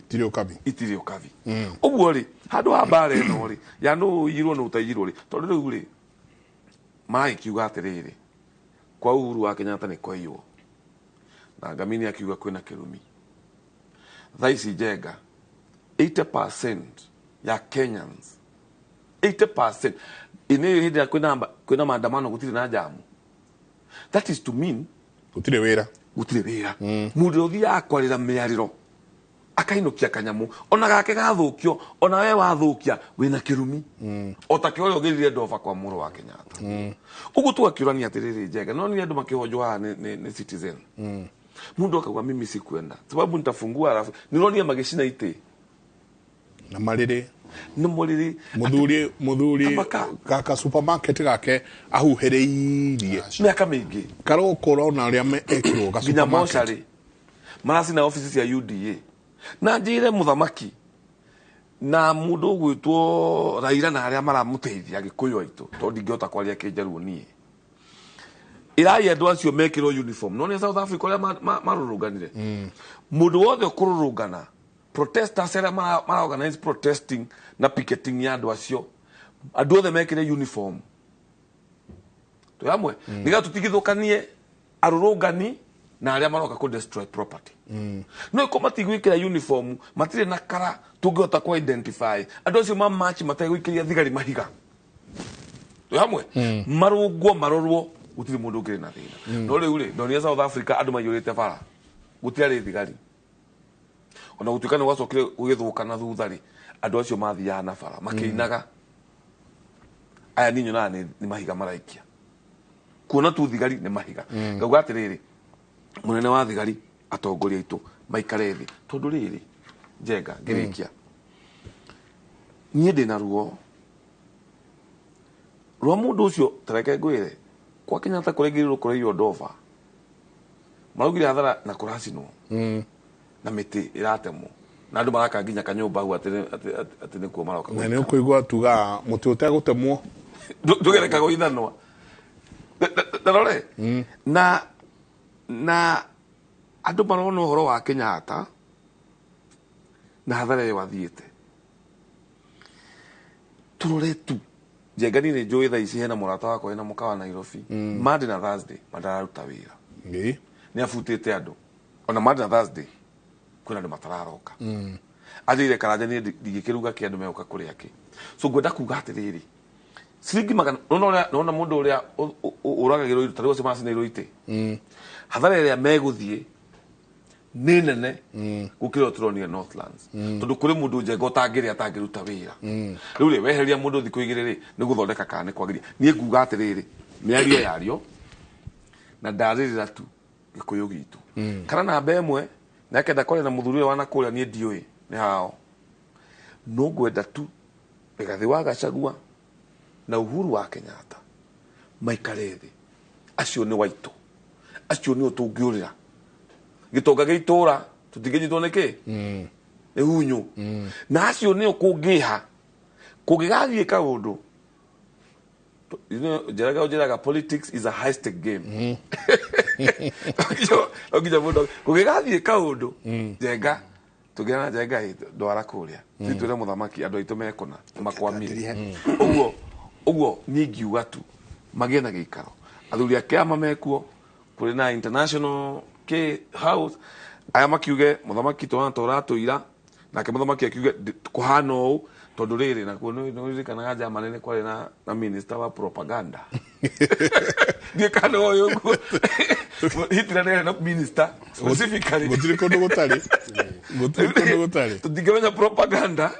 itirĩ ũkabi, itirĩ ũkabi. Ũguo rĩ handũ ha mbara ĩno rĩ ya nũ ũiyirwo nũ ũtaiyirwo rĩ, tondũ rĩu rĩ maragĩkiuga atĩrĩrĩ, kwa Uhuru wa Kenyatta nĩ kwaiywo, na Ngamini akiuga kwĩna kĩrumi. Thaa ici Njenga 80% ya Kenyans, 80% ĩnĩ hĩndĩ ĩrĩa kwĩna maandamano gũtirĩ na jamu. That is to mean gũtirĩ wĩra, gũtirĩ wĩra. Mũndũ ũthiaga kwarĩra mĩarĩro akainũkia kanyamu ona gake gathũkio, ona we wathũkia wĩna kĩrumi o ta kĩo ũrĩa ũgĩrire ndoba kwa mũrũ wa Kenyatta. Ũguo tũgakĩũrania atĩrĩrĩ, Njenga, no nĩ andũ makĩhonjwo haha nĩ Citizen, mũndũ akauga mimi sikuenda sababu nitafungua, alafu nĩũronire magĩcina itĩ na marĩrĩ na mũrĩrĩ. Muthuri gaka supermarket gake ahuhĩrĩirie mĩaka mĩingĩ karoko ũrona ũrĩa ekirwo ga nginya supermarket mocarĩ maracina ofici cia UDA. Na njĩre mũthamaki na mũndũ ũgwĩtwo Raila na arĩa maramũteithia Gĩkũyũ aitũ, tondũ ndingĩhota kwaria Kĩnjaruo niĩ, ĩrai andũ acio mekĩrwo uniform. No nĩ South Africa ũrĩa marũrũnganire, mũndũ wothe ũkũrũrũngana, protesters arĩa mara organize protesting na picketing ya andũ acio, andũ othe mekĩre uniform twĩ hamwe, nĩgetha tũtigithũkanie arũrũngani na arĩa maroka kũ destroy property. No iko matigwĩkĩra uniform, matirĩ na kara tũngĩhota kũ identify andũ acio ma march mategũikĩria thigari mahiga, twĩ hamwe, marũngwo marorwo, gũtirĩ mũndũ ũngĩrĩ na thĩna. No rĩu rĩ ndonire South Africa andũ maiyũrĩte bara, gũtiarĩ thigari, ona gũtuĩka nĩ gwacokire gũgĩthũka na thutha rĩ, andũ acio mathiaga na bara makĩinaga. Aya niĩ nyonaga nĩ mahiga maraikia, kuona tu thigari nĩ mahiga. Ngauga atĩrĩrĩ, mũnene wa thigari, atongoria aitũ maikare thĩ, tondũ rĩrĩ Njenga ngĩrĩkia, niĩ ndĩna ruo rwa mũndũ ũcio. Tareke ngwĩre, kwa Kenyatta kũraingĩrĩrwo kũraiywo ndoba, maraugire hathara na kũracinwo na mĩtĩ ĩratemwo na andũ maraka nginya kanyũmba hau atĩ nĩkuo maroka. Na nĩ ũkũigua tugaga mũtĩ ũtegũtemwo ndũgerekagwo ithanwa. Ndarore na andũ marona ũhoro wa Kenyatta na hathara ĩyo athiĩte, tũrore tu. Njenga niĩ nĩ njũĩ thaa ici hena mũrata wakwa wĩna mũkawa Nairobi, Monday na Thursday matararuta wĩra, nĩ abutĩte andũ, ona Monday na Thursday kwĩna andũ matararoka. Anjĩire Karanja niĩ ndingĩkĩruga kĩ andũ megũka kũrĩa kĩ. So ngwenda kuga atĩrĩrĩ, ciringi magana nona mũndũ ũrĩa ũragagĩrwo indo ta rĩu acio macinĩirwo itĩ, hathara ĩrĩa megũthiĩ nĩ nene gũkĩra ũrĩa tũronire Northlands, tondũ kũrĩ mũndũ Njenga ũtangĩrĩa atangĩruta wĩra. Rĩu rĩ weheria mũndũ thikũ igĩrĩ rĩ nĩ gũthondeka kana nĩ kwagĩria. Niĩ nguga atĩrĩrĩ, mĩario yario na ndarĩrĩra tu Gĩkũyũ gitũ kana namba ĩmwe nĩakenda kwaria na mũthuri ũyũ wa nakũrĩa, niĩ ndiũĩ nĩ hao, no ngwenda tu Rigathĩ wa Gachagua na Uhuru wa Kenyatta maikare thĩ. Acio nĩ waitũ, acio nĩo tũngĩũrĩra gĩtonga gĩa itũra, tũtingĩnyitwo nĩ kĩ nĩ hunyũ, na acio nĩo kũngĩha kũngĩgathiĩ kaũndũ. Njeraga njeraga politics is a high stake game. No nginya mũndũ kũngĩgathiĩ kaũndũ, Njenga tũngĩra na Njenga ĩ ndwara kũrĩa twĩre mũthamaki andũ aitũ mekũna makwamire. Ũguo niĩ ngiuga tu magĩe na gĩikaro, athuri a kĩama mekuo, kũrĩ na international K house, aya makiuge mũthamaki twana ta ũratũira, nake mũthamaki akiuge kũhana ũũ. Tondu riri nakuo nĩ ũririkanaga Germany nĩ kwarĩ na minister wa propaganda. Ndiĩ kana ũyũ ũguo. Hitler nĩ arĩ na minister specifically. Gũtirĩ kũndũ gũtarĩ. Gũtirĩ kũndũ gũtarĩ. Tũtingĩmenya propaganda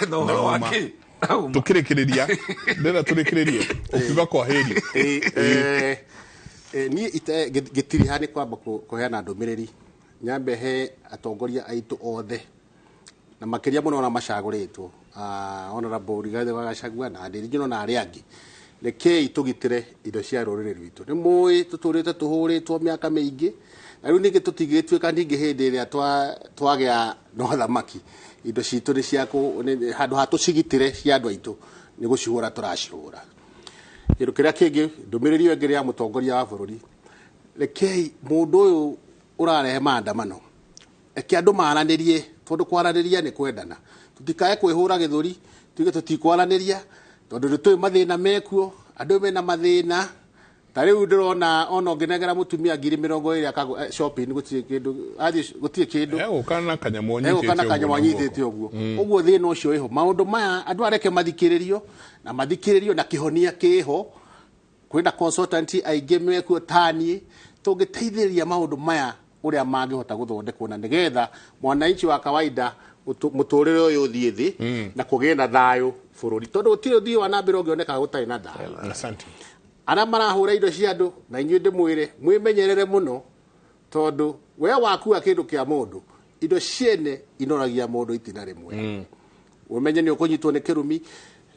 na ũhoro wa kĩ. Tũkĩrĩkĩrĩria ndĩrenda tũrĩkĩrĩrie ũkiuga kwa heri. Niĩ gĩtiriha nĩ kwamba kũheana ndũmĩrĩri nyambe he atongoria aitũ othe na makĩria mũno ona macagũrĩtwo, Honorable Rigathi wa Gachagua na Ndindi Nyoro na arĩa angĩ, rekei tũgitĩre indo cia rũrĩrĩ rwitũ. Nĩ mũĩ tũtũrĩte tũhũrĩtwo mĩaka mĩingĩ na rĩu ningĩ tũtingĩtuĩka ningĩ hĩndĩ ĩrĩa twagĩa na ũthamaki indo citũ nĩ cia handũ ha tũcigitĩre cia andũ aitũ nĩ gũcihũra tũracihũra. Kĩndũ kĩrĩa kĩngĩ, ndũmĩrĩri ĩyo ĩngĩ ya mũtongoria wa bũrũri, rekei mũndũ ũyũ ũrarehe maandamano reke andũ maranĩrie, tondũ kwaranĩria nĩ kwendana. Tũtikae kwĩhũra gĩthũri tuge tũtikwaranĩria tondũ nĩ tũĩ mathĩna mekuo, andũ mena mathĩna. Ta rĩu ndĩrona ona ũngĩnengera mũtumia 20,000 shopping gũtirĩ kĩndũ, athiĩ gũtirĩ kĩndũ. Egũka na kanyamũ Egũka na kanyamũ anyitĩte ũguo. Ũguo thĩna ũcio wĩho. Maũndũ maya andũ areke mathikĩrĩrio na mathikĩrĩrio na kĩhonia kĩho. Kwĩna consultant aingĩ mekuo taniĩ tũngĩteithĩrĩria maũndũ maya ũrĩa mangĩhota gũthondekwo na nĩgetha mwananchi wa kawaida mũtũrĩre ũyũ ũthiĩ thĩ na kũgĩe na thayũ bũrũri, tondũ gũtirĩ ũthii wa na mbere ũngĩoneka gũtarĩ na thayũ. Asante. Arĩa marahũra indo cia andũ na inyuĩ ndĩmwĩre mwĩmenyerere mũno, tondũ we wakua kĩndũ kĩa mũndũ indo ciene inoragia mũndũ itina rĩmwe. Ũmenye nĩ ũkũnyitwo nĩ kĩrumi.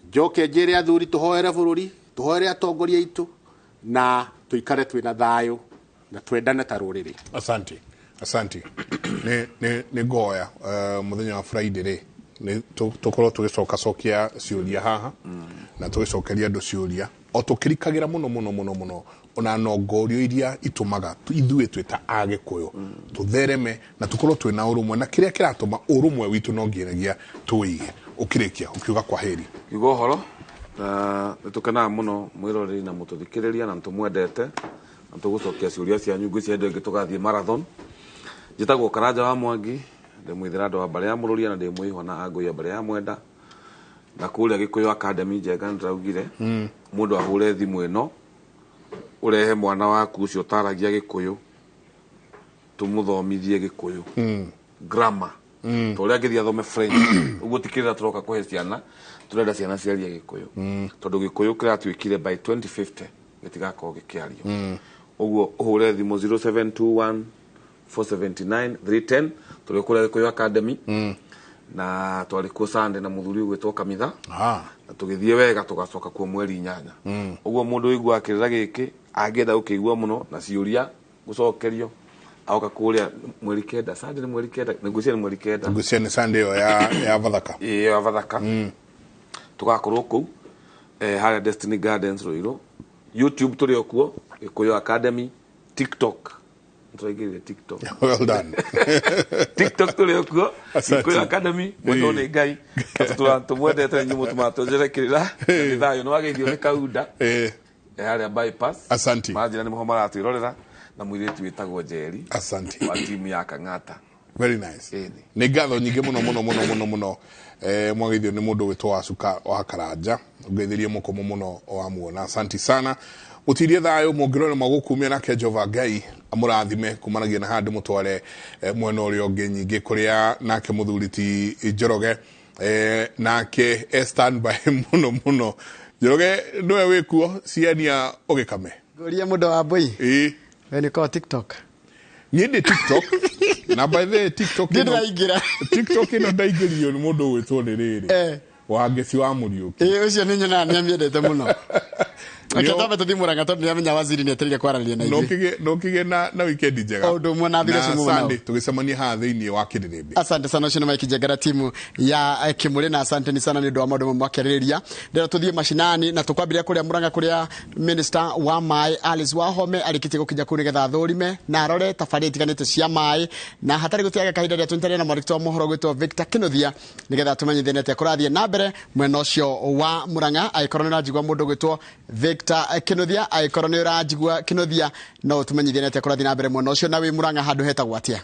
Njoke njĩre athuri tũhoere bũrũri, tũhoere atongoria aitũ na tũikare twĩna thayũ na twendane ta rũrĩrĩ. Asante. Asante. Nĩ ngoya mũthenya wa Friday rĩ nĩ tũkorwo tũgĩcokacokia ciũria haha na tũgĩcokeria andũ ciũria o tũkĩrikagĩra mũno mũno mũno mũno ona nongorio iria itũmaga ithuĩ twĩ ta Agĩkũyũ tũthereme na tũkorwo twĩna ũrũmwe na kĩrĩa kĩratũma ũrũmwe witũ no nginyagia tũwĩige. Ũkĩrĩkia ũkiuga kwa heri. Kiuga ũhoro na nĩ tũkenaga mũno mwĩroreri na mũtũthikĩrĩria na nĩtũmwendete na tũgũcokia ciũria cianyu ngwĩciria hĩndĩ ĩngĩ tũgathiĩ marathon. Njĩtagwo Karanja wa Mwangi, ndĩ mũithĩrandũ wa mbarĩ ya Mũrũria na ndĩ mũihwa na Angũi ya mbarĩ ya Mwenda na kũrĩa Gĩkũyũ Academy njega nĩndĩraugire mũndũ ahũre thimũ ĩno ũrehe mwana waku ũcio ũtaragia Gĩkũyũ tũmũthomithie Gĩkũyũ grammar ta ũrĩa angĩthiĩ athome French ũguo ti kĩrĩra tũroka kũhe ciana, tũrenda ciana ciarie Gĩkũyũ tondũ Gĩkũyũ kĩratuĩkire by 2050 gĩtigakorwo gĩkĩario. Ũguo ũhũre thimũ 0721 479 310 tũrĩ kũrĩa Gĩkũyũ Academy na twarĩ kuo Sunday na mũthuri ũgwĩtwo Kamitha na tũgĩthiĩ wega tũgacoka kuo mweri 8. Ũguo mũndũ ũiguaga kĩrĩra gĩkĩ angĩenda gũkĩigua mũno na ciũria gũcokerio aoka kũrĩa mweri 9, Sunday nĩ mweri 9, ngwĩciria nĩ mweri 9. Ngwĩciria nĩ Sunday ĩyo ya Bathaka. Ĩyo ya Bathaka. Tũgakorwo kũu harĩa Destiny Gardens Ruiru. YouTube tũrĩ o kuo Gĩkũyũ Academy, TikTok tũraingĩrire TikTok. Well done. TikTok tũrĩ o kuo Gĩkũyũ Academy, mwendwo nĩ Ngai. Tũmwendete inyuĩ mũtũmaga tũnjĩre kĩrĩra. Nĩ thayũ nĩ wageithio nĩ Kaunda. Harĩa bypass. Asante. Manjĩra nĩ mũho maratwĩrorera na mũirĩtu wĩtagwo Njeri. Asante. Wa timu ya Kang'ata. Very nice. Nĩ ngatho nyingĩ mũno mũno mũno mũno mũno. Mwageithio nĩ mũndũ wĩtwo Wacuka wa Karanja. Ũngeithirie mũkomo mũno wa muona. Asante sana. Mũtirie thayũ mũngĩrore magũkumia nake Jehova Ngai amũrathime kumanagia na handũ mũtware mwena ũrĩa ũngĩ nyingĩ kũrĩa nake mũthuri ti Njoroge nake standby mũno mũno. Njoroge nĩwe wĩkuo ciania ũgĩkame. Ngũria mũndũ wa mbũi. We nĩ ũkoragwo TikTok? Niĩ ndĩ TikTok na by the way TikTok ĩno TikTok ĩno ndaingĩrio nĩ mũndũ ũgwĩtwo nĩ rĩrĩ Wangeci wa Mũriũki. Ũcio nĩ nyonaga nĩ amĩendete mũno. Reke twambe tũthiĩ Mũrang'a tondũ nĩamenya waziri nĩetereire kwaranĩria na ithuĩ. No kĩgĩe na weekend njega. O ũndũ ũmwe na thire Na ũcio mũno. Sunday tũgĩcemania haha thĩinĩ wa Kĩrĩrĩmbĩ. Asante sana ũcio nĩ Mike Njengera timu ya Kĩmũrĩ na asante ni sana nĩ ũndũ wa maũndũ mamwe makĩarĩrĩria. Ndĩrenda tũthiĩ macinani na tũkwambĩrĩria kũrĩa Mũrang'a kũrĩa Minister wa maĩ Alice Wahome arĩkĩtie gũkinya kũu nĩgetha athũrime na arore tabarĩra itiganĩte cia maĩ na hatarĩ gũteanga kahinda rĩrĩa tũnyitanĩire na mwandĩki wa mohoro gwĩtwo Victor Kĩnuthia nĩgetha tũmenyithanie atĩa kũrathiĩ na mbere mwena ũcio wa Mũrang'a. Angĩkorwo nĩ ũranjigua mũndũ gwĩtwo Victor Kĩnuthia, angĩkorwo nĩ ũranjigua Kĩnuthia no ũtũmenyithie atĩa kũrathiĩ na mbere mwena ũcio na wĩ Mũrang'a handũ hetagwo atĩa?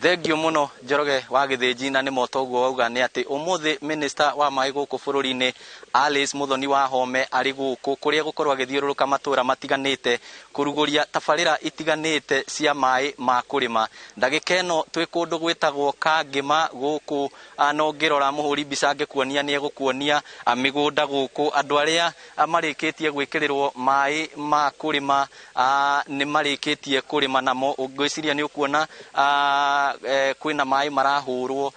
Thengio muno Njoroge wa Githinji, na nĩ moto ũguo wauga nĩ atĩ ũmũthĩ minister wa maĩ gũkũ bũrũri-inĩ Alice Muthoni wa Home arĩ gũkũ kũrĩa gũkorwo agĩthiũrũrũka matũra matiganĩte kũrugũria tabarĩra itiganĩte cia maĩ ma kũrĩma. Ndagĩka ĩno twĩ kũndũ gwĩtagwo Kangĩma gũkũ, no ngĩrora mũhũri mbica angĩkuonia nĩ egũkuonia mĩgũnda gũkũ, andũ arĩa marĩkĩtie gwĩkĩrĩrwo maĩ ma kũrĩma nĩ marĩkĩtie kũrĩma namo. Ngwĩciria nĩ ũkuona kwĩna maĩ marahũrwo.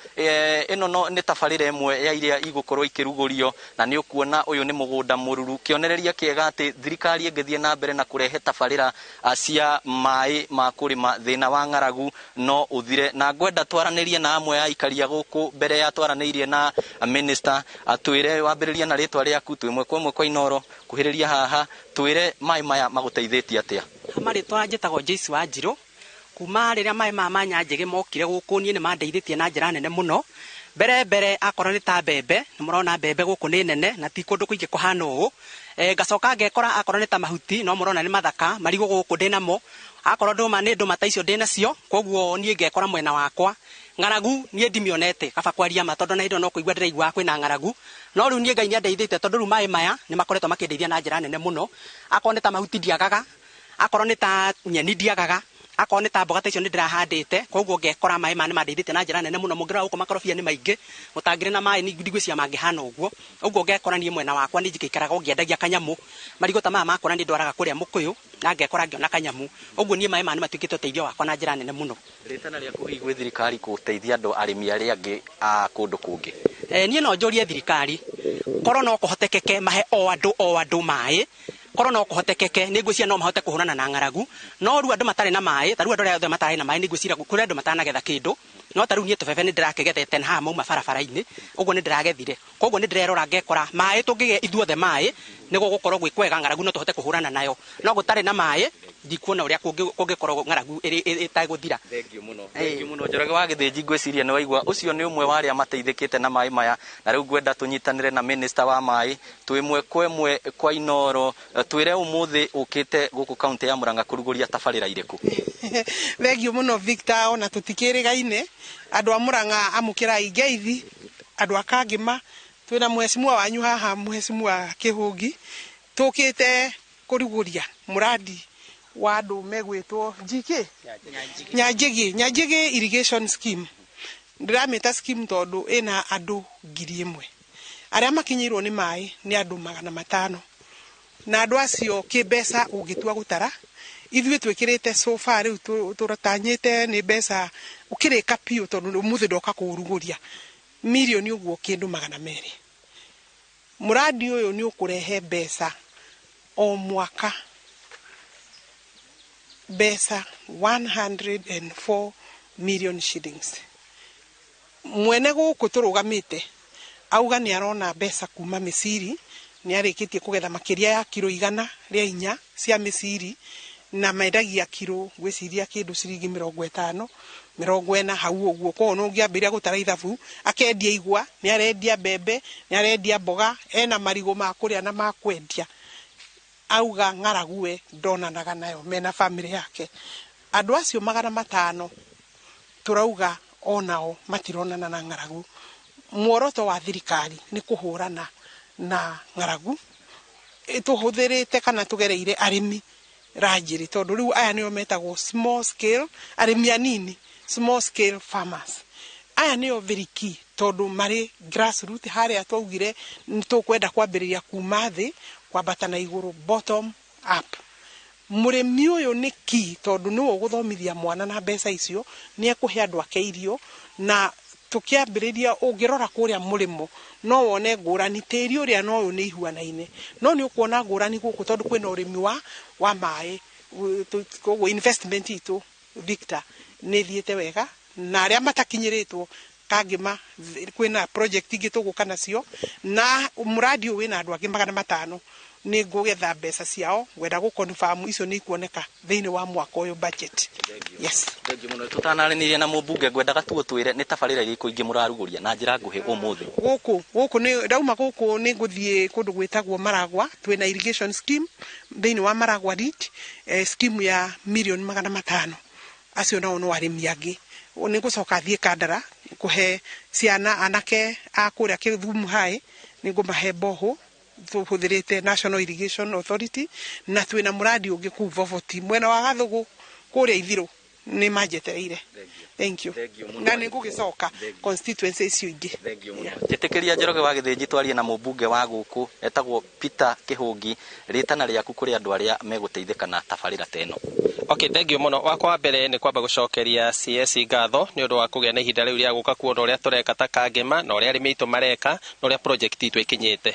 Ĩno no nĩ tabarĩra ĩmwe ya iria igũkorwo ikĩrugũrio, na nĩ ũkuona ũyũ nĩ mũgũnda mũruru, kĩonereria kĩega atĩ thirikari ĩngĩthiĩ na mbere na kũrehe tabarĩra cia maĩ ma kũrĩma, thĩna wa ng'aragu no ũthire. Na ngwenda twaranĩrie na amwe a aikaria gũkũ mbere ya twaranĩirie na minister, atwĩre wambĩrĩria na rĩtwa rĩaku, twĩ ĩmwe kwa ĩmwe kwa Inooro, kuhĩrĩria haha, twĩre maĩ maya magũteithĩtie atĩa. Marĩtwa njĩtagwo Joyce Wanjirũ. Kuma rĩrĩa maĩ maya ma Nyanjĩgĩ mokire gũkũ niĩ nĩ mandeithĩtie na njĩra nene mũno. Mbere mbere akorwo nĩ ta mbembe, nĩ mũrona mbembe gũkũ nĩ nene na ti kũndũ kũingĩ kũhana ũũ. Ngacoka ngekora akorwo nĩ ta mahuti, no mũrona nĩ mathaka, marigũ gũkũ ndĩnamo. Akorwo ndũma nĩ ndũma ta icio ndĩnacio, koguo niĩ ngekora mwena wakwa. Ng'aragu niĩ ndimĩonete, kaba kwaria ma, tondũ na hĩndĩ ĩyo no kũigua ndĩraigua kwĩna ng'aragu. No rĩu niĩ Ngai nĩandeithĩtie, tondũ rĩu maĩ maya nĩ makoretwo makĩndeithia na njĩra nene mũno. Akorwo nĩ ta mahuti ndiagaga, akorwo nĩ ta nyeni ndiagaga, akorwo nĩ ta mboga ta icio nĩ ndĩrahandĩte, koguo ngekora maĩ maya nĩ mandeithĩtie na njĩra nene mũno. Mũngĩrora gũkũ makorobia nĩ maingĩ, mũtangĩrĩ na maĩ ndigwĩciria mangĩhana ũguo. Ũguo ngekora niĩ mwena wakwa nĩ njikaraga o ngĩendagia kanyamũ, marigũ ta maya makwa nĩ ndwaraga kũrĩa mũkũyũ na ngekora ngĩona kanyamũ. Ũguo niĩ maĩ maya nĩ matuĩkĩte ũteithio wakwa na njĩra nene mũno. Rĩtana rĩaku hihi gwĩ thirikari gũteithia andũ arĩmi arĩa angĩ a kũndũ kũngĩ? Niĩ no njũrie thirikari korwo no kũhotekeke mahe o andũ maĩ, korwo no kũhotekeke nĩ ngwĩciria no mahote kũhũrana na ng'aragu. No rĩu andũ matarĩ na maĩ, ta rĩu andũ arĩa othe matarĩ na maĩ nĩ ngwĩciria kũrĩ andũ matanagetha kĩndũ. No ta rĩu niĩ tũbebe nĩ ndĩrakĩgethete na haha mauma barabara-inĩ, ũguo nĩ ndĩragethire. Koguo nĩ ndĩrerora ngekora maĩ tũngĩgĩa ithuothe maĩ nĩ gũgũkorwo gwĩ kwega, ng'aragu no tũhote kũhũrana nayo. No gũtarĩ na maĩ ndikuona ũrĩa kũngĩkorwo ng'aragu ĩtagũthira. Thengio mũno, thengio mũno Njoroge wa Githinji. Ngwĩciria nĩ waigua ũcio nĩ ũmwe wa arĩa mateithĩkĩte na maĩ maya, na rĩu ngwenda tũnyitanĩre na minister wa maĩ twĩ ĩmwe kwa ĩmwe kwa Inooro, twĩre ũmũthĩ ũkĩte gũkũ kaunti ya Murang'a kũrugũria tabarĩra irĩkũ. Thengio mũno Victor, ona tũtikĩrĩgaine andũ a Murang'a, amũkĩrai ngeithi andũ a Kangĩma, twĩna mheshimiwa wanyu haha, mheshimiwa Kĩhũngi, tũkĩte kũrugũria mũradi wa andũ megwĩtwo GK Nyanjĩgĩ, Nyanjĩgĩ irrigation scheme. Ndĩramĩta scheme tondũ ĩna andũ 1,000 arĩa makinyĩirwo nĩ maĩ nĩ andũ 500, na andũ acio kĩmbeca ũngĩtua gũtara ithuĩ twĩkĩrĩte so far rĩu tũratanyĩte nĩ mbeca ũkĩrĩka biũ, tondũ ũmũthĩ ndoka kũũrugũria mirioni ũguo kĩndũ 200. Mũradi ũyũ nĩ ũkũrehe mbeca o mwaka, mbeca 104 million shillings. Mwene gũkũ tũrũgamĩte auga nĩ arona mbeca kuma mĩciri, nĩ arĩkĩtie kũgetha makĩria ya kiro 104 cia mĩciri, na mendagia kiro ngwĩciria kĩndũ ciringi 50 40 hau ũguo. Koguo no ũngĩambĩrĩria gũtara ithabu, akendia igwa, nĩ arendia mbembe, nĩ arendia mboga, ena marigũ ma kũrĩa na ma kwendia. Auga ng'aragu we ndonanaga nayo mena bamĩrĩ yake. Andũ acio 500 tũrauga onao matironana na ng'aragu. Muoroto wa thirikari nĩ kũhũrana na ng'aragu, tũhũthĩrĩte kana tũgereire arĩmi ranjĩrĩ, tondũ rĩu aya nĩo metagwo small scale arĩmi anini, small scale farmers. Aya nĩo very key, tondũ marĩ grassroot harĩa twaugire nĩ tũkwenda kwambĩrĩria kuma thĩ kwambata na igũrũ, bottom up. Mũrĩmi ũyũ nĩ key, tondũ nĩwe ũgũthomithia mwana na mbeca icio, nĩ ekũhe andũ ake irio. Na tũkĩambĩrĩria ũngĩrora kũrĩa mũrĩmo no wone ngũrani, tĩri ũrĩa na ũyũ nĩ ihuanaine, no nĩ ũkuona ngũrani gũkũ tondũ kwĩna ũrĩmi wa maĩ. Koguo investment itũ Victor nĩ ĩthiĩte wega, na arĩa matakinyĩrĩtwo Kangĩma kwĩna project ingĩ tũgũka nacio, na mũradi ũyũ wĩna andũ angĩ 500 nĩ ngũgetha mbeca ciao, ngwenda gũ confirm icio nĩ ikuoneka thĩinĩ wa mwaka ũyũ budget. Yes. Thengiũ mũno. Tũtanaranĩria na mũmbunge, ngwendaga tu ũtwĩre nĩ tabarĩra irĩkũ ingĩ mũrarugũria na njĩra nguhĩ ũmũthĩ. Gũkũ nĩ ndauma gũkũ nĩ ngũthiĩ kũndũ gwĩtagwo Maragwa, twĩna irrigation scheme thĩinĩ wa Maragwa Ridge, scheme ya mirioni 500. Acio nao no arĩmi angĩ. Nĩ ngũcoka thiĩ Kandara kũhe ciana anake a kũrĩa Kĩthumu High, nĩ ngũmahe mboho tũhũthĩrĩte National Irrigation Authority, na twĩna mũradi ũngĩ kũu Vovoti mwena wa Gathugu kũrĩa Ithirũ, nĩ manjetereire. Thank you. Na nĩ ngũgĩcoka constituency icio ingĩ. Njĩtĩkĩria Njoroge wa Gĩthĩnji twarie na mũmbunge wa gũkũ etagwo Peter Kĩhũngi, rĩtana rĩaku kũrĩ andũ arĩa megũteithĩka na tabarĩra ta ĩno. Okay, thank you mũno. Wakwa wa mbere nĩ kwamba gũcokeria CS ngatho nĩ ũndũ wa kũgĩa na ihinda rĩu rĩa gũka kuona ũrĩa tũreka ta Kangema na ũrĩa arĩmi aitũ mareka na ũrĩa project itũ ĩkinyĩte.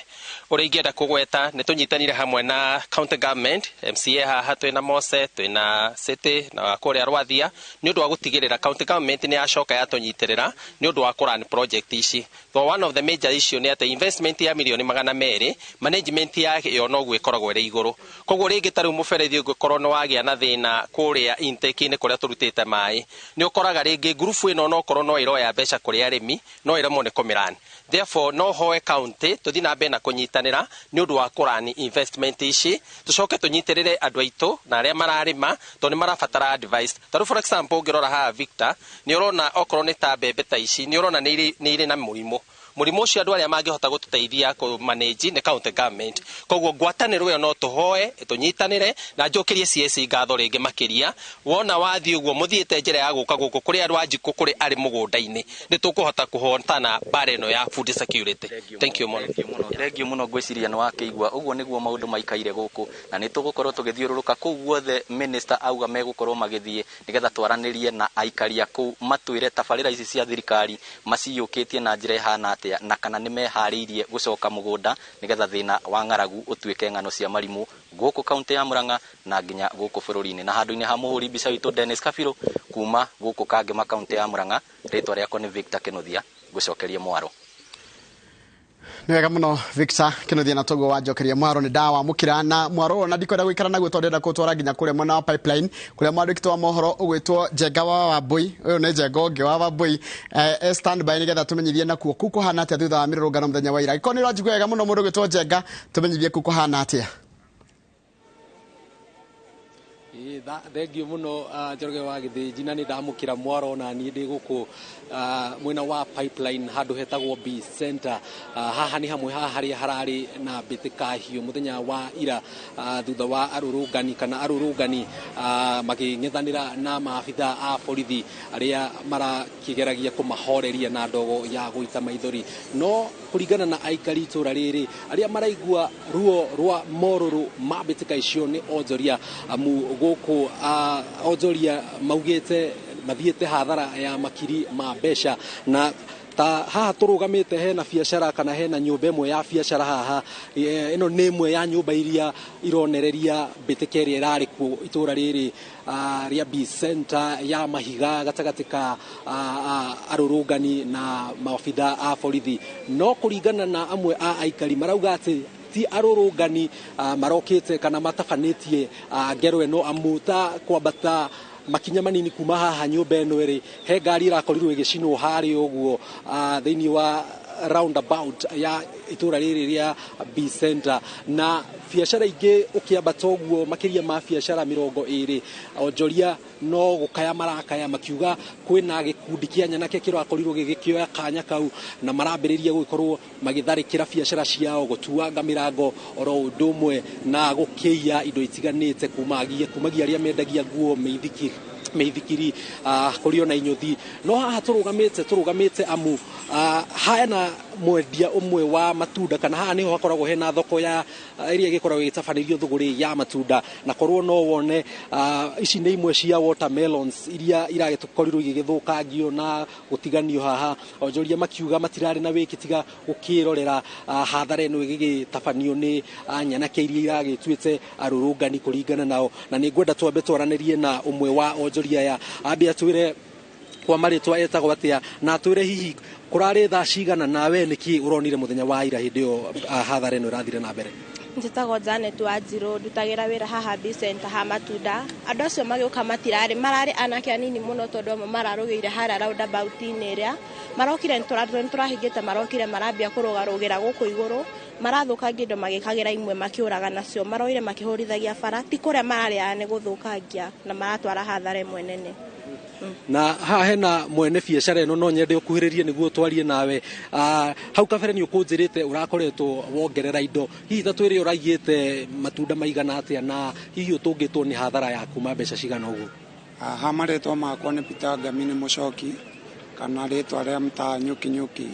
Ũrĩa ingĩenda kũgweta nĩ tũnyitanire hamwe na county government, MCA haha twĩna Mose, twĩna City na kũrĩa Rwathia nĩ ũndũ wa gũtigĩrĩra county government nĩ yacoka yatũnyitĩrĩra nĩ ũndũ wa kũrun project ici. So one of the major issue nĩ atĩ investment ya mirioni 200, management yayo noguo ĩkoragwo ĩrĩ igũrũ. Koguo rĩngĩ ta rĩu mũberethi ũngĩkorwo nĩ wagĩa na thĩna kũrĩa intake-inĩ kũrĩa tũrutĩte maĩ, nĩ ũkoraga rĩngĩ ngurubu ĩno onokorwo no ĩroya mbeca kũrĩ arĩmi no ĩremwo nĩ kũmĩrun. Therefore no hoe county tũthiĩ na mbere na kũnyitanĩra nĩ ũndũ wa kũrun investment ici, tũcoke tũnyitĩrĩre andũ aitũ na arĩa mararĩma tondũ nĩ marabatara advice. Ta rĩu for example ũngĩrora haha Victor, nĩ ũrona okorwo nĩ ta mbembe ta ici, nĩ ũrona nĩ irĩ na mũrimũ. Mũrimũ ũcio andũ arĩa mangĩhota gũtũteithia kũ manage nĩ county government. Koguo ngwatanĩro ĩyo no tũhoe tũnyitanĩre na njũkĩrie CS ngatho rĩngĩ makĩria. Wona wathiĩ ũguo mũthiĩte njĩra ya gũka gũkũ kũrĩ andũ a Njikũ kũrĩ arĩ mũgũnda-inĩ, nĩ tũkũhota kũhotana mbara ĩno ya food security. Thank you mũno. Thank you mũno. Ngwĩciria nĩ wakĩigua ũguo nĩguo maũndũ maikaire gũkũ, na nĩ tũgũkorwo tũgĩthiũrũrũka kũu guothe minister auga megũkorwo magĩthiĩ nĩgetha twaranĩrie na aikari a kũu matwĩre tabarĩra ici cia thirikari maciyũkĩtie na njĩra ĩhana atĩa, na kana nĩ meharĩirie gũcoka mũgũnda nĩgetha thĩna wa ng'aragu ũtuĩke ng'ano cia marimũ gũkũ kaunti ya Murang'a na nginya gũkũ bũrũri-inĩ. Na handũ-inĩ ha mũhũri mbica witũ Dennis Kabirũ kuma gũkũ Kangema kaunti ya Murang'a, rĩtwa rĩakwa nĩ Victor Kĩnuthia, ngũcokerie mwaro. Nĩ wega mũno Victor Kĩnuthia, na toguo wanjokeria mwaro nĩ ndawamũkĩra na mwaro na ndikwenda gũikara naguo tondũ ndĩrenda kũtwara nginya kũrĩa mwena wa Pipeline kũrĩa mwandĩki wa mohoro ũgwĩtwo Njenga wa Wambui. Ũyũ nĩ Njenga ũngĩ wa Wambui, stand by nĩgetha tũmenyithie nakuo kũu kũhana atĩa thutha wa mĩrũrũngano mũthenya wa ira. Angĩkorwo nĩ ũranjigua wega mũno, mũndũ ũgwĩtwo Njenga, tũmenyithie kũu kũhana atĩa. Thengiũ mũno, Njoroge wa Gĩthĩnji, na nĩ ndamũkĩra mwaro na niĩ ndĩ gũkũ mwena wa Pipeline handũ hetagwo B Center. Haha nĩ hamwe ha harĩa hararĩ na mbĩtĩka hiũ mũthenya wa ira, thutha wa arũrũngani kana arũrũngani makĩng'ethanĩra na maabitha a borithi arĩa marakĩgeragia kũmahoreria na ndogo ya gũita maithori. No kũringana na aikari itũra rĩrĩ, arĩa maraigua ruo rwa morũrũ ma mbĩtĩka icio nĩ onjoria, amu gũkũ onjoria maugĩte mathiĩte hathara ya makiri ma mbeca. Na ta haha tũrũgamĩte hena biacara kana hena nyũmba ĩmwe ya biacara haha. Ĩno nĩ ĩmwe ya nyũmba iria ironereria mbĩtĩka ĩrĩa ĩrarĩ kuo itũra rĩrĩ rĩa B Center ya mahiga gatagatĩ ka arũrũngani na maabitha a borithi. No kũringana na amwe a aikari, marauga atĩ ti arũrũngani marokĩte kana matabanĩtie ngero ĩno, amu ta kwambata makinya manini kuma haha nyũmba ĩno ĩrĩ, he ngari ĩrakorirwo ĩgĩcinwo harĩa ũguo thĩinĩ wa roundabout ya itũra rĩrĩ rĩa B Center, na biacara ingĩ ũkĩambata ũguo makĩria ma biacara 20. Onjoria no gũkaya marakaya makiuga kwĩna gĩkundi kĩa nyanake kĩrakorirwo gĩgĩkĩoya kanya kau na marambĩrĩria gũgĩkorwo magĩtharĩkĩra biacara ciao, gũtuanga mĩrango oro ũndũ ũmwe na gũkĩiya indo itiganĩte, kumagia arĩa mendagia nguo, mĩithikiri, kũrĩ ona inyũthi. No haha tũrũgamĩte amu hena mwendia ũmwe wa matunda, kana haha nĩho hakoragwo hena thoko ya ĩrĩa ĩgĩkoragwo ĩgĩtabanĩrio thũgũrĩ ya matunda. Na korwo no wone, ici nĩ imwe cia watermelons iria iragĩkorirwo igĩgĩthũkangio na gũtiganio haha. Onjoria makiuga matirarĩ na wĩki tiga gũkĩrorera hathara ĩno ĩgĩgĩtabanio nĩ nyanake iria iragĩtuĩte arũrũngani kũringana nao. Na nĩ ngwenda twambe twaranĩrie na ũmwe wa onjoria aya, ambe atwĩre kwa marĩtwa etagwo atĩa, na atwĩre hihi kũrarĩ thaa cigana, nawe nĩkĩ ũronire mũthenya wa ira hĩndĩ ĩyo hathara ĩno ĩrathire na mbere. Njĩtagwo Janet Wanjirũ, ndutagĩra wĩra haha B Center ha matunda. Andũ acio magĩũka matirarĩ, mararĩ anake anini mũno, tondũ amwe mararũgĩire harĩa roundabout-inĩ ĩrĩa marokire nĩtũrahingĩte, marokire marambia kũrũgarũgĩra gũkũ igũrũ, marathũkangia indo magĩkagĩra imwe makĩũraga nacio, maroire makĩhũrithagia bara, ti kũrĩa mararĩaga, nĩ gũthũkangia na maratwara hathara ĩmwe nene. Na haha hena mwene biacara ĩno, no nyende ũkuhĩrĩrie nĩguo twarie nawe. Hau kabere nĩ ũkũnjĩrĩte ũrakoretwo wongerera indo, hihi ta twĩre ũraigĩte matunda maigana atĩa, na hihi ũtũngĩtwo nĩ hathara ya kuma mbeca cigana ũguo? Ha marĩtwa makwa nĩ Peter Ngamini Mũcoki, kana rĩtwa rĩa mtaa Nyuki Nyuki.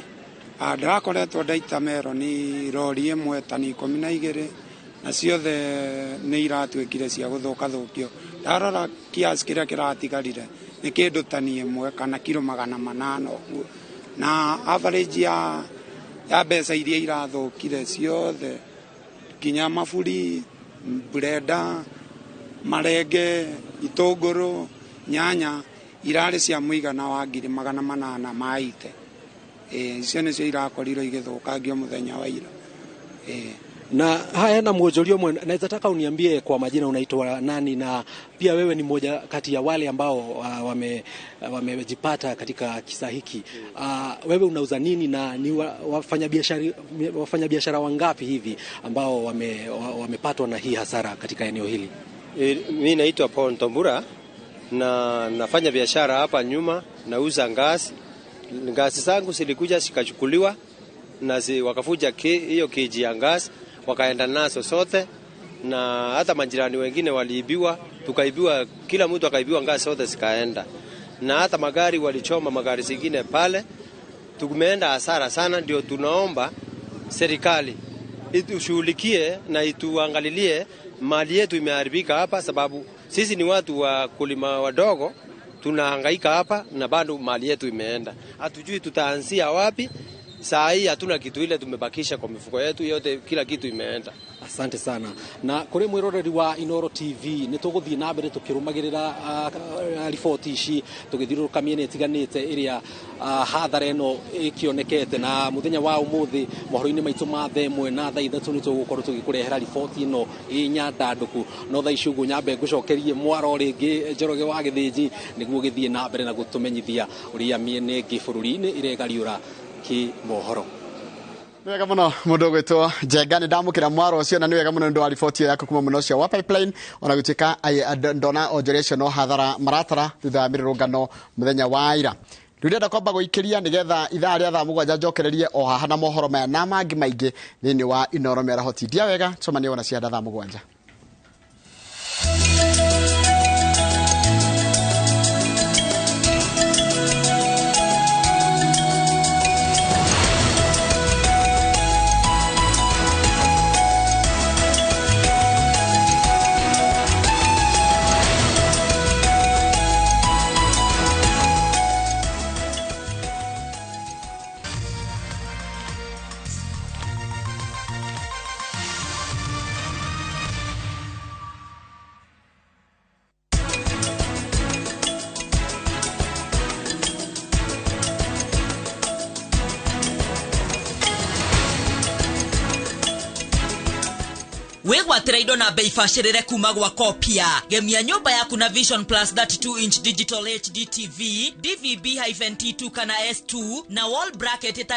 Ndĩrakoretwo ndaita meroni rori ĩmwe tani 12, na ciothe nĩ iratuĩkire cia gũthũkathũkio. Ndarora kiasi kĩrĩa kĩratigarire nĩ kĩndũ tani 1 kana kiro 800 ũguo, na average ya mbeca iria irathũkire ciothe, nginya maburi, blender, marenge, itũngũrũ, nyanya, irarĩ cia mũigana wa 880,000. Icio nĩcio irakorirwo igĩthũkangio mũthenya wa ira. Na haya na mwonjoria ũmwe, naweza taka uniambie kwa majina unaitwa nani, na pia wewe ni mmoja kati ya wale ambao wamejipata katika kisa hiki. Wewe unauza nini, na ni wafanyabiashara wangapi hivi ambao wamepatwa na hii hasara katika eneo hili? Mimi naitwa Paul Tombura na nafanya biashara hapa nyuma, nauza ngasi. Ngasi zangu zilikuja zikachukuliwa na wakafuja hiyo keji ya ngasi, wakaenda nazo sote, na hata majirani wengine waliibiwa, tukaibiwa, kila mtu akaibiwa ngasi zote zikaenda. Na hata magari walichoma magari zingine pale. Tumeenda hasara sana, ndio tunaomba serikali itushughulikie na ituangalilie mali yetu imeharibika hapa, sababu sisi ni watu wa kulima wadogo, tunahangaika hapa na bado mali yetu imeenda. Hatujui tutaanzia wapi. Saa hii hatuna kitu ile tumebakisha kwa mifuko yetu yote, kila kitu imeenda. Asante sana. Na kuri mwiroreri wa Inoro TV ni tuguthie na mbere tukirumagirira riboti ici tugithiururuka miena itiganite iria hathara ino ikionekete, na muthenya wa umuthi mohoro-ini maitu ma thaa 1 na thaa 3 ni tugukorwo tugikurehera riboti ino inyandanduku. No thaa ici uguo nyambe ngucokerie mwaro ringi Njoroge wa Githinji niguo githie na mbere na gutumenyithia uria miena ingi bururi-ini iregariura ki mohoro. Nĩ wega mũno mũndũ ũgwĩtwo Njenga, nĩ ndamũkĩra mwaro ũcio, na nĩ wega mũno nĩ ũndũ wa riboti ĩyo yaku kuma mwena ũcio wa Pipeline. Ona gũtuĩka ndona onjoria acio no hathara maratara thutha wa mĩrũrũngano mũthenya wa ira. Rĩu ndĩrenda kwamba gũikĩria nĩgetha ithaa rĩa thaa 7 njokererie o haha na mohoro maya na mangĩ maingĩ thĩinĩ wa Inoro Mĩaraho. Tindia wega, tũcemanie wona cianda thaa 7. Wĩgwatĩra indo na bei bacĩrĩre kuma gwa Kopia. Gemia nyũmba yaku na Vision Plus 32 inch digital HD TV, DVB-T2 kana S2 na wall bracket ĩtarĩ